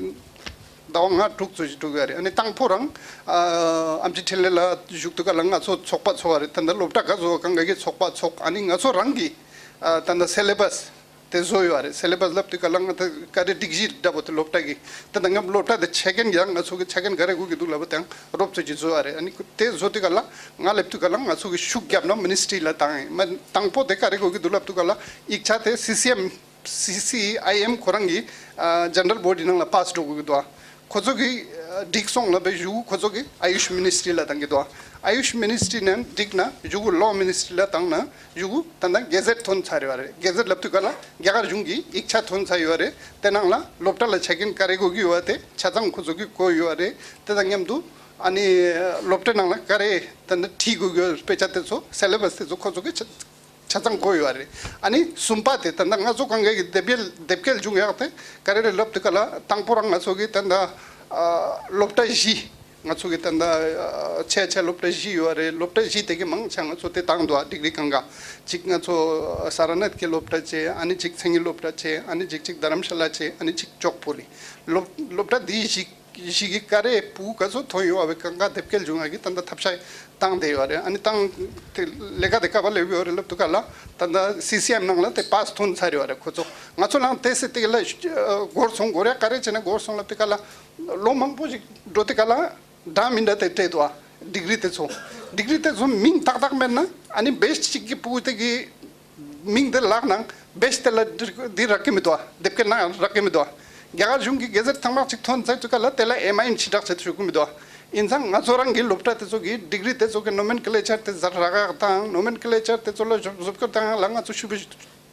བ་ལྔ་དྲུག་ཙམ་ཞིག་འགྲོ་གི་ཡོད་རེད། ཨ་ནི་དང་པོ་རང་ཨ་ཨམ་ཆི་འཕྲིན་ལས་ལགས་བཞུགས་དུས་སྐབས་ལ་ང་ཚོ་ཚོགས་པ་ཚོགས་པ་རེད། ད་ལྟ་སློབ་གྲྭ་ག་ཚོགས་གང་ག་གི་ཚོགས་པ་ཚོགས། ཨ་ནི་ང་ཚོ་རང་གི་ཨ་ད་ལྟ་སེ་ལེ་བས་དེ་བཟོ་ཡོད་རེད། སེ་ལེ་བས་ལབ་དུས་སྐབས་ལ་ང་ད་ག་རེ་སྒྲིག་གཞི་འདྲ་པོ་དེ་སློབ་གྲྭ་གི་ད་ལྟ་ང་སློབ་གྲྭ་དེ་ཆ་རྐྱེན་ཡང་ང་ཚོ་གི་ཆ་རྐྱེན་ག་རེ་དགོས་ཀྱི་འདུག་ལབ་པ་དེའང་རོབ་ཙམ་ཅིག་བཟོ་ཡོད་རེད། ཨ་ནི་དེ་བཟོ་དུས་སྐབས་ལ་ང་སླེབས་དུས་སྐབས་ལ་ང་ཚོ་གི་ཤུགས་བརྒྱབ་ན་མི་ནི་སི་ཊི་རི་ལ་བཏང་ཡིན། མ་དང་པོ་དེ་ག་རེ་དགོས་ཀྱི་འདུག་ལབ་དུས་སྐབས་ལ་ཡིག་ཆ་དེ་སི་སི་ཨེམ་སི་སི་ཨའི་ཨེམ་ཁོ་རང་གི་ཨ་ཇེ་ནེ་རལ་བོ་ཌི་ནང་ལ་པཱ་སི་འགྲོ་དགོས་ཀྱི་འདུག་ཁོ་ཚོ་གིས་ཨ་འགྲིག་སོང་ལབ་པའི་གཞུག་གུ་ཁོ་ཚོ་གིས་ཨ་ཡུཤ་མི་ནི་སི་ཊི་རི་ལ་བཏང་གི་འདུག་ཨ་ཡུཤ་མི་ནི་སི་ཊི་རི་ནས་འགྲིག་ན་གཞུག་གུ་ལོ་མི་ནི་སི་ཊི་རི་ལ་བཏང་ན་གཞུག་གུ་ད་ལྟ་གེ་ཟེཊ་ཐོན་ཚར་ཡོད་རེད། གེ་ཟེཊ་ལབ་དུས་སྐབས་ལ་རྒྱ་གར་གཞུང་གི་ཡིག་ཆ་ཐོན་ཚར་ཡོད་རེད། དེ་ནང་ལ་སློབ་གྲྭ་ལ་ཆ་རྐྱེན་ག་རེ་དགོས་ཀྱི་ཡོད་དེ་ཆ་ཚང་ཁོ་ཚོ་གིས་བཀོད་ཡོད་རེད། དེ་དང་མཉམ་དུ་ཨ་ནི་སློབ་གྲྭ་ནང་ལ་ག་རེ་ད་ལྟ་ཁྲིད་དགོས་ཀྱི་ཡོད་དཔེ་ཆ་དེ་ཚོ་སེ་ལེ་བས་དེ་ཚོ་ཁོ་ཚོ་གིས་ཆ་ཆ་ཚང་བཀོད་ཡོད་རེད། ཨ་ནི་གསུམ་པ་དེ་ད་ལྟ་ང་ཚོ་གང་ག་གི་དེབ་སྐྱེལ་དེབ་སྐྱེལ་བྱུང་ཡག་དེ་ག་རེ་རེད་ལབ་དུས་སྐབས་ལ་དང་པོ་རང་ང་ཚོ་གི་ད་ལྟ་ཨ་སློབ་གྲྭ་བཞི་ང་ཚོ་གི་ད་ལྟ་ཨ་ཆེ་ཆེ་སློབ་གྲྭ་བཞི་ཡོད་རེད། སློབ་གྲྭ་བཞི་དེ་གི་མང་ཆེ་ང་ཚོ་དེ་བཏང་འདུག་ཌིག་རི་གང་ག་གཅིག་ང་ཚོ་ས་ར་ནཱཐ་གི་སློབ་གྲྭ་བྱས། ཨ་ནི་གཅིག་མཚན་ཉིད་སློབ་གྲྭ་བྱས། ཨ་ནི་གཅིག་གཅིག་རྡ་རམ་ཤ་ལ་བྱས། ཨ་ནི་གཅིག་ཇོག་པུ་རི། སློབ་སློབ་གྲྭ་འདི་བཞི་ཞིག་གི་ག་རེ་ཕྲུ་གུ་ག་ཚོད་ཐོན་ཡོད་པའི་གང་ག་དེབ་སྐྱེལ་བྱུང་ཡག་གི་ད་ལྟ་ཐབས་ཤེས་བཏང་བསྡད་ཡོད་རེད། ཨ་ནི་བཏང་དེ་ལས་ཀ་དེ་ག་པར་སླེབས་ཡོད་རེད་ལབ་དུས་སྐབས་ལ་ད་ལྟ་སི་སི་ཨེམ་ནང་ལ་དེ་པཱ་སི་ཐོན་ཚར་ཡོད་རེད། ཁོ་ཚོ་ང་ཚོ་ནང་དེ་སྲིད་དེ་ལ་འགོར་སོང་། འགོར་ཡག་ག་རེ་བྱས་ན་འགོར་སོང་ལབ་དུས་སྐབས་ལ་ལོ་མང་པོ་ཞིག་འགྲོ་དུས་སྐབས་ལ་འདྲ་མི་འདྲ་དེ་སྤྲད་འདུག་ཌིག་རི་དེ་ཚོ་ཌིག་རི་དེ་ཚོ་མིང་ཏག་ཏག་མེད་ན་ཨ་ནི་བེ་སི་ཊི་གཅིག་གི་ཕྲུ་གུ་དེ་གི་མིང་དེ་ལག་ནང་བེ་སི་ཊི་དེ་ལ་འདི་རག་གི་མི་འདུག་དེབ་སྐྱེལ་ནང་རག་གི་མི་འདུག་རྒྱ་གར་གཞུང་གི་གེ་ཟེཊ་ཚང་མ་གཅིག་ཐོན་ཚར་དུས་སྐབས་ལ་དེ་ལ་ཨེམ་ཨའི་ཨེན་ཞེ་དྲག་བྱེད་ཐུབ་ཀྱི་མི་འདུག་ཡིན་ཙང་ང་ཚོ་རང་གི་སློབ་གྲྭ་དེ་ཚོ་གི་ཌིག་རི་དེ་ཚོ་གི་ནོ་མེན་ཀི་ལེ་ཅར་དེ་ཟ་རག་ཡག་དང་། ནོ་མེན་ཀི་ལེ་ཅར་དེ་ཚོ་ལ་བཟོ་བཟོ་བཀོད་བཏང་ཡག་ལ་ང་ཚོ་ཞུ་བའི་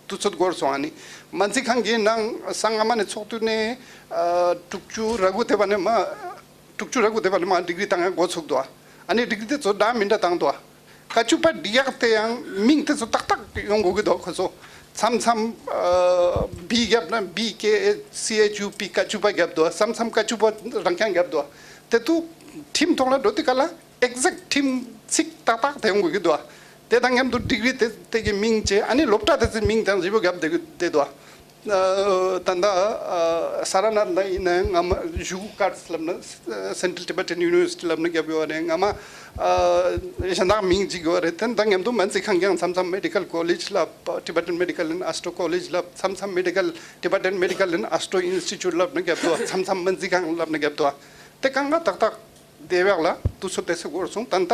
དུས་ཚོད་འགོར་སོང་། ཨ་ནི་སྨན་རྩིས་ཁང་གི་ནང་ས་སྔ་མ་ནས་ཚོགས་དུས་ནས་ཨ་དྲུག་ཅུ་རེ་དགུ་དེ་བ་ནས་མ་དྲུག་ཅུ་རེ་དགུ་དེ་བ་ནས་མ་ཌིག་རི་བཏང་ཡག་འགོ་ཚུགས་འདུག་ཨ་ནི་ཌིག་རི་དེ་ཚོ་འདྲ་མི་འདྲ་བཏང་འདུག་ཀ་ཅུ་པ་འབྲི་ཡག་དེ་ཡང་མིང་དེ་ཚོ་ཏག་ཏག་ཡོང་དགོས་ཀྱི་འདུག་ཁོ་ཚོ་མཚམས་མཚམས་ཨ་བི་བརྒྱབ་ན་བི་ཀེ་ཨེ་སི་ཨེཆ་ཡུ་པི་ཀ་ཅུ་པ་བརྒྱབ་འདུག་མཚམས་མཚམས་ཀ་ཅུ་པ་རང་རྐྱང་བརྒྱབ་འདུག་དེ་དུས་ཁྲིམས་ཐོག་ལ་འགྲོ་དུས་སྐབས་ལ་ཨེག་ཟེག་ཁྲིམས་ཚིག་ཏག་ཏག་དེ་ཡོང་དགོས་ཀྱི་འདུག་དེ་དང་མཉམ་དུ་ཌིག་རི་དེ་དེ་གི་མིང་བྱས། ཨ་ནི་སློབ་གྲྭ་དེ་ཚོའི་མིང་དང་བཞི་པོ་བརྒྱབ་བསྡད་ཀྱི་བསྡད་འདུག་ཨ་ད་ལྟ་ཨ་ས་ར་ནཱཐ་ལ་ཡིན་ན་ཡང་སྔ་མ་ཞུ་གུ་ཀཱར་སི་ལབ་ན་Central Tibetan University ལབ་ན་བརྒྱབ་ཡོད་རེད། སྔ་མ་ཨ་གཞན་དག་མིང་གཅིག་ཡོད་རེད། དེ་དང་མཉམ་དུ་སྨན་རྩིས་ཁང་གི་ཡང་མཚམས་མཚམས་Medical College ལབ། Tibetan Medical and Astro College ལབ། མཚམས་མཚམས་Medical Tibetan Medical and Astro Institute ལབ་ན་བརྒྱབ་འདུག་མཚམས་མཚམས་སྨན་རྩིས་ཁང་ལབ་ན་བརྒྱབ་འདུག་དེ་གང་ག་ཏག་ཏག་སྡེ་བ་ལ་དུས་ཚོད་དེ་ཚོ་འགོར་སོང་། ད་ལྟ་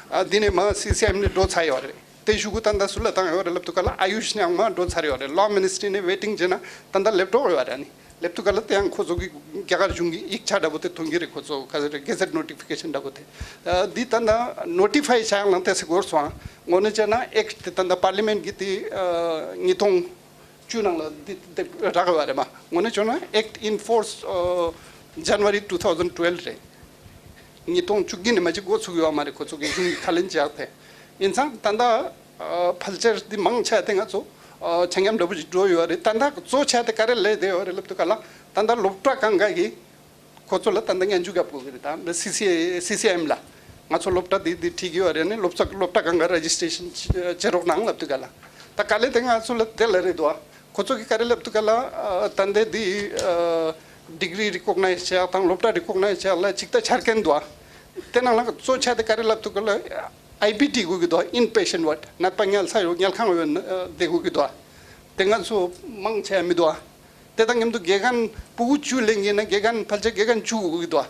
ཨ་འདི་ནས་མ་སི་སི་ཨེམ་ནས་འགྲོ་ཚར་ཡོད་རེད། དེ་གཞུག་གུ་ད་ལྟ་སུ་ལ་བཏང་ཡོད་རེད་ལབ་དུས་སྐབས་ལ་ཨ་ཡུཤ་ནས་ཡང་མ་འགྲོ་ཚར་ཡོད་རེད། Law Ministry ནས་ཝེ་ཊིང་བྱས་ན་ད་ལྟ་སླེབས་འགྲོ་ཡོད་རེད། ཨ་ནི་སླེབས་དུས་སྐབས་ལ་དེ་ཡང་ཁོ་ཚོ་གི་རྒྱ་གར་གཞུང་གི་ཡིག་ཆ་འདྲ་པོ་དེ་ཐོན་གྱི་རེད། ཁོ་ཚོ་ག་ཟེར་རེད། གེ་ཟེཊ་ནོ་ཊི་ཕི་ཀེ་ཤན་འདྲ་པོ་དེ། ཨ་འདི་ད་ལྟ་ནོ་ཊི་ཕའི་བྱ་ཡག་ནང་དེ་ཚོ་འགོར་སོང་། ཨ་དངོས་གནས་བྱས་ན་ཨེཀཊ་དེ་ད་ལྟ་པར་ལི་མེན་ཊི་གི་དེ་ཨ་ཉིས་སྟོང་ བཅུ་ནང་ལ་འདི་འདི་རག་ཡོད་རེད་མ། དངོས་གནས་བྱུང་ན་Act in force January two thousand twelve རེད། ཉིས་སྟོང་བཅུ་བདུན་ནས་མ་གཅིག་འགོ་ཚུགས་ཡོད་མ་རེད། ཁོ་ཚོ་གི་གཞུང་གི་ཁས་ལེན་བྱས་ཏེ། ཡིན་ཙང་ད་ལྟ་ཕལ་ཆེར་འདི་མང་ཆེ་དེ་ང་ཚོ་ཆ་མཉམ་འདྲ་པོ་ཞིག་འགྲོ་ཡོད་རེད། ད་ལྟ་གཙོ་ཆེ་དེ་ག་རེ་ལས་བསྡད་ཡོད་རེད་ལབ་དུས་ག་ལ། ད་ལྟ་སློབ་གྲྭ་གང་ག་གི་ཁོ་ཚོ་ལ་ད་ལྟ་སྙན་ཞུ་བརྒྱབ་དགོས་ཀྱི་རེད། ད་ལྟ་སི་སི་ཨེ་སི་སི་ཨེམ་ལ་ང་ཚོ་སློབ་གྲྭ་འདི་འདི་ཁྲིད་ཀྱི་ཡོད་རེད། ནི་སློབ་གྲྭ་སློབ་གྲྭ་གང་ག་རེ་ཇི་སི་ཊྲེ་ཤན་བྱེད་རོགས་གནང་ལབ་དུས་ག་ལ། ད་ག་ལེ་དེ་ང་ཚོ་ལ་དེ་ལ་རེད་འདུག་ཁོ་ཚོ་གིས་ག་རེ་ལབ་དུས་ག་ལ། ད་ལྟ་འདི་ཌིག་རི་རི་ཀོག་ནའིཛ་བྱེད་ཡག་དང་སློབ་གྲྭ་རི་ཀོག་ནའིཛ་བྱེད་ཡག་ལ་ཅིག་ད་ཆ་རྐྱེན་འདུག་དེ་ནང་ལ་གཙོ་ཆེ་དེ་ག་རེ་ལབ་དུས་ག་ལ། ཨའི་པི་ཌི་དགོས་ཀྱི་འདུག་ཨིན་པེ་ཤན་ཝརཌ། ནད་པ་ཉལ་ས་ཡོད་ཉལ་ཁང་ཡོད་བསྡད་དགོས་ཀྱི་འདུག་དེ་ང་ཚོ་མང་ཆེ་མི་འདུག་དེ་དང་མཉམ་དུ་དགེ་རྒན་ཕྲུ་གུ་བཅུ་ལེན་གྱི་ན་དགེ་རྒན་ཕལ་ཆེར་དགེ་རྒན་བཅུ་དགོས་ཀྱི་འདུག་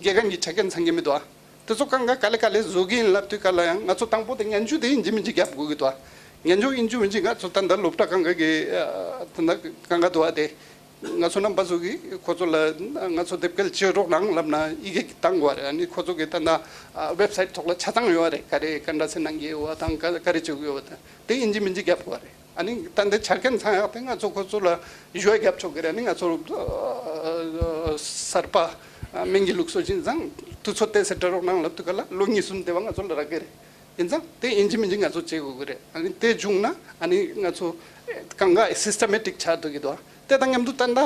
དགེ་རྒན་གྱི་ཆ་རྐྱེན་ཚང་གི་མི་འདུག་དེ་ཚོ་གང་ག་ག་ལེ་ག་ལེ་བཟོ་གི་ཡིན་ལབ་དུས་ག་ལ་ཡང་ང་ཚོ་དང་པོ་དེ་སྙན་ཞུ་དེ་ཡིན་གཅིག་མིན་གཅིག་རྒྱབ་དགོས་ཀྱི་འདུག་སྙན་ཞུ་ཡིན་གཅིག་མིན་གཅིག་ང་ཚོ་ད་ལྟ་སློབ་གྲྭ་གང་ག་གི་ད་ལྟ་གང་ག་འདུག་བ་དེ། ང་ཚོ་རྣམ་པ་ཚོ་གིས་ཁོ་ཚོ་ལ་ང་ཚོ་དེབ་སྐྱེལ་བྱེད་རོགས་གནང་ལབ་ན་ཡི་གེ་བཏང་དགོས་རེད། ཨ་ནི་ཁོ་ཚོ་གིས་ད་ལྟ་ཝེབ་སའིཊ་ཐོག་ལ་ཆ་ཚང་ཡོད་རེད། ག་རེ་ག་འདྲ་སེ་གནང་གི་ཡོད་བ་དང་ག་ག་རེ་བྱེད་ཀྱི་ཡོད་བ་དང་དེ་ཡིན་གཅིག་མིན་གཅིག་རྒྱབ་དགོས་རེད། ཨ་ནི་ད་ལྟ་ཆ་རྐྱེན་ཚང་ཡག་དེ་ང་ཚོ་ཁོ་ཚོ་ལ་ཞུ་བ་རྒྱབ་ཆོག་གི་རེད། ཨ་ནི་ང་ཚོ་གསར་པ་སྨན་གྱི་ལུགས་སྲོལ་ཅན་ཚང་དུས་ཚོད་ཏོག་ཙམ་སྤྲད་རོགས་གནང་ལབ་དུས་ག་ལ་ལོ་གཉིས་གསུམ་དེ་བ་ང་ཚོ་ལ་རག་གི་རེད། ཡིན་ཙང་དེ་ཡིན་གཅིག་མིན་གཅིག་ང་ཚོ་བྱེད་དགོས་ཀྱི་རེད། ཨ་ནི་དེ་བྱུང་ན་ཨ་ནི་ང་ཚོ་གང་ག་སིས་ཊེ་མེ་ཊིག་ཆགས་འགྲོ་གི་འདུག་དེ་དང་མཉམ་དུ་ད་ལྟ་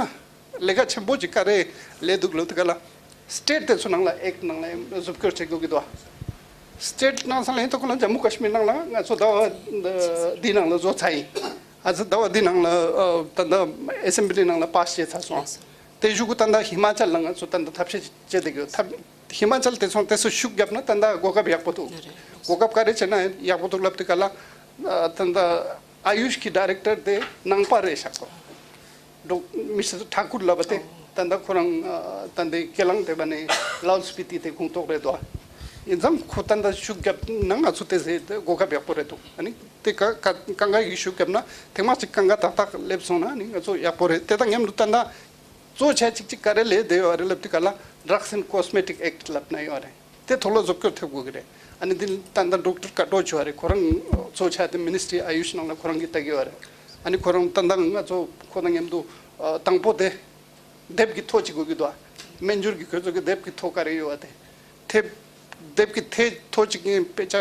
ལས་ཀ་ཆེན་པོ་ཅིག་ག་རེ་ལས་འདུག་ལབ་དུས་ག་ལ། སི་ཊེཊ་དེ་ཚོ་ནང་ལ་ཨེཀཊ་ནང་ལ་ཟུར་བཀོད་བྱེད་དགོས་ཀྱི་འདུག་སི་ཊེཊ་ནང་ས་ལ་ཡིན་ད་ཁོ་ན་ཇམ་མུ་ཀ་ཤི་མིར་ནང་ལ་ང་ཚོ་ཟླ་བ་འདི་ནང་ལ་བཟོ་ཚར་ཡིན། ཨ་ཙི་ཟླ་བ་འདི་ནང་ལ་ད་ལྟ་ཨེ་སེམ་བྷི་ལི་ནང་ལ་པཱ་སི་བྱས་ཚར་སོང་། དེ་གཞུག་གུ་ད་ལྟ་ཧི་མ་ཅལ་ལ་ང་ཚོ་ད་ལྟ་ཐབས་ཤེས་བྱེད་བསྡད་ཀྱི་ཡོད། ཐབས་ཧི་མ་ཅལ་དེ་ཚོ་དེ་ཚོ་ཤུགས་བརྒྱབ་ན་ད་ལྟ་གོ་སྐབས་ཡག་པོ་འདུག་གོ་སྐབས་ག་རེ་བྱས་ན་ཡག་པོ་འདུག་ལབ་དུས་ག་ལ། ད་ལྟ་ཨ་ཡུཤ་གི་ཌའི་རེག་ཊར་དེ་ནང་པ་རེད་ཤག་གོ། ཌོག་མི་སི་ཊར་ཐ་ཀུར་ལབ་པ་དེ་ད་ལྟ་ཁོ་རང་ད་ལྟའི་ཁས་བླངས་བསྡད་པ་ནས་ལའོལ་སྤི་ཏི་དེ་ཁོངས་གཏོགས་རེད་དོ། ཡིན་ཙང་ཁོ་ད་ལྟ་ཤུགས་བརྒྱབ་ན་ང་ཚོ་དེ་ཟེར་གོ་སྐབས་ཡག་པོ་རེད་འདུག་ཨ་ནི་དེ་ག་ག་གང་ག་ཡིག་ཤུགས་བརྒྱབ་ན་ཐེངས་མ་གཅིག་གང་ག་ཏག་ཏག་སླེབས་སོང་ན་ནི་ང་ཚོ་ཡག་པོ་རེད། དེ་དང་མཉམ་དུ་ད་ལྟ་གཙོ་ཆེ་གཅིག་གཅིག་ག་རེ་ལས་བསྡད་ཡོད་རེད་ལབ་དུས་ག་ལ་Drugs and Cosmetic Act ལབ་ན་ཡོད་རེད། དེ་ཐོག་ལ་བཟོ་བཀོད་ཐེབས་དགོས་ཀྱི་རེད། ཨ་ནི་འདི་ད་ལྟ་ཌོག་ཊར་ཀ་ཏོ་ཆོ་རེད། ཁོ་རང་གཙོ་ཆེ་དེ་མི་ནི་སི་ཊི་རི་ཨ་ཡུཤ་ནང་ལ་ཁོ་རང་གིས་ལྟ་གི་ཡོད་རེད། ཨ་ནི་ཁོ་རང་ད་ལྟ་ང་ཚོ་ཁོ་དང་མཉམ་དུ་ཨ་དང་པོ་དེ་དེབ་ཀྱི་ཐོ་གཅིག་དགོས་ཀྱི་འདུག་སྨན་སྦྱོར་གྱི་ཁོ་ཚོ་གི་དེབ་ཀྱི་ཐོ་ག་རེ་ཡོད་བ་དེ། དེབ་དེབ་ཀྱི་དེ་ཐོ་གཅིག་ངས་དཔེ་ཆ་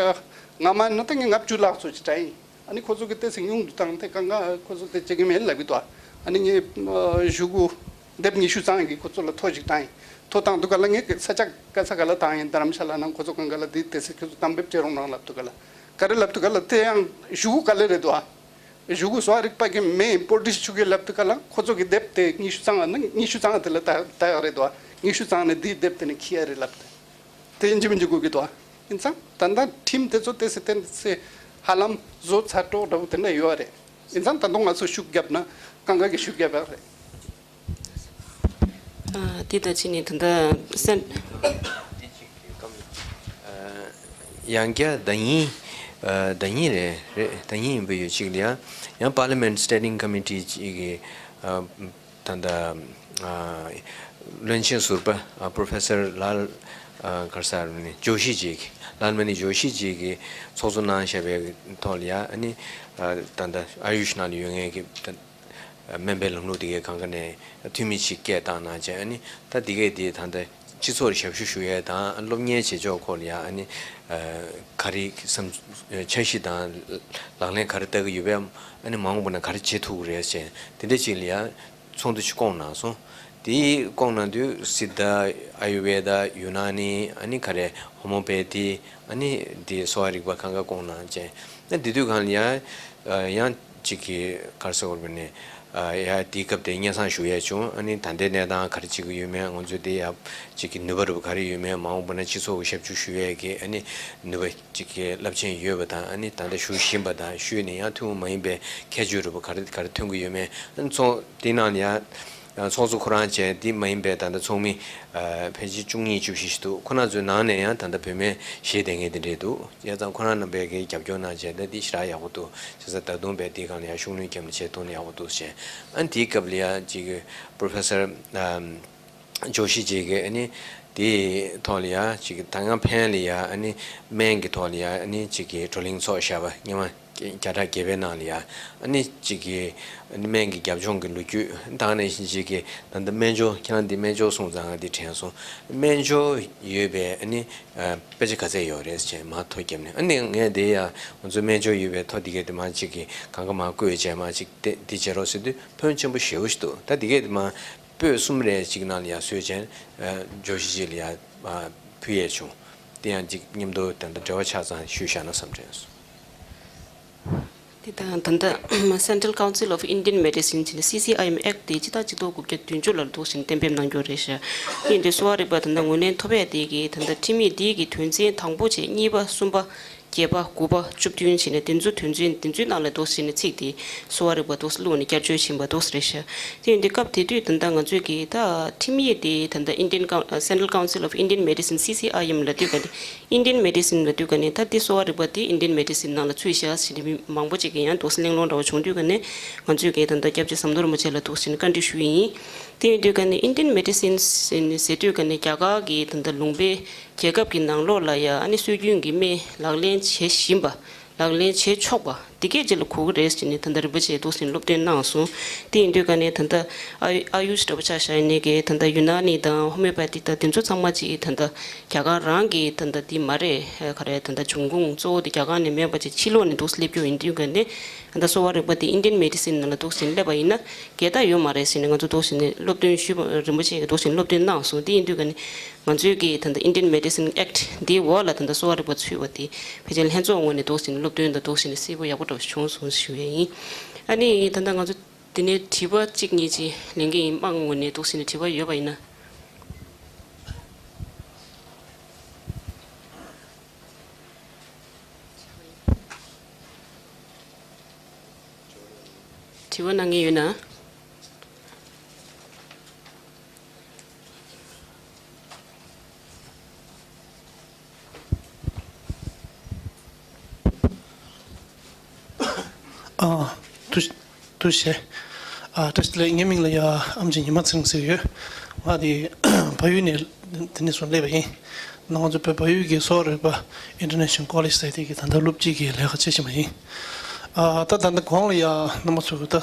ང་མ་ན་ད་ངས་ལྔ་བཅུ་ལྷག་ཙམ་ཅིག་དྲན་ཡིན། ཨ་ནི་ཁོ་ཚོ་གི་ཏོག་ཙམ་ཉུང་དུ་བཏང་སྟེ་གང་ག་ཁོ་ཚོ་དེ་བྱེད་ཀྱི་མེད་ལབ་ཀྱི་འདུག་ཨ་ནི་ངས་ཨ་གཞུག་གུ་དེབ་ཉི་ཤུ་ཙམ་གྱི་ཁོ་ཚོ་ལ་ཐོ་ཅིག་བཏང་ཡིན། ཐོ་བཏང་དུས་ག་ལ་ངས་ས་ཆ་ག་ས་ག་ལ་བཏང་ཡིན། དྷ་རམ་ཤ་ལ་ནང་ཁོ་ཚོ་གང་ག་ལ་དེ་ཏོག་ཙམ་ཁོ་ཚོ་གཏན་འབེབས་བྱེད་རོགས་གནང་ལབ་དུས་ག་ལ། ག་རེ་ལབ་དུས་ག་ལ་དེ་ཡང་གཞུག་གུ་ག་ལེ་རེད་འདུག་ཨ། གཞུག་གུ་གསོ་བ་རིག་པ་གི་མེ་ཨིམ་པོར་ཊི་ཞུ་གི་ལབ་དུས་ག་ལ་ཁོ་ཚོ་གི་དེབ་དེ་ཉི་ཤུ་ཙམ་ཨ་ནི་ཉི་ཤུ་ཙམ་དེ་ལ་ལྟ་ལྟ་ཡག་རེད་འདུག་ཨ། ཉི་ཤུ་ཙམ་ནས་དེའི་དེབ་དེ་ནས་ཁྱི་ཡ་རེད་ལབ་དེ། དེ་ཡིན་གཅིག་མིན་གཅིག་དགོས་ཀྱི་འདུག་ཨ། ཡིན་ཙང་ད་ལྟ་ཁྲིམས་དེ་ཚོ་ཏོག་ཙམ་ཏོག་ཙམ་ཧ་ལམ་བཟོ་ཚར་གྲོགས་འདྲ་བོ་དེ་འདྲ་ཡོད་རེད། ཡིན་ཙང་ད་དུང་ང་ཚོ་ཤུགས་བརྒྱབ་ན་གང་ག་གི་ཤུགས་བརྒྱབ་ཡག་རེད། ཨ་དེ་ད་ཅི་ནི་ད་ལྟ་སེམས། ཡང་བསྐྱར་ཟླ་ཉིན་ཟླ་ཉིན་རེད་རེད་ཟླ་ཉིན་ཡིན་པ་ཡོད་ཅིག་ལ་ཡང་ཡང་Parliament Standing Committee ཅིག་གི་ད་ལྟ་བློན་ཆེན་ཟུར་པ་Professor ལཱལ་གར་སར་ནི་ཇོ་ཤི་ཅིག་ལཱལ་མ་ནི་ཇོ་ཤི་ཅིག་གི་ཚོགས་གཙོ་གནང་བཞག་པའི་ཐོག་ལ་ཡང་ཨ་ནི་ད་ལྟ་ཨ་ཡུཤ་ནང་ལ་ཡོད་མཁན་གྱི་སྨན་པའི་ལམ་ལུགས་དེ་གའི་གང་ག་ནས་འཐུས་མི་ཅིག་སྐད་བཏང་གནང་བྱས། ཨ་ནི་ད་དེ་གས་དེ་ད་ལྟ་སྤྱི་ཚོགས་ལ་ཞབས་ཞུ་ཞུ་ཡས་དང་སློབ་གཉེར་བྱེད་ཕྱོགས་སྐོར་ལ་ཡང་ཨ་ནི་ག་རེ་བསམ་འཆར་གཞི་དང་ལག་ལེན་ག་རེ་བསྟར་གྱི་ཡོད་པས། ཨ་ནི་མ་འོངས་པ་ན་ག་རེ་བྱེད་ཐུབ་ཀྱི་རེད་ཟེར་དེ་འདྲ་ཅིག་ལ་ཡང་ཚོགས་འདུ་ཞིག་བསྐོངས་གནང་སོང་། དེ་བསྐོངས་གནང་དུས་སི་ད་ཨ་ཡུར་ཝེ་ད་ཡུ་ན་ནི་ཨ་ནི་ག་རེ་ཧོ་མོ་པེ་ཐི་ཨ་ནི་དེ་གསོ་བ་རིག་པ་གང་ག་བསྐོངས་གནང་བྱས། ཨ་དེ་དུས་གང་ལ་ཡང་ཡང་གཅིག་གི་གར་སོགས་པ་ནི། ཡ་དེའི་སྐབས་དེ་སྙན་སེང་ཞུ་ཡས་བྱུང་། ཨ་ནི་ད་ལྟའི་གནས་སྟངས་ག་རེ་བྱེད་ཀྱི་ཡོད་མེད། ང་ཚོས་དེ་ཡ་གཅིག་གི་ནུས་པ་རུ་ག་རེ་ཡོད་མེད། མ་འོངས་པ་ན་སྤྱི་ཚོགས་ཀྱི་ཞབས་ཞུ་ཞུ་ཡས་ཀྱི་ཨ་ནི་ནུས་པ་གཅིག་གི་རླབས་ཆེན་ཡོད་པ་དང་། ཨ་ནི་ད་ལྟ་ཞུ་བཞིན་པ་དང་ཞུས་ནས་ཡང་ཐུན་མོང་མ་ཡིན་པའི་ཁྱད་ཆོས་རུ་ག་རེ་ག་རེ་ཐོན་གྱི་ཡོད་མེད། ཨ་ནི་ཚོགས་དེའི་ནང་ལ་ཡང་ཚོགས་གཙོ་ཁོ་རང་བྱས་དེ་མ་ཡིན་པའི་ད་ལྟ་ཚོགས་མི་ཕལ་ཆེར་བཅུ་གཉིས་བཅུ་བཞི་ཞིག་འདུག་ཁོ་རང་ཚོའི་ནང་ནས་ཡང་ད་ལྟ་བུད་མེད་བཞེས་བསྡད་མཁན་དེ་འདྲས་འདུག་བྱས་ཙང་ཁོ་རང་རྣམ་པས་ཀྱི་རྒྱབ་སྐྱོར་གནང་བྱས་ད་འདི་ཞེ་དྲག་ཡག་པོ་འདུག་བྱས་ཙང་ད་དུང་བས་འདི་སྒང་ལ་ཡང་ཤུགས་སྣོན་བརྒྱབ་ནས་བྱས་ཐུབ་ན་ཡག་པོ་འདུག་ཟེར། ཨ་ནི་དེའི་སྐབས་ལ་ཡང་ཅིག་Professor ཇོ་ཤི་ཅིག་གིས་ཨ་ནི་དེའི་ཐོག་ལ་ཡང་ཅིག་ད་སྔ་ཕན་ལ་ཡང་ཨ་ནི་སྨན་གྱི་ཐོག་ལ་ཡང་ཨ་ནི་ཅིག་གི་བགྲོ་གླེང་ཚོགས་བཞག་པ་སྔོན་མ། བརྒྱ་ཕྲག་བརྒྱད་པའི་ནང་ལ་ཡ། ཨ་ནི་གཅིག་གི་ཨ་ནི་སྨན་གྱི་རྒྱབ་ལྗོངས་ཀྱི་ལོ་རྒྱུས་དང་ནང་བཞིན་གཅིག་གི་ད་ལྟ་སྨན་སྦྱོར། ཁྱེད་རང་འདི་སྨན་སྦྱོར་གསུངས་ཙང་ང་འདི་དྲན་སོང་། སྨན་སྦྱོར་ཡོད་པའི་ཨ་ནི་དཔེ་ཆ་ག་ཚད་ཡོད་རེད་ཅེས་མར་ཐོ་བརྒྱབ་ནས། ཨ་ནི་ངས་འདི་ཡ་ང་ཚོའི་སྨན་སྦྱོར་ཡོད་པའི་ཐོ་འདི་གས་དེ་མར་གཅིག་གི་གང་ག་མར་བཀོད་བྱས་མར་གཅིག་དེ་འདི་བྱེད་རོགས་ཟེར་དུས་ཕོན་ཆེན་པོ་ཞེ་པོ་ཞིག་འདུག་ད་འདི་གས་དེ་མར་པོད་གསུམ་རེ་གཅིག་ནང་ལ་ཡ་བཟོས་བྱས་བརྗོད་གཞི་གཅིག་ལ་ཡ་ཕུལ་ཡས་བྱུང་། དེ་ཡང་གཅིག་མཉམ་དུ་ད་ལྟ་འབྲེལ་བ་ཆགས་ཙང་ཞུས་བཞག་ན་བསམ་དྲན་སོང་། དེ་དང་ད་ལྟ་Central Council of Indian Medicine ཅེས་ནས་སི་སི་ཨའི་ཨེམ་ཨེཀ་ཊི་དེ་སྤྱི་ཟླ་གཅིག་སྟོང་དགུ་བརྒྱ་བདུན་ཅུ་ལ་འདུག་ཟེར་ནས་གཏན་འབེབས་གནང་རྒྱུ་རེད་ཤག་དེ་ཡིན་དུས་གསོ་བ་རིག་པ་ད་ལྟ་ངོས་ལེན་ཐོབ་ཡས་དེ་གི་ད་ལྟ་ཁྲིམས་ཡིག་འདི་གི་དོན་ཚན་དང་པོ་བྱས་གཉིས་པ་གསུམ་པ་བརྒྱད་པ་དགུ་པ་བཅུ་བདུན་བྱས་ནས་དེ་ཚོ་དོན་ཚན་དེ་ཚོའི་ནང་ལ་འདུག་ཟེར་ནས་ཚིག་དེ་གསོ་བ་རིག་པ་འདུག་བླུགས་ནས་བསྐྱར་བཅོས་ཕྱིན་པ་འདུག་རེད་ཤག་དེ་ཡིན་དུས་སྐབས་དེ་དུས་ད་ལྟ་ང་ཚོས་ཀྱི་ད་ཁྲིམས་ཡིག་དེ་ད་ལྟ་Indian Coun- Central Council of Indian Medicine སི་སི་ཨའི་ཨེམ་ལབ་དུས་ག་དེ། Indian Medicine ལབ་དུས་ག་ནས་ད་འདི་གསོ་བ་རིག་པ་འདི་Indian Medicine ནང་ལ་ཚུད་ཤག་ཟེར་ནས་མི་མང་པོ་ཅིག་གིས་ཡང་འདུག་སེ་གླེང་སློང་འདྲ་བོ་བྱུང་དུས་ག་ནས་ང་ཚོས་ཀྱིས་ད་ལྟ་སྐྱབས་རྗེ་ཟམ་གདོང་རིན་པོ་ཆེ་ལ་འདུག་སེ་བཀའ་འདྲི་ཞུས་ཡིན། དེ་ཡིན་དུས་ག་ནས་Indian Medicine ཟེར་དུས་ག་ནས་རྒྱ་གར་གྱི་ད་ལྟ་ལུང་པའི་རྒྱལ་ཁབ་ཀྱི་ནང་ལོགས་ལ་ཡ་ཨ་ནི་སྲོལ་རྒྱུན་གྱི་སྨན་ལག་ལེན་བྱེད་བཞིན་པ། ལག་ལེན་བྱེད་ཆོག་པ་འདི་སྐད་ཅིག་ལ་གོ་གི་རེད་ཟེར་ནས་ད་ལྟ་རིན་པོ་ཆེས་འདུག་སེ་སློབ་སྟོན་གནང་སོང་། དེ་ཡིན་དུས་ག་ནས་ད་ལྟ་ཨ་ཨ་ཡུཤ་འདྲ་པོ་ཆ་བཞག་ཡིན་ནའི་གི་ད་ལྟ་ཡུ་ན་ནི་དང་ཧོ་མིའོ་པེ་ཐི་དང་དེ་ཚོ་ཚང་མ་ཅིག་ད་ལྟ་རྒྱ་གར་རང་གི་ད་ལྟ་འདི་མ་རེད། ག་རེ་ད་ལྟ་འབྱུང་ཁུངས་གཙོ་བོ་དེ་རྒྱ་གར་ནས་མེད་པ་ཅིག་ཕྱི་ལོགས་ནས་འདུག་སེ་སླེབས་རྒྱུ་ཡིན་དུས་ག་ནས་ད་ལྟ་གསོ་བ་རིག་པ་དེ་Indian Medicine ནང་ལ་འདུག་སེ་སླེབས་པ་ཡིན་ན་འགལ་ཟླ་ཡོད་མ་རེད་ཟེར་ནས་ང་ཚོ་འདུག་སེ་ནས་སློབ་སྟོན་ཞུས་པ། རིན་པོ་ཆེ་གིས་འདུག་སེ་སློབ་སྟོན་གནང་སོང་། དེ་ཡིན་དུས་ག་ནས། ང་ཚོའི་གི་ད་ལྟ་Indian Medicine Act འདིའི་འོག་ལ་ད་ལྟ་གསོ་བ་རིག་པ་ཚུད་པ་དེ་ཕལ་ཆེར་ལྷན་ཚོགས་ངོས་ནས་འདུག་སེ་ནས་སློབ་སྟོན་དང་འདུག་སེ་ནས་གསལ་པོ་ཡག་པོ་འདྲ་བོ་བྱུང་སོང་ཞུ་ཡས་ཡིན། ཨ་ནི་ད་ལྟ་ང་ཚོ་འདི་ནས་དྲི་བ་གཅིག་གཉིས་ཅིག་ལེན་གི་ཡིན། དམངས་ངོས་ནས་འདུག་སེ་ནས་དྲི་བ་ཡོད་པ་ཡིན་ན། དྲི་བ་གནང་མཁན་ཡོད་ན། ཨ། ཐུགས་ཐུགས་རྗེ་ཆེ། ཨ། བཀྲ་ཤིས་བདེ་ལེགས། ངའི་མིང་ལ་ཡ་ཨེམ་ཆི་ཉི་མ་ཚེ་རིང་ཟེར་གྱི་ཡོད། ང་དེ་བལ་ཡུལ་ནས་དེ་ནས་བཟུང་སླེབས་པ་ཡིན། ང་ཚོ་བོད་བལ་ཡུལ་གྱི་གསོ་བ་རིག་པ་International College ཟེར་དེ་གི་ད་ལྟ་སློབ་སྤྱི་གི་ལས་ཀ་བྱེད་བཞིན་པ་ཡིན། ཨ། ད་ད་ལྟ་གོང་ལ་ཡ་རྣམ་པ་ཚོ་གི་ད་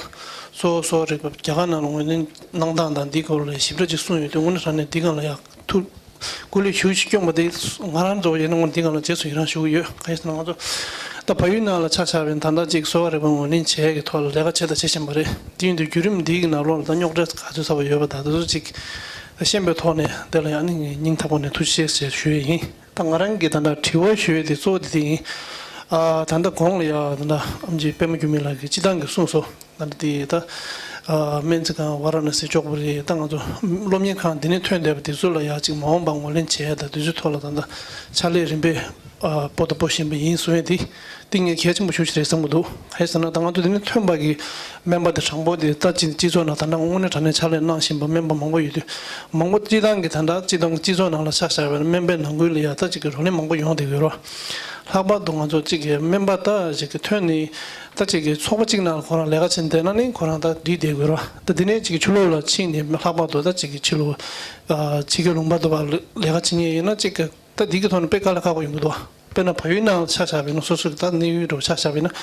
གསོ་གསོ་བ་རིག་པ་རྒྱ་གར་ནང་ལ་ངོས་ལེན་གནང་སྟངས་དང་འདིའི་སྐོར་ལ་ཞིབ་ཕྲ་ཅིག་གསུངས་ཡོད་དུས། དངོས་གནས་དྲང་གནས་འདི་སྒང་ལ་ཡ་ཐུགས་སྐུ་ལས་ཞུ་ཞིག་སྐྱོན་པ་དེ་ང་རང་ཚོ་ཡིན་ན་ངོ་འདི་སྒང་ལ་རྗེས་སུ་ཡི་རང་ཞུ་གི་ཡོད། གང་ཡིན་ཟེར་ན་ང་ཚོ་ད་བལ་ཡུལ་ནང་ལ་ཆ་བཞག་པ་ཡིན་ན་ད་ལྟ་ཅིག་གསོ་བ་རིག་པ་ངོས་ལེན་བྱེད་ཡས་ཀྱི་ཐོག་ལ་ལས་ཀ་བྱེད་དང་བྱེད་བཞིན་པ་རེད། དེ་ཡིན་དུས་བརྒྱུད་རིམ་འདིའི་ནང་ལོགས་ལ་ད་རྙོག་དྲ་ག་ཚོད་ཚ་པོ་ཡོད་པ་ད་དེ་ཚོ་ཅིག་ཤེས་པའི་ཐོག་ནས་དེ་ལ་ཡང་ནི་སྙིང་ཐག་པ་ནས་ཐུགས་རྗེ་ཆེ་ཞུ་ཡས་ཡིན། ད་ང་རང་གི་ད་ལྟ་དྲི་བ་ཞུ་ཡས་དེ་གཙོ་བོ་དེ་དེ་ཡིན། ཨ། ད་ལྟ་གོང་ལ་ཡ་ད་ལྟ་ཨེམ་ཆི་པད་མ་འགྱུར་མེད་ལགས་ཀྱིས་སྤྱིར་བཏང་གི་གསུངས་སོང་། ད་ལྟ་དེ་ད་ཨ་སྨན་རྩིས་ཁང་ཝཱ་ར་ཎ་སི་ཅོག་པུ་རི་ད་ང་ཚོ་སློབ་གཉེར་ཁང་འདི་ནས་ཐོན་བསྡད་པ་དེ་ཚོ་ལ་ཡ་ཅིག་མ་འོངས་པ་ངོས་ལེན་བྱས་ཡ་ད་དེ་ཚོའི་ཐོག་ལ་ད་ལྟ་ཕྱག་ལས་རིམ་པས་ཨ་སྤོ་ད་སྤོ་བཞིན་པ་ཡིན་གསུང་ཡས་དེ། དེ་ངས་གལ་ཆེན་པོ་ཞེ་པོ་ཅིག་རེད་བསམ་གྱི་འདུག་གང་ཡིན་ཟེར་ན་ད་ང་ཚོ་འདི་ནས་ཐོན་པ་གི་སྨན་པ་དེ་དྲང་པོ་དེ་ད་སྤྱི་སྤྱི་ཚོགས་ནང་ད་ལྟ་དངོས་གནས་དྲང་གནས་ཕྱག་ལས་གནང་བཞིན་པ་སྨན་པ་མང་པོ་ཡོད་དུས། མང་པོ་སྤྱིར་བཏང་གི་ད་ལྟ་སྤྱིར་བཏང་སྤྱི་ཚོགས་ནང་ལ་ཆ་བཞག་པ་ཡིན་ན་སྨན་པའི་ནང་ཁུལ་ལ་ཡ་ད་ཅིག་གི་བགྲོ་གླེང་མང་པོ་ཡོང་བསྡད་ཡོད་རེད། ལྷག་པར་དུ་ང་ཚོ་ཅིག་གི་སྨན་པ་ད་ཅིག་གི་ཐོན་ནས་ད་ཅིག་གི་ཚོགས་པ་གཅིག་ནང་ལ་ཁོ་རང་ལས་ཀ་བྱེད་བསྡད་ན་ནི་ཁོ་རང་ད་འདི་བསྡད་དགོས་རེད། ད་འདི་ནས་ཅིག་གི་ཕྱི་ལོགས་ལ་ཕྱིན་ནས་ལྷག་པར་དུ་ད་ཅིག་གི་ཕྱི་ལོགས་ཨ་ཕྱི་རྒྱལ་ལུང་པ་དུ་བ་ལས་ཀ་བྱེད་མཁན་ཡིན་ན་ཅིག་གི་ད་འདི་གི་ཐོག་ནས་དཔེ་དཀའ་ལས་ཁག་པོ་ཡོང་གི་འདུག་དཔེར་ན་བལ་ཡུལ་ནང་ལ་ཆ་བཞག་པ་ཡིན་ན་སོ་སོ་གི་ད་གནས་ཡུལ་འདྲ་བོ་ཆ་བཞག་པ་ཡིན་ན།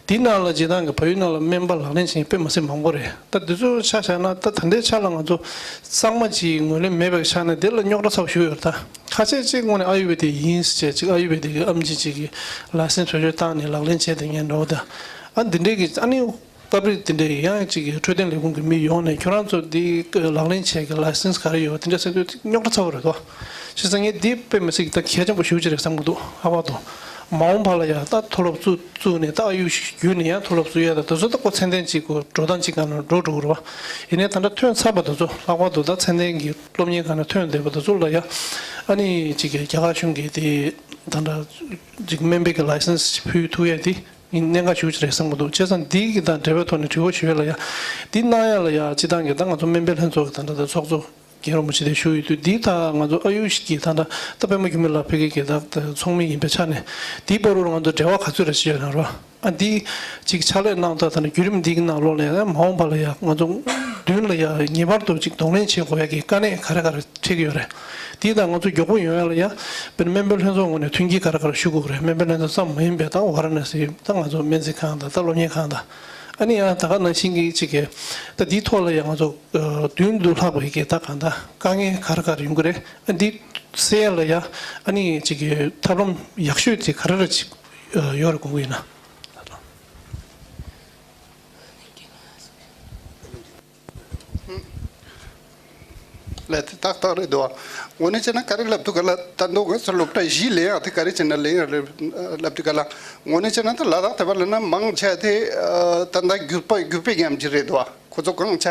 འདི་ནང་ལ་སྤྱིར་བཏང་གི་བལ་ཡུལ་ནང་ལ་སྨན་པ་ལག་ལེན་བྱེད་མཁན་དཔེ་མི་སྲིད་མང་པོ་རེད། ད་འདི་ཚོ་ཆ་བཞག་ན་ད་ད་ལྟའི་ཆ་ལ་ང་ཚོ་གཙང་མ་ཅིག་ངོས་ལེན་མེད་པའི་ཆ་ནས་དེ་ལ་རྙོག་དྲ་ཚ་པོ་ཞིག་ཡོད་རེད། ད་ཁ་ཤས་ཅིག་དངོས་གནས་ཨ་ཡུར་བེ་དིག་ཡིན་ཟེར་ཅིག་ཨ་ཡུར་བེ་དིག་གི་ཨེམ་ཆི་ཅིག་གི་ལའི་སེན་སི་བེད་སྤྱོད་བཏང་ནས་ལག་ལེན་བྱས་བསྡད་མཁན་འདྲ་བོ་ད། ཨ་འདི་འདྲའི་གི་ཨ་ནི། སྟབས་རེས་དེ་འདྲའི་ཡང་ཅིག་གི་འཕྲོད་བསྟེན་ལས་ཁུངས་ཀྱི་མི་ཡོང་ནས་ཁྱོད་རང་ཚོ་འདི་ལག་ལེན་བྱེད་ཀྱི་ལའི་སེན་སི་ག་རེ་ཡོད་དེ་འདྲ་ཟེར་དུས་རྙོག་དྲ་ཚ་པོ་རེད་དོ། བྱས་ཙང་ངས་འདི་དཔེ་མི་སྲིད་ཀྱི་ད་གལ་ཆེན་པོ་ཞེ་པོ་ཅིག་རེད་བསམ་གྱི་འདུག་ཧ་བ་དོ། མ་འོངས་པ་ལ་ཡང་ད་མཐོ་སློབ་བཙུགས་བཙུགས་ནས་ད་ཨ་ཡུ་བརྒྱུད་ནས་ཡང་མཐོ་སློབ་བཙུགས་ཡ་ད་དེ་ཚོ་ད་ཁོ་ཚད་ལྡན་ཅིག་གོ་འགྲོ་སྟངས་ཅིག་ག་ནས་འགྲོ་འགྲོ་གི་རེད་བ། ཡིན་ནའི་ད་ལྟ་ཐོན་ཚར་བ་དེ་ཚོ་ལྷག་པར་དུ་ད་ཚད་ལྡན་གྱི་སློབ་གཉེར་ཁང་ནས་ཐོན་བསྡད་པ་དེ་ཚོ་ལ་ཡང་ཨ་ནི་ཅིག་གི་རྒྱ་གར་གཞུང་གིས་དེ་ད་ལྟ་ཅིག་སྨན་པའི་གི་ལའི་སེན་སི་ཕུལ་ཐུབ་ཡ་དེ། གནད་འགག་ཞེ་པོ་ཅིག་རེད་བསམ་གྱི་འདུག་བྱས་ཙང་འདི་གི་དང་འབྲེལ་བའི་ཐོག་ནས་དྲི་བ་ཞུ་ཡས་ལ་ཡ། འདི་གནང་ཡ་ལ་ཡ་སྤྱིར་བཏང་གི་ད་ང་ཚོ་སྨན་པའི་ལྷན་ཚོགས་ཀྱི་ད་ལྟ་ད་ཚོགས་གཙོ་རྒན་རིན་པོ་ཆེ་དེ་བཞུགས་ཡོད་དུས་འདི་ད་ང་ཚོ་ཨ་ཡུ་ཤི་གི་ད་ལྟ་ད་པད་མ་འགྱུར་མེད་ལགས་ཕ་གི་གི་ད་ད་ཚོགས་མི་ཡིན་པའི་ཆ་ནས་འདིའི་བར་དུ་ང་ཚོ་འབྲེལ་བ་ག་ཚོད་རེ་བྱས་ཡོད་ན་རོ། ཨ་འདི་ཅིག་ཕྱག་ལས་གནང་ཐབས་ད་ནི་བརྒྱུད་རིམ་འདི་གི་ནང་ལོགས་ལ་ཡ་མ་འོངས་པ་ལ་ཡ་ང་ཚོ་མདུན་ མདུན་ལ་ཡ་ངེས་པར་དུ་ཅིག་གདོང་ལེན་བྱེད་དགོས་ཡ་གི་དཀའ་གནད་ག་རེ་ག་རེ་འཕྲད་ཀྱི་ཡོད་རེད། དེ་དང་ང་ཚོ་མགྱོགས་པོ་ཡོང་ཡ་ལ་ཡ་དཔེར་ན་སྨན་པའི་ལྷན་ཚོགས་ངོས་ནས་མཐུན་རྐྱེན་ག་རེ་ག་རེ་ཞུ་དགོས་རེད། སྨན་པའི་ལྷན་ཚོགས་ཙམ་མ་ཡིན་པའི་ད་ཝ་ར་ཎ་སི་ད་ང་ཚོ་སྨན་རྩིས་ཁང་དང་ད་སློབ་གཉེར་ཁང་དང་། ཨ་ནི་ཡང་ད་ག་ནང་བཞིན་གྱི་ཅིག་གི་ད་འདིའི་ཐོག་ལ་ཡང་ང་ཚོ་ཨ་བདུན་དུ་ལྷག་པའི་གི་ད་གང་ད་དཀའ་ངལ་ག་རེ་ག་རེ་ཡོང་གི་རེད། ཨ་འདི་སེལ་ཡ་ལ་ཡ་ཨ་ནི་ཅིག་གི་ཐབས་ལམ་ཡག་ཤོས་དེ་ག་རེ་རེད་ཅིག་ཨ་ཡོད་རེད་དགོངས་ཀྱི་ཡིན་ན། ལས་དེ་ཏག་ཏག་རེད་འདུག་དངོས་གནས་བྱས་ན་ག་རེ་ལབ་དུས་ག་ལ་ད་དུང་ང་ཚོ་སློབ་གྲྭ་བཞི་ལེན་ཡག་དེ་ག་རེ་བྱས་ན་ལེན་ཡག་རེད་ལབ་དུས་ག་ལ། དངོས་གནས་བྱས་ན་ད་ལ་དྭགས་དེ་བ་ལ་ན་མང་ཆེ་དེ་ད་ལྟ་རྒྱུག་པ་རྒྱུག་པའི་ཉམས་ཀྱི་རེད་འདུག་ཁོ་ཚོ་གང་ཆ་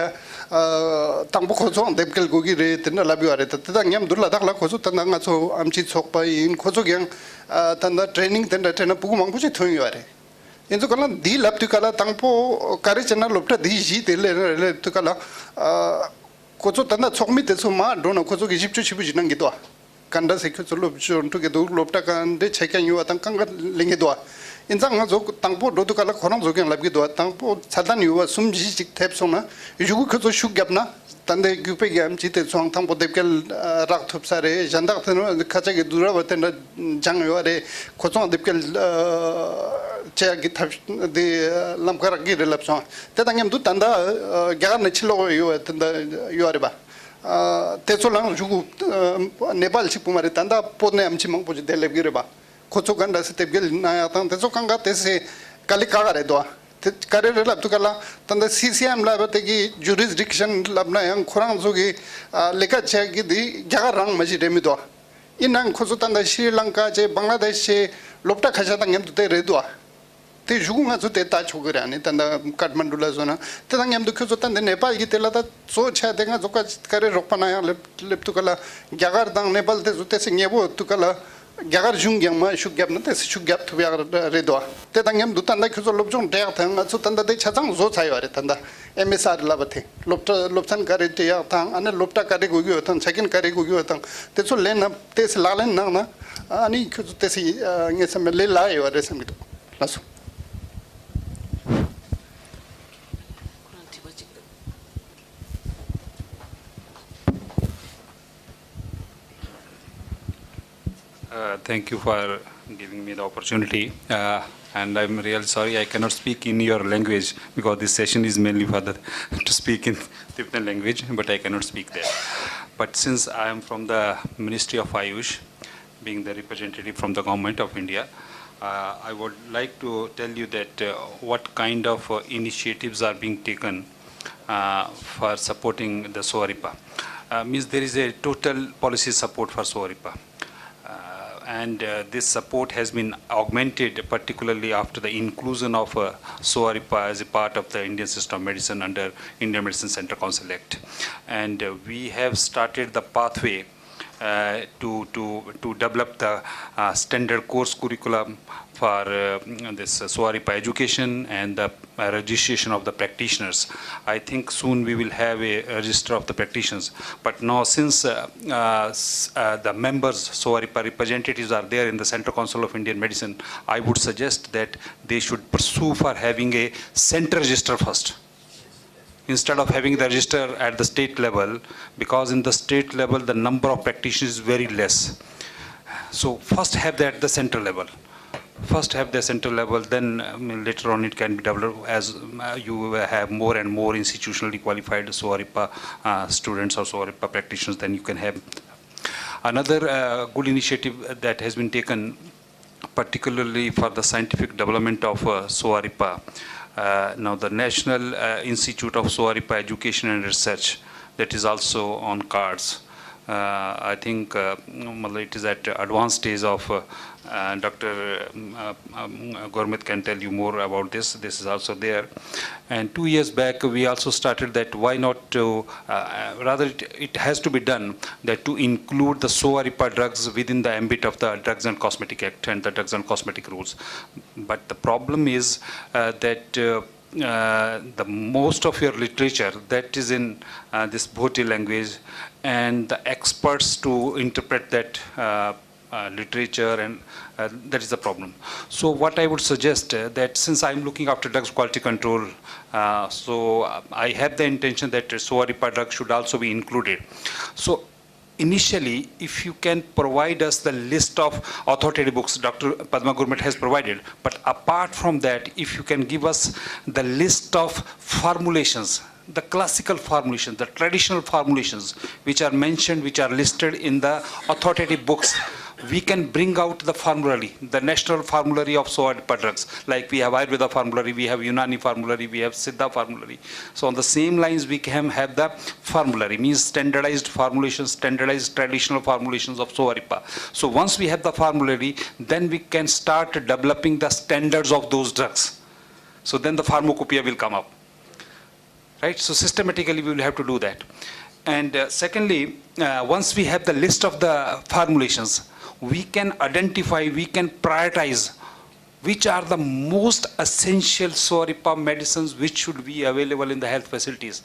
དང་པོ་ཁོ་ཚོའང་དེབ་སྐྱེལ་དགོས་ཀྱི་རེད་དེ་འདྲ་ལབ་ཡོད་རེད། ད་དེ་དང་མཉམ་དུ་ལ་དྭགས་ལ་ཁོ་ཚོ་ད་ལྟ་ང་ཚོ་ཨམ་ཆི་ཚོགས་པ་ཡིན་ཁོ་ཚོ་གང་ད་ལྟ་ཊེ་རེ་ནིང་དེ་འདྲ་སྤྲད་ན་ཕྲུ་གུ་མང་པོ་ཞིག་ཐོན་ཡོད་རེད། ཡིན་ཚུལ་ག་ལ་འདི་ལབ་དུས་ག་ལ་དང་པོ་ག་རེ་བྱས་ན་སློབ་གྲྭ་འདི་བཞི་དེ་ལས་ལབ་དུས་ག་ལ་ཁོ་ཚོ་ད་ལྟ་ཚོགས་མི་དེ་ཚོ་མར་འགྲོ་ན་ཁོ་ཚོ་གི་ཞིབ་དཔྱོད་ཞིབ་པོ་ཞིག་གནང་གི་འདུག་ག་འདྲ་ཟེར་ཁྱོད་ཚོ་སློབ་སྦྱོང་འགྲོ་གི་འདུག་སློབ་གྲྭ་ག་འདྲ་བྱེད་མཁན་ཡོད་པ་དང་གང་ག་ལེན་གི་འདུག་ཡིན་ཙང་ང་ཚོ་དང་པོ་འགྲོ་དུས་ག་ལ་ཁོ་རང་ཚོ་གིས་ལབ་གི་འདུག་དང་པོ་ཚད་ལྡན་ཡོད་པ་གསུམ་བཞི་ཅིག་ཐེབས་སོང་ན་གཞུག་གུ་ཁྱོད་ཚོ་ཤུགས་བརྒྱབ་ན། ད་ལྟའི་རྒྱུག་པའི་གི་ཨམ་ཆི་དེ་ཚོའང་དང་པོ་དེབ་སྐྱེལ་རག་ཐུབ་ས་རེད། གཞན་དག་དེ་ནི་ཁ་ཆེ་གི་བསྡུར་བ་དེ་འདྲ་སྦྱངས་ཡོད་རེད། ཁོ་ཚོའང་དེབ་སྐྱེལ་བྱེད་ཡག་གི་ཐབས་དེ་ལམ་ཁ་རག་གི་རེད་ལབ་སོང་། དེ་དང་མཉམ་དུ་ད་ལྟ་རྒྱ་གར་ནས་ཕྱིར་ལོག་ཡོད་པ་དེ་འདྲ་ཡོད་རེད་པ། དེ་ཚོ་ལའང་གཞུག་གུ་ནེ་པཱལ་གཅིག་པུ་མ་རེད། ད་ལྟ་བོད་ནས་ཨམ་ཆི་མང་པོ་ཅིག་དེ་སླེབས་ཀྱི་རེད་པ། ཁོ་ཚོ་ག་འདྲ་སེ་དེབ་སྐྱེལ་གནང་ཡག་དང་དེ་ཚོ་གང་ག་དེ་སེ་ག་ལེ་ག་ག་རེད་དོ། དེ་ག་རེ་རེད་ལབ་དུས་ག་ལ་ད་ལྟ་སི་སི་ཨེམ་ལབ་པ་དེ་གི་ཇུ་རིས་ཌིག་ཤན་ལབ་ན་ཡང་ཁོ་རང་ཚོ་གི་ཨ་ལས་ཀ་བྱེད་ཀྱི་དེ་རྒྱ་གར་རང་མ་གཞི་རེད་མི་འདུག་ཡིན་ནའང་ཁོ་ཚོ་ད་ལྟ་ཤྲི་ལང་ཀ་བྱས་བང་ལ་དེཤ་བྱས་སློབ་གྲྭ་ཁ་ཤས་དང་མཉམ་དུ་དེ་རེད་འདུག་དེ་གཞུག་ང་ཚོ་དེ་ལྟ་ཆོག་གི་རེད། ཨ་ནི་ད་ལྟ་ཀཏ་མན་ཌུ་ལ་སོང་ན་དེ་དང་མཉམ་དུ་ཁྱོད་ཚོ་ད་ལྟ་ནེ་པཱལ་གྱི་དེ་ལ་ད་གཙོ་ཆེ་དེ་ང་ཚོ་ཀ་ཀ་རེ་རོགས་པ་གནང་ཡག་སླེབས་སླེབས་དུས་ག་ལ་རྒྱ་གར་དང་ནེ་པཱལ་དེ་ཚོ་དེ་སེ་ཉེ་པོ་དུས་ག་ལ་རྒྱ་གར་གཞུང་གིས་མར་ཤུགས་བརྒྱབ་ན་དེ་སེ་ཤུགས་བརྒྱབ་ཐུབ་ཡག་རེད་དོ། དེ་དང་མཉམ་དུ་ད་ལྟ་ཁྱོད་ཚོ་སློབ་སྦྱོང་སྤྲད་ཡག་དང་ང་ཚོ་ད་ལྟ་དེ་ཆ་ཚང་བཟོ་ཚར་ཡོད་རེད། ད་ལྟ་ཨེམ་ཨེས་ཨར་ལབ་པ་དེ་སློབ་གྲྭ་སློབ་ཚན་ག་རེ་སྤྲད་ཡག་དང་ཨ་ནི་སློབ་གྲྭ་ག་རེ་དགོས་ཀྱི་ཡོད་དང་ཆ་རྐྱེན་ག་རེ་དགོས་ཀྱི་ཡོད་དང་དེ་ཚོ་ལེན་ན་དེ་སེ་ལག་ལེན་གནང་ན་ཨ་ནི་ཁྱོད་ཚོ་དེ་སེ་ངས་བསམ་པའི་ལས་སླ་ཡོད་རེད་བསམ་གྱི་འདུག་ལགས་སོ། Uh, thank you for giving me the opportunity. Uh, and I'm really sorry I cannot speak in your language because this session is mainly for the to speak in Tibetan language, but I cannot speak there. But since I am from the Ministry of Ayush, being the representative from the Government of India, uh, I would like to tell you that uh, what kind of uh, initiatives are being taken uh, for supporting the Soaripa. Uh, means there is a total policy support for Soaripa. Uh, and uh, this support has been augmented, particularly after the inclusion of uh, Soaripa as a part of the Indian System of Medicine under Indian Medicine Center Council Act. And uh, we have started the pathway uh, to, to, to develop the uh, standard course curriculum for uh, this uh, Soaripa education and the uh, registration of the practitioners. I think soon we will have a register of the practitioners. But now, since uh, uh, s- uh, the members, Soaripa representatives are there in the Central Council of Indian Medicine, I would suggest that they should pursue for having a center register first instead of having the register at the state level, because in the state level the number of practitioners is very less. So first have that at the center level. First have the center level, then I mean, later on it can be developed as uh, you have more and more institutionally qualified Soaripa uh, students or Soaripa practitioners, then you can have another uh, good initiative that has been taken particularly for the scientific development of uh, Soaripa. Uh, now, the National uh, Institute of Soaripa Education and Research, that is also on cards. Uh, I think uh, it is at advanced stage of uh, uh, Doctor Um, uh, um, Gurmeet can tell you more about this. This is also there. And two years back, we also started that why not to, uh, uh, rather, it, it has to be done that to include the Soaripa drugs within the ambit of the Drugs and Cosmetic Act and the Drugs and Cosmetic Rules. But the problem is uh, that uh, uh, the most of your literature that is in uh, this Bhoti language, and the experts to interpret that uh, uh, literature, and uh, that is the problem. So what I would suggest, uh, that since I'm looking after drugs quality control, uh, so uh, I have the intention that Soaripa drug should also be included. So initially, if you can provide us the list of authoritative books, Dr. Padma Gurmeet has provided, but apart from that, if you can give us the list of formulations, the classical formulations, the traditional formulations which are mentioned, which are listed in the authoritative books, we can bring out the formulary, the national formulary of Soaripa drugs. Like we have Ayurveda formulary, we have Unani formulary, we have Siddha formulary. So on the same lines, we can have the formulary, means standardized formulations, standardized traditional formulations of Soaripa. So once we have the formulary, then we can start developing the standards of those drugs. So then the pharmacopoeia will come up. Right? So systematically we will have to do that. And uh, secondly, uh, once we have the list of the formulations, we can identify, we can prioritize which are the most essential Soaripa medicines which should be available in the health facilities.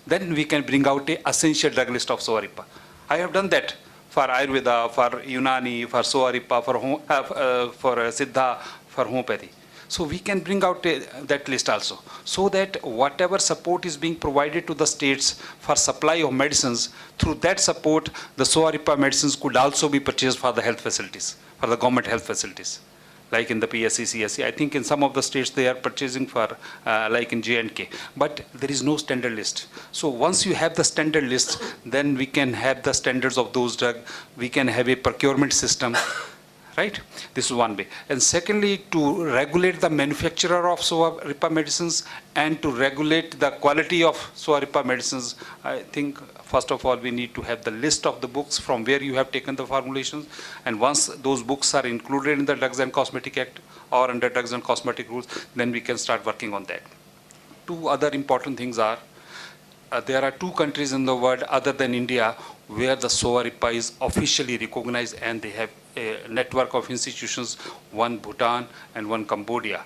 Then we can bring out a essential drug list of Soaripa. I have done that for Ayurveda, for Unani, for Soaripa, for, ho- uh, uh, for uh, Siddha, for homeopathy. So we can bring out a, that list also, so that whatever support is being provided to the states for supply of medicines, through that support, the Soaripa medicines could also be purchased for the health facilities, for the government health facilities, like in the P S C, C S C. I think in some of the states they are purchasing for, uh, like in J and K. But there is no standard list. So once you have the standard list, then we can have the standards of those drug. We can have a procurement system. Right? This is one way. And secondly, to regulate the manufacturer of Soaripa medicines and to regulate the quality of Soaripa medicines, I think first of all we need to have the list of the books from where you have taken the formulations. And once those books are included in the Drugs and Cosmetic Act or under Drugs and Cosmetic rules, then we can start working on that. Two other important things are, uh, there are two countries in the world other than India where the Soaripa is officially recognized, and they have a network of institutions, one Bhutan and one Cambodia.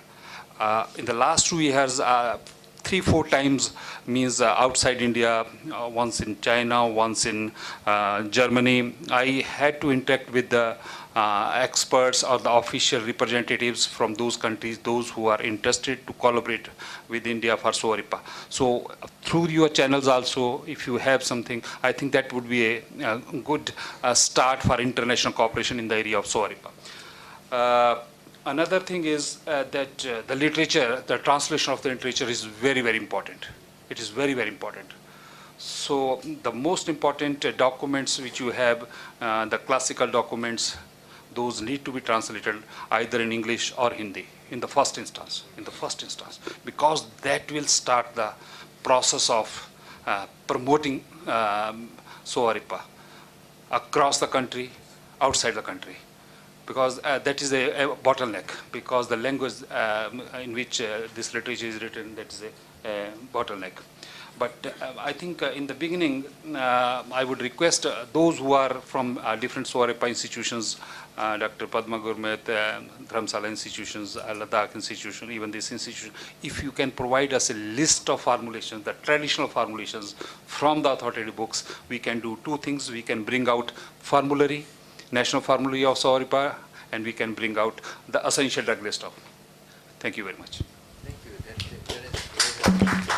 Uh, in the last two years, uh, three, four times, means, uh, outside India, uh, once in China, once in uh, Germany, I had to interact with the uh, experts or the official representatives from those countries, those who are interested to collaborate with India for Soaripa. So through your channels also, if you have something, I think that would be a, a good uh, start for international cooperation in the area of Soaripa. Uh, another thing is uh, that uh, the literature, the translation of the literature is very, very important. It is very, very important. So the most important uh, documents which you have, uh, the classical documents, those need to be translated either in English or Hindi in the first instance, in the first instance, because that will start the process of uh, promoting um, Soaripa across the country, outside the country, because uh, that is a, a bottleneck, because the language uh, in which uh, this literature is written, that is a, a bottleneck. But uh, I think uh, in the beginning, uh, I would request uh, those who are from uh, different Soaripa institutions, uh, Doctor Padma Gurmeet, uh, Dharamsala institutions, uh, Ladakh institution, even this institution, if you can provide us a list of formulations, the traditional formulations from the authoritative books, we can do two things. We can bring out formulary, national formulary of Soaripa, and we can bring out the essential drug list of. Thank you very much. Thank you. That, that is very helpful.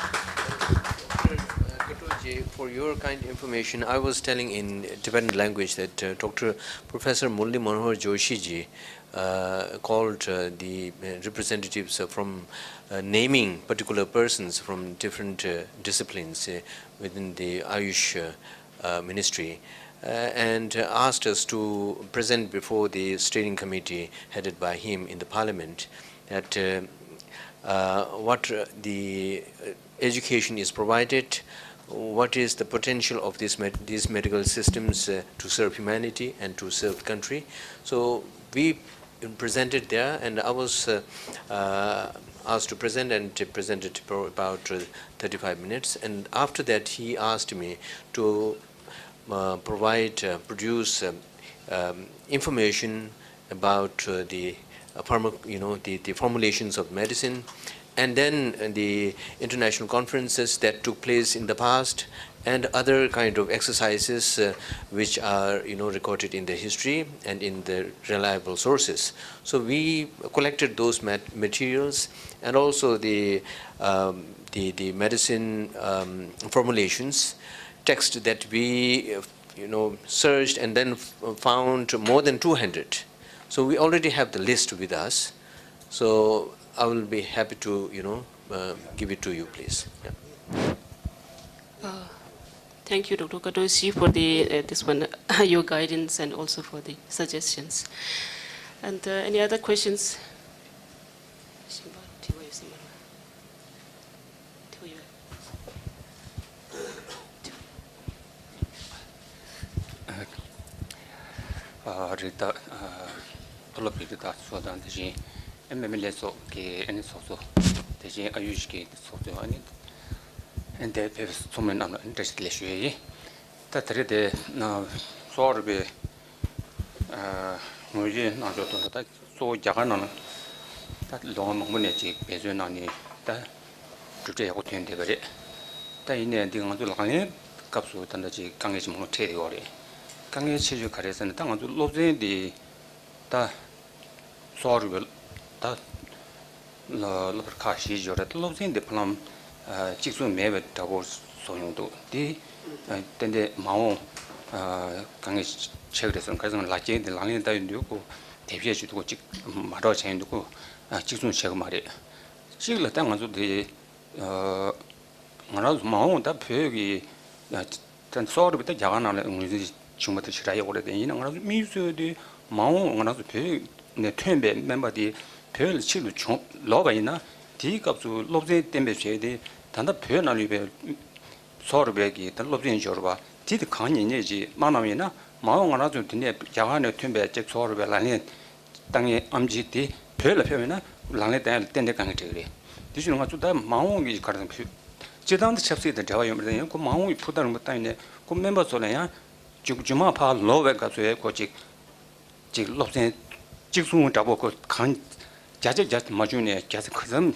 Doctor Katoji, for your kind information, I was telling in Tibetan language that uh, Doctor Professor Murli Manohar Joshi ji uh, called uh, the uh, representatives uh, from uh, naming particular persons from different uh, disciplines uh, within the Ayush uh, uh, ministry uh, and uh, asked us to present before the steering committee headed by him in the parliament that uh, uh, what uh, the uh, education is provided, what is the potential of this med- these medical systems uh, to serve humanity and to serve the country. So we presented there, and I was uh, uh, asked to present and presented for about uh, thirty-five minutes. And after that, he asked me to uh, provide, uh, produce um, um, information about uh, the uh, pharma, you know, the, the formulations of medicine, And then the international conferences that took place in the past and other kind of exercises, uh, which are, you know, recorded in the history and in the reliable sources. So we collected those mat- materials and also the, um, the, the medicine, um, formulations, text that we, uh, you know, searched and then f- found more than two hundred. So we already have the list with us. So I will be happy to, you know, uh, give it to you, please. Yeah. Uh, thank you, Doctor Katoshi, for the uh, this one, your guidance and also for the suggestions. And uh, any other questions? རི་དྭགས། མཐོ་སློབ་ཀྱི་རི་དྭགས་ཚོ་དང་དེ་བཞིན་ཨེ་མེ་མེ་ལེ་སོགས་ཀྱི་ཨེ་ནི་ཚོགས་གཙོ། དེ་བཞིན་ཨ་ཡུ་ཞིག་གི་ཚོགས་གཙོ། ཨ་ནི་ཨེ་འདས་ཕེབས་ཚོགས་མི་རྣམས་ལ་བཀྲ་ཤིས་བདེ་ལེགས་ཞུ་ཡས་ཡིན། ད་དེ་རིང་དེ་གསོ་བ་རིག་པའི་ངོས་བཞེས་གནང་ཕྱོགས་དོན་དུ་ད། གཙོ་བོ་རྒྱ་གར་ནང་ལ་ད་ལོ་ངོ་མང་པོ་ནས་ཅིག་འབད་བརྩོན་གནང་ནས་ད་གྲུབ་འབྲས་ཡག་པོ་ཐོན་བསྡད་པ་རེད། ད་ཡིན་ནའི་འདི་ང་ཚོ་ལག་ལེན་སྐབས་སུ་ད་ལྟ་ཅིག་དཀའ་ངལ་ཅིག་མང་པོ་འཕྲད་ཡོད་རེད། དཀའ་ངལ་ཆེ་ཤོས་ག་རེ་ཟེར་ན་ད་ང་ཚོ་སློབ་ཚན་འདི་ད་གསོ་བ་རིག་པའི་ད་སློབ་པར་ཁག་ཞེ་ཅིག་ཡོད་རེད། ད་སློབ་ཚན་འདི་ཕ་ལམ་གཅིག་མཚུངས་མེད་པའི་འདྲ་པོ་བཟོ་ཡོང་འདུག་འདི་ཏན་ཏན་མ་འོངས་དཀའ་ངལ་ཆེ་གི་རེད་བསམ། ག་རེ་ཟེར་ན་ལག་ཁྱེར་འདི་ལག་ལེན་བསྟར་ཡོང་དུས་ཁོ། དེབ་སྐྱེལ་བྱེད་དུས་ཁོ་གཅིག་མ་འདྲ་བ་བྱས་ཡོང་དུས་ཁོ་གཅིག་མཚུངས་བྱེད་ཀྱི་མ་རེད། གཅིག་ལ་ད་ང་ཚོ་དེ་ང་རང་ཚོ་མ་འོངས་ད་བོད་ཀྱི་ད་གསོ་བ་རིག་པ་ད་རྒྱ་གར་ནང་ལ་ངོས་འཛིན་བྱུང་བ་དེ་ཞེ་དྲག་ཡོད་རེད། དེ་ཡིན་ན་ང་རང་ཚོ་དམིགས་ཡུལ་གཙོ་བོ་དེ་མ་འོངས་ང་རང་ཚོ་བོད་ནས་ཐོན་པའི་སྨན་པ་དེ་བོད་ལ་ཕྱིར་དུ་བྱུང་ལོག་པ་ཡིན་ན་དེའི་སྐབས་སུ་སློབ་ཚན་གཏན་འབེབས་བྱས་ཏེ་ད་ལྟ་བོད་ནང་ཡོད་པའི། གསོ་བ་རིག་པའི་གི་ད་སློབ་ཚན་སྦྱོར་བ་དེ་དེ་གང་ཉན་ཉན་ཅིག་མ་གནང་ཡིན་ན་མ་འོངས་ང་རང་ཚོ་དེ་ནས་རྒྱ་གར་ནས་ཐོན་པའི་ཅིག་གསོ་བ་རིག་པའི་ལག་ལེན་བསྟར་མཁན་ཨེམ་ཆི་དེ་བོད་ལ་ཕེབས་ཡིན་ན་ལག་ལེན་བསྟར་ཡ་ལ་ཏན་ཏན་དཀའ་ངལ་འཕྲད་ཀྱི་རེད། དེ་བཞིན་ང་ཚོ་ད་མ་འོངས་ཀྱི་ག་རེ་ཟེར་ན་བོད་སྤྱིར་བཏང་དེ་ཆབ་སྲིད་དང་འབྲེལ་བ་ཡོད་མ་རེད། ཡང་ཁོ་མ་འོངས་ཀྱི་ཕུགས་འདེད་རིང་པོ་བལྟ་ཡིན་ནས་ཁོ་སྨན་པ་ཚོ་ལ་ཡང་རྒྱུ་རྒྱུ་མ་ཕར་ལོག་པའི་སྐབས་སུ་ཡང་ཁོ་ཅིག་ཅིག་སློབ་ཚན་གཅིག་མཚུངས་འདྲ་པོ་ཁོ་གང་བརྒྱ་ཆ་བརྒྱ་མ་བྱུང་ནས་བརྒྱ་ཆ་ག་ཙམ་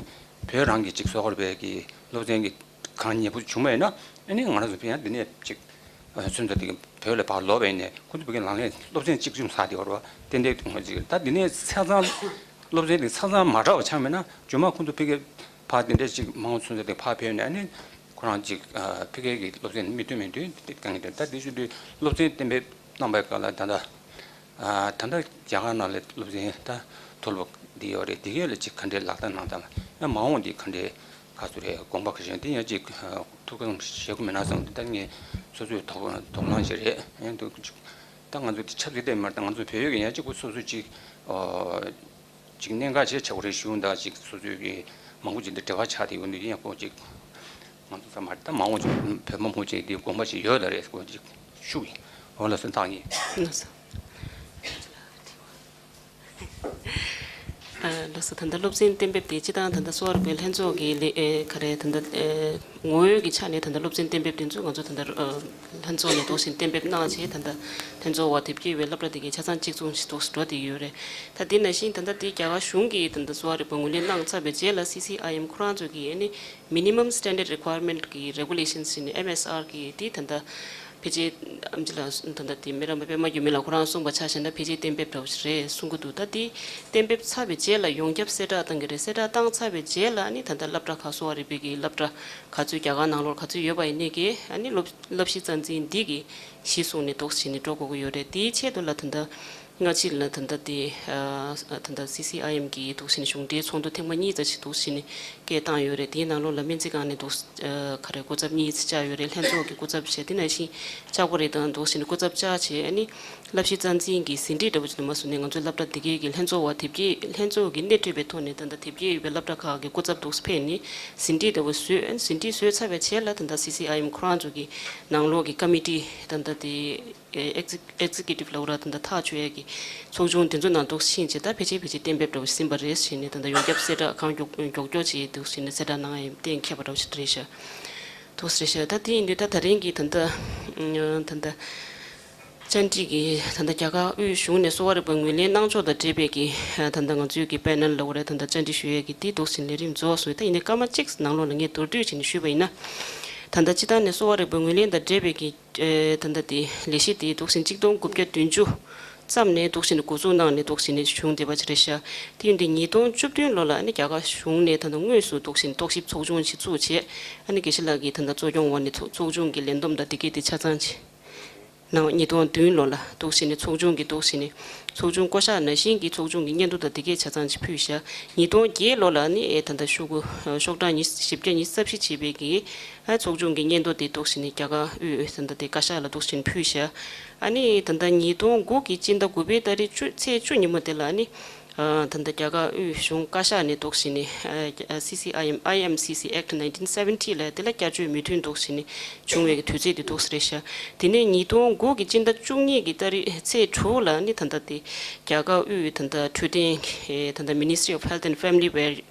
བོད་རང་གི་ཅིག་གསོ་བ་རིག་པའི་གི་སློབ་ཚན་གི་གང་ཉེ་པོ་བྱུང་བ་ཡིན་ན་ཨ་ནི་ང་རང་ཚོ་ཕན་ཡང་འདི་ནས་ཅིག་སོན་རྩ་དེ་གི་བོད་ལ་ཕར་ལོག་པ་ཡིན་ནས་ཁོ་ཚོ་བོད་ཀྱི་ལག་ལེན་སློབ་ཚན་གཅིག་མཚུངས་ས་དེ་བར་བ་ཏན་ཏན་དུ་ངོས་ཅིག་ད་འདི་ནས་ཆ་ཚང་སློབ་ཚན་དེ་ཆ་ཚང་མ་འདྲ་བ་ཆགས་མེད་ན་རྗེས་མ་ཁོ་ཚོ་ཕ་གི་ཕར་དེ་འདྲས་ཅིག་མང་པོ་སོན་རྩ་དེ་ཕར་ཕེབས་ནས་ཨ་ནི་ཁོ་རང་ཅིག་ཕ་གི་གི་སློབ་ཚན་མི་མཐུན་མི་མཐུན་དེ་དཀའ་ངལ་འདུག་ད་དེ་བཞིན་དུ་སློབ་ཚན་གཏན་འབེབས་གནང་པའི་སྐབས་ལ་ད་ལྟ། ད་ལྟ་རྒྱ་གར་ནང་ལ་སློབ་ཚན་ད་མཐོ་སློབ་འདི་ཡོད་རེད། འདི་གས་ལ་ཅིག་ག་འདྲའི་ལག་བསྟར་གནང་སྟངས་ཡང་མ་འོངས་འདི་ག་འདྲའི་ག་ཚོད་རེད། དགོངས་པ་ག་ཞིག་འདི་ཡང་ཅིག་ཐུགས་ཁུར་བཞེས་དགོས་མེད་ན་བསམ། ད་ངས་སོ་སོའི་དོགས་དོགས་སྣང་ཞིག་རེད། ཡང་འདུག་ཅིག་ད་ང་ཚོ་འདི་ཆབ་སྲིད་ལྟེ་མར་ད་ང་ཚོ་བོད་ཡིག་ཡང་ཅིག་ཁོ་སོ་སོ་ཅིག་ཅིག་གནད་འགག་ཆེ་ཆགས་པ་རེད་ཞུ་ད་ཅིག་སོ་སོའི་གི་མང་པོ་ཅིག་འདི་འབྲེལ་བ་ཆགས་བསྡད་ཡོད་འདི་ཡང་ཁོ་ཅིག་ང་ཚོ་ཚང་མ་ད་མ་འོངས་ཅིག་བོད་མི་མང་པོ་ཅིག་འདི་དགོངས་པ་ཞིག་ཡོད་ད་རེད་ཁོ་ཅིག་ཤུགས་ཡིན། འོ་ལགས་སོ་ཐག་ཡིན། ལགས་སོ། ལགས་སོ། ད་ལྟ་སློབ་ཚན་གཏན་འབེབས་དེ་སྤྱི་བཏང་ད་ལྟ་གསོ་བ་རིག་པའི་ལྷན་ཚོགས་ཀྱི་ལས་ཨེ་ག་རེ་ད་ལྟ་ཨེ་ངོ་བོའི་གི་ཆ་ནས་ད་ལྟ་སློབ་ཚན་གཏན་འབེབས་དེ་ཚོ་ང་ཚོ་ད་ལྟ་ལྷན་ཚོགས་ནས་འདུག་བཞིན་གཏན་འབེབས་གནང་བྱས་ད་ལྟ་ལྷན་ཚོགས་བར་དེབ་སྐྱེལ་བའི་སློབ་གྲྭ་དེ་གའི་ཆ་ཚང་གཅིག་མཚུངས་ཤིག་འདུག་འགྲོ་བསྡད་ཡོད་རེད། ད་དེ་ནང་བཞིན་ད་ལྟ་དེ་རྒྱ་གར་གཞུང་གིས་ད་ལྟ་གསོ་བ་རིག་པ་ངོས་ལེན་གནང་ཚར་བའི་རྗེས་ལ་སི་སི་ཨའི་ཨེམ་ཁོ་རང་ཚོ་གིས་ཨ་ནི་Minimum Standard Requirement གི་Regulations ཟེར་ནས་ཨེམ་ཨེས་ཨར་གི་དེ་ད་ལྟ་ཕལ་ཆེར་ཨམ་ཆི་ལགས་ད་ལྟ་དེ་སྨན་རམས་པ་པད་མ་འགྱུར་མེད་ལགས་ཁོ་རང་གསུངས་པ་ཆ་བཞག་ན་ཕལ་ཆེར་གཏན་འབེབས་འདྲ་བོ་ཞིག་རེད་གསུང་གི་འདུག་ད་དེ་གཏན་འབེབས་ཚར་བའི་རྗེས་ལ་ཡོངས་ཁྱབ་གསལ་བསྒྲགས་བཏང་གི་རེད། གསལ་བསྒྲགས་བཏང་ཚར་བའི་རྗེས་ལ་ཨ་ནི་ད་ལྟ་སློབ་གྲྭ་ཁག་གསོ་བ་རིག་པའི་གི་སློབ་གྲྭ་ག་ཚོད་རྒྱ་གར་ནང་ལོགས་ག་ཚོད་ཡོད་པ་ཡིན་ནའི་གི་ཨ་ནི་སློབ་བསླབ་གཞི་རྩ་འཛིན་འདི་གི་གཞི་བཟུང་ནས་འདུག་བྱས་ནས་འགྲོ་དགོས་ཀྱི་ཡོད་རེད། དེའི་ཆེད་དུ་ལ་ད་ལྟ་སྔ་ཕྱི་ལ་ད་ལྟ་དེ་ད་ལྟ་སི་སི་ཨའི་ཨེམ་གི་འདུག་བྱས་ནས་གཞུང་འབྲེལ་ཚོགས་འདུ་ཐེངས་མ་གཉིས་ཙམ་ཞིག་འདུག་བྱས་ནས་སྐད་བཏང་ཡོད་རེད། དེའི་ནང་ལོགས་ལ་སྨན་རྩིས་ཁང་ནས་འདུག་ག་རེ་སྐུ་ཚབ་གཉིས་བཅར་ཡོད་རེད། ལྷན་ཚོགས་ཀྱི་སྐུ་ཚབ་བྱས་དེ་ནང་བཞིན་ལྕགས་པོ་རེ་དང་འདུག་བྱས་ནས་སྐུ་ཚབ་བཅར་བྱས་ཨ་ནི་བསླབ་གཞི་རྩ་འཛིན་གྱི་ཟིན་བྲིས་འདྲ་པོ་ཅིག་ནས་མར་བཟུང་ནས་ང་ཚོའི་སློབ་གྲྭ་དེ་གའི་གི་ལྷན་ཚོགས་བར་དེབ་སྐྱེལ་ལྷན་ཚོགས་ཀྱི་སྣེ་ཁྲིད་པའི་ཐོག་ནས་ད་ལྟ་དེབ་སྐྱེལ་ཡོད་པའི་སློབ་གྲྭ་ཁག་གི་སྐུ་ཚབ་འདུག་ཕེབས་ནས་ཟིན་བྲིས་འདྲ་པོ་བཟོས། ཨ་ནི་ཟིན་བྲིས་བཟོས་ཚར་བའི་རྗེས་ལ་ད་ལྟ་སི་སི་ཨའི་ཨེམ་ཁོ་རང་ཚོ་གི་ནང་ལོགས་ཀྱི་ཀ་མི་ཊི་ད་ལྟ་དེ་ཨེག་ཛི་ཨེག་ཛི་ཀུ་ཊིབ་ལབ་དགོས་རེད། ད་ལྟ་ཐག་གཅོད་ཡས་ཀྱི་ཚོགས་ཆུང་དེ་ཚོ་ནང་འདུག་ཕྱིན་བྱས་ད་ཕལ་ཆེར་ཕལ་ཆེར་གཏན་འབེབས་འདྲ་པོ་ཞིག་ཟིན་པ་རེད་ཟེར་ནས་ད་ལྟ་ཡོངས་ཁྱབ་གསལ་བསྒྲགས་གང་མགྱོགས་མགྱོགས་མགྱོགས་བྱས་འདུག་ཟེར་ནས་གསལ་བསྒྲགས་གནང་ཡ་ཡིན་གཏན་འཁེལ་བ་འདྲ་པོ་ཞིག་རེད་ཤག་འདུག་ཟེར་ཤག་ད་དེ་ཡིན་དུས་ད་ད་རིང་གི་ད་ལྟ་ད་ལྟ་ བཅར་འདྲི་གི་ད་ལྟ་རྒྱ་གར་དབུས་གཞུང་ནས་གསོ་བ་རིག་པ་ངོས་ལེན་གནང་ཕྱོགས་དང་འབྲེལ་བའི་གི་ད་ལྟ་ང་ཚོའི་གི་པེ་ནལ་ལ་འོ་རེད། ད་ལྟ་བཅར་འདྲི་ཞུ་ཡས་གི་དེ་འདུག་ཟིན་ལས་རིམ་རྫོགས་སོང་། ད་ཡིན་ནའི་སྐར་མ་གཅིག་ནང་ལོགས་ལ་ངས་མདོར་བསྡུས་བྱས་ནས་ཞུས་པ་ཡིན་ན། ད་ལྟ་སྤྱི་བཏང་ནས་གསོ་བ་རིག་པ་ངོས་ལེན་དང་འབྲེལ་བའི་གི་ད་ལྟ་དེ་ལས་གཞི་དེ་འདུག་ཟིན་གཅིག་སྟོང་དགུ་བརྒྱ་བདུན་ཅུ་ཙམ་ནས་འདུག་ཟིན་འགོ་འཛུགས་གནང་ནས་འདུག་ཟིན་བྱུང་བསྡད་པ་ཅིག་རེད་ཤག་དེ་ཡིན་དུས་ཉིས་སྟོང་བཅུ་བདུན་ལོ་ལ་ཨ་ནི་རྒྱ་གར་གཞུང་ནས་ད་ལྟ་དངོས་སུ་འདུག་ཟིན་རྟོག་ཞིབ་ཚོགས་ཆུང་ཞིག་བཙུགས་བྱས། ཨ་ནི་དགེ་བཤེས་ལགས་ཀྱིས་ད་ལྟ་གཙོ་སྐྱོང་འོག་ནས་ཚོགས་ཚོགས་ཆུང་གི་ལས་བསྡོམས་དང་དེ་གའི་དེ་ཆ་ཚང་ཅིག་ནང་ཉིས་སྟོང་བདུན་ལོ་ལ་འདུག་ཟིན་ནས་ཚོགས་ཆུང་གི་འདུག་ཟིན་ནས་ཚོགས་ཆུང་བསྐོ་གཞག་ནང་བཞིན་གྱི་ཚོགས་ཆུང་གི་སྙན་ཐོ་དང་དེ་གའི་ཆ་ཚང་ཅིག་ཕུལ་བཞག་ཉིས་སྟོང་བརྒྱད་ལོ་ལ་ནི་ཨེ་ད་ལྟ་ཤོག་གུ་ཤོག་གྲངས་ཉི་ཤུ་བརྒྱ་ཉི་ཤུ་རྩ་བཞི་བྱས་པའི་གི་ཨ་ཚོགས་ཆུང་གི་སྙན་ཐོ་དེ་འདུག་ཟིན་ནས་རྒྱ་གར་དབུས་ད་ལྟ་དེ་བཀའ་ཤག་ལ་འདུག་ཟིན་ཕུལ་བཞག་ཨ་ནི་ད་ལྟ་ཉིས་སྟོང་དགུ་གི་སྤྱི་ཟླ་དགུ་པའི་ཏ་རིག་བཅུ་ཚེས་བཅུ་ཉིན་མོ་དེ་ལ་ཨ་ནི་ཨ་ད་ལྟ་རྒྱ་གར་དབུས་གཞུང་བཀའ་ཤག་ནས་འདུག་ཟིན་ནས་ཨ་ཨ་སི་སི་ཨའི་ཨེམ་ཨའི་ཨེམ་སི་སི་ཨེཀ་ཊི་ནའིན་ཊིན་སེ་ཝེན་ཊི་ལ་དེ་ལ་བསྐྱར་བཅོས་མོས་མཐུན་འདུག་ཟིན་ནས་བྱུང་བའི་གི་དུས་ཚོད་དེ་འདུག་ཟིན་རེད་ཤག་དེ་ནས་ཉིས་སྟོང་དགུ་གི་སྤྱི་ཟླ་བཅུ་གཉིས་ཀྱི་ཏ་རིག་ཚེས་དྲུག་ལ་ནི་ད་ལྟ་དེ་རྒྱ་གར་དབུས་ད་ལྟ་འཕྲོད་བསྟེན་གྱི་ད་ལྟ་Ministry of Health and Family Wel-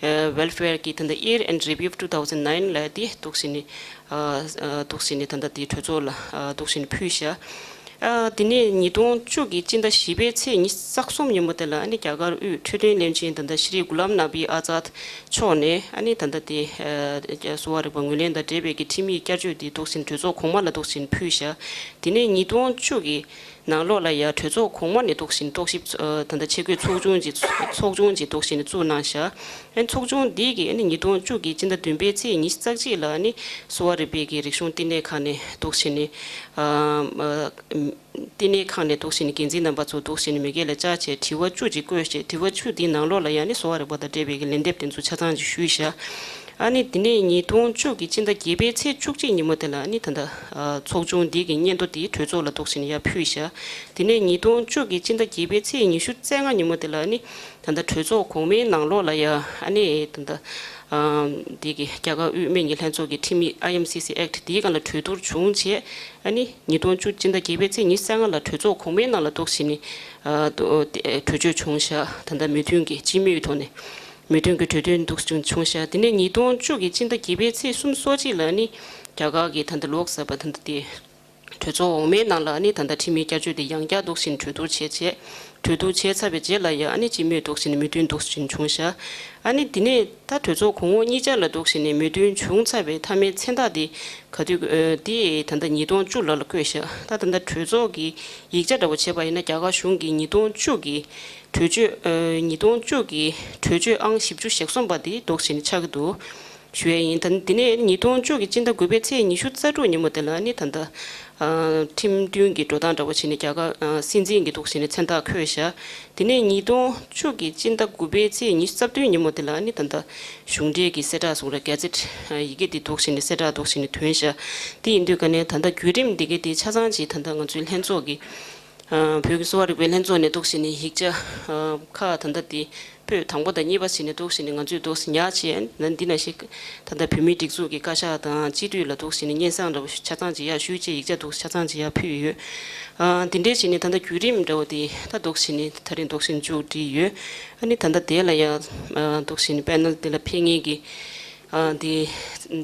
Welfare གི་ད་ལྟ་Year End Review two thousand nine ལ་དེ་འདུག་ཟིན་ནས་ཨ་ཨ་འདུག་ཟིན་ནས་ད་ལྟ་དེ་གྲོས་ཚོགས་ལ་ཨ་འདུག་ཟིན་ནས་ཕུལ་བཞག་ཨ་དེ་ནས་ཉིས་སྟོང་བཅུ་གི་སྤྱི་ཟླ་བཞི་པའི་ཚེས་ཉི་ཤུ་རྩ་གསུམ་ཉིན་མོ་དེ་ལ་ཨ་ནི་རྒྱ་གར་དབུས་འཕྲོད་བསྟེན་བློན་ཆེན་ད་ལྟ་ཤྲི་གུ་ལམ་ནབ་ཨི་ཨ་ཛཱད་མཆོག་ནས་ཨ་ནི་ད་ལྟ་དེ་ཨ་གསོ་བ་རིག་པ་ངོས་ལེན་དང་འབྲེལ་བའི་གི་ཁྲིམས་ཡིག་བསྐྱར་བཅོས་དེ་འདུག་ཟིན་གྲོས་ཚོགས་གོང་མ་ལ་འདུག་ཟིན་ཕུལ་བཞག་དེ་ནས་ཉིས་སྟོང་བཅུ་གི་ནང་ལོགས་ལ་ཡང་གྲོས་ཚོགས་གོང་མ་ནས་འདུག་ཟིན་རྟོག་ཞིབ་ཨ་ད་ལྟ་ཆེད་བསྐོས་ཚོགས་ཆུང་ཅིག་ཚོགས་ཆུང་ཅིག་འདུག་ཟིན་བཙུགས་གནང་བཞག་ཨ་ནི་ཚོགས་ཆུང་འདི་གིས་ཨ་ནི་ཉིས་སྟོང་བཅུ་གི་སྤྱི་ཟླ་བདུན་པའི་ཚེས་ཉི་ཤུ་རྩ་གཅིག་ལ་ཨ་ནི་གསོ་བ་རིག་པའི་གི་རིག་གཞུང་བསྟི་གནས་ཁང་ནས་འདུག་ཟིན་ནས་ཨ་ཨ་བསྟི་གནས་ཁང་ནས་འདུག་ཟིན་ནས་འགན་འཛིན་རྣམ་པ་ཚོ་འདུག་ཟིན་ནས་མི་སྒེར་ལ་བཅར་བྱས་དྲི་བ་བཅུ་ཅིག་བཀོད་བྱས། དྲི་བ་བཅུ་འདིའི་ནང་ལོགས་ལ་ཡང་ནི་གསོ་བ་རིག་པ་དང་འབྲེལ་བའི་གི་ལན་འདེབས་དེ་ཚོ་ཆ་ཚང་ཅིག་ཞུས་བཞག་ཨ་ནི་དེ་ནས་ཉིས་སྟོང་བཅུ་གི་སྤྱི་ཟླ་བརྒྱད་པའི་ཚེས་བཅུ་གཅིག་ཉིན་མོ་དེ་ལ་ཨ་ནི་ད་ལྟ་ཨ་ཚོགས་ཆུང་འདི་གི་སྙན་ཐོ་དེ་གྲོས་ཚོགས་ལ་འདུག་ཟིན་ཡར་ཕུལ་བཞག་དེ་ནས་ཉིས་སྟོང་བཅུ་གི་སྤྱི་ཟླ་བརྒྱད་པའི་ཚེས་ཉི་ཤུ་རྩ་ལྔ་ཉིན་མོ་དེ་ལ་ཨ་ནི་ད་ལྟ་གྲོས་ཚོགས་གོང་མའི་ནང་ལོགས་ལ་ཡ་ཨ་ནི་ད་ལྟ་ཨ་འདི་གི་རྒྱ་གར་དབུས་སྨན་གྱི་ལྷན་ཚོགས་ཀྱི་ཁྲིམས་ཡིག་ཨའི་ཨེམ་སི་སི་ཨེཀ་ཊི་དེའི་སྒང་ལ་གྲོས་བསྡུར་བྱུང་བྱས། ཨ་ནི་ཉིས་སྟོང་བཅུ་སྤྱི་ཟླ་བརྒྱད་པའི་ཚེས་ཉི་ཤུ་རྩ་ལྔ་ལ་གྲོས་ཚོགས་གོང་མའི་ནང་ལ་འདུག་ཟིན་ནས་ཨ་གྲོས་ཆོད་བྱུང་བཞག་ད་ལྟ་མོས་མཐུན་གྱི་སྤྱི་མོས་ཐོག་ནས་མོས་མཐུན་གྱི་གྲོས་མཐུན་འདུག་བྱུང་བྱུང་བཞག་དེ་ནས་ཉིས་སྟོང་བཅུ་གི་སྤྱི་ཟླ་བརྒྱད་པའི་ཚེས་སུམ་ཅུ་སོ་གཅིག་ལ་ནི་རྒྱ་གར་གྱི་ད་ལྟ་ལོག་ཟེར་བ་ད་ལྟ་དེ་གྲོས་ཚོགས་འོག་མའི་ནང་ལ་ནི་ད་ལྟ་ཁྲིམས་མིའི་བསྐྱར་བཅོས་དེ་ཡང་བསྐྱར་འདུག་བཞིན་གྲོས་བསྡུར་བྱས་བྱས། གྲོས་བསྡུར་བྱས་ཚར་བའི་རྗེས་ལ་ཡང་ཨ་ནི་སྤྱི་མོས་འདུག་བཞིན་མོས་མཐུན་འདུག་བཞིན་བྱུང་ཤག་ཨ་ནི་དེ་ནས་ད་གྲོས་ཚོགས་གོང་འོག་གཉིས་ཆར་ལ་འདུག་བཞིན་ནས་མོས་མཐུན་བྱུང་ཚར་བའི་མཐའ་མའི་མཚན་རྟགས་དེ་ག་དུས་ཨ་དེ་ད་ལྟ་ཉིས་སྟོང་བཅུ་ལོ་ལ་བཀོད་ཤག་ད་ད་ལྟ་གྲོས་ཚོགས་ཀྱི་ཡིག་ཆ་འདྲ་བོ་བྱས་པ་ཡིན་ན་རྒྱ་གར་གཞུང་གིས་ཉིས་སྟོང་བཅུ་གི་གྲོས་ཆོད་ཨ་ཉིས་སྟོང་བཅུ་གི་གྲོས་ཆོད་ཨང་བཞི་བཅུ་ཞེ་གསུམ་པ་དེ་འདུག་བཞིན་ཆགས་ཀྱི་འདུག་ཞུ་ཡས་ཡིན། ད་དེ་ནས་ཉིས་སྟོང་བཅུ་གི་སྤྱི་ཟླ་དགུ་པའི་ཚེས་ཉི་ཤུ་རྩ་དྲུག་ཉིན་མོ་དེ་ལ་ནི་ད་ལྟ་ཨ་ཁྲིམས་མཐུན་གྱི་འགྲོ་སྟངས་འདྲ་བོ་བྱས་ནས་རྒྱ་གར་ཨ་སྲིད་འཛིན་གྱི་འདུག་བྱས་ནས་མཚན་རྟགས་འཁོད་བཞག་དེ་ནས་ཉིས་སྟོང་བཅུ་གི་སྤྱི་ཟླ་དགུ་པའི་ཚེས་ཉི་ཤུ་རྩ་བདུན་ཉིན་མོ་དེ་ལ་ནི་ད་ལྟ་གཞུང་འབྲེལ་གྱི་གསལ་བསྒྲགས་སོགས་ར་ག་ཛེཊ་ཡི་གེ་དེ་འདུག་བྱས་ནས་གསལ་བསྒྲགས་འདུག་བྱས་ནས་ཐོན་བཞག་དེ་ཡིན་དུས་ཀ་ནས་ད་ལྟ་བརྒྱུད་རིམ་འདི་གའི་དེ་ཆ་ཚང་ཅིག་ད་ལྟ་ང་ཚོའི་ལྷན་ཚོགས་ཀྱི་ཨ་བོད་ཀྱི་གསོ་བ་རིག་པའི་ལྷན་ཚོགས་ནས་འདུག་བྱས་ནས་ཡིག་ཆ་ཨ་ཁག་ད་ལྟ་དེ། པོད་དང་པོ་དང་གཉིས་པ་ཟེར་ནས་འདུག་ཟེར་ནས་ང་ཚོས་འདུག་ཟེར་ཉར་བྱས་ན། འདི་ནང་བཞིན་ད་ལྟ་བོད་མིའི་སྒྲིག་འཛུགས་ཀྱི་བཀའ་ཤག་དང་སྤྱི་འཐུས་ལ་འདུག་ཟེར་ནས་སྙན་སེང་འདྲ་བོ་ཆ་ཚང་ཅིག་ཡར་ཞུས་བྱས་ཡིག་ཆ་འདུག་ཆ་ཚང་ཅིག་ཡར་ཕུལ་ཡོད། ཨ་འདི་འདྲའི་བྱས་ནས་ད་ལྟ་བརྒྱུད་རིམ་འདྲ་བོ་དེ་ད་འདུག་ཟེར་ནས་ད་རིང་འདུག་ཟེར་ནས་མཇུག་བསྒྲིལ་ཡོད། ཨ་ནི་ད་ལྟ་དེ་ལ་ཡང་ཨ་འདུག་ཟེར་ནས་པེ་ནལ་དེ་ལ་ཕེབས་མཁན་གྱི་ཨ་དེ་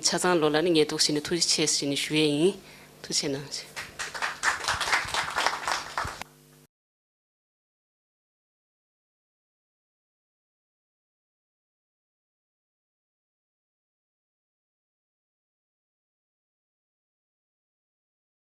ཆ་ཚང་ལོ་ལ་ནི་ངས་འདུག་ཟེར་ནས་ཐུགས་རྗེ་ཆེ་ཟེར་ནས་ཞུ་ཡས་ཡིན། ཐུགས་རྗེ་གནང་།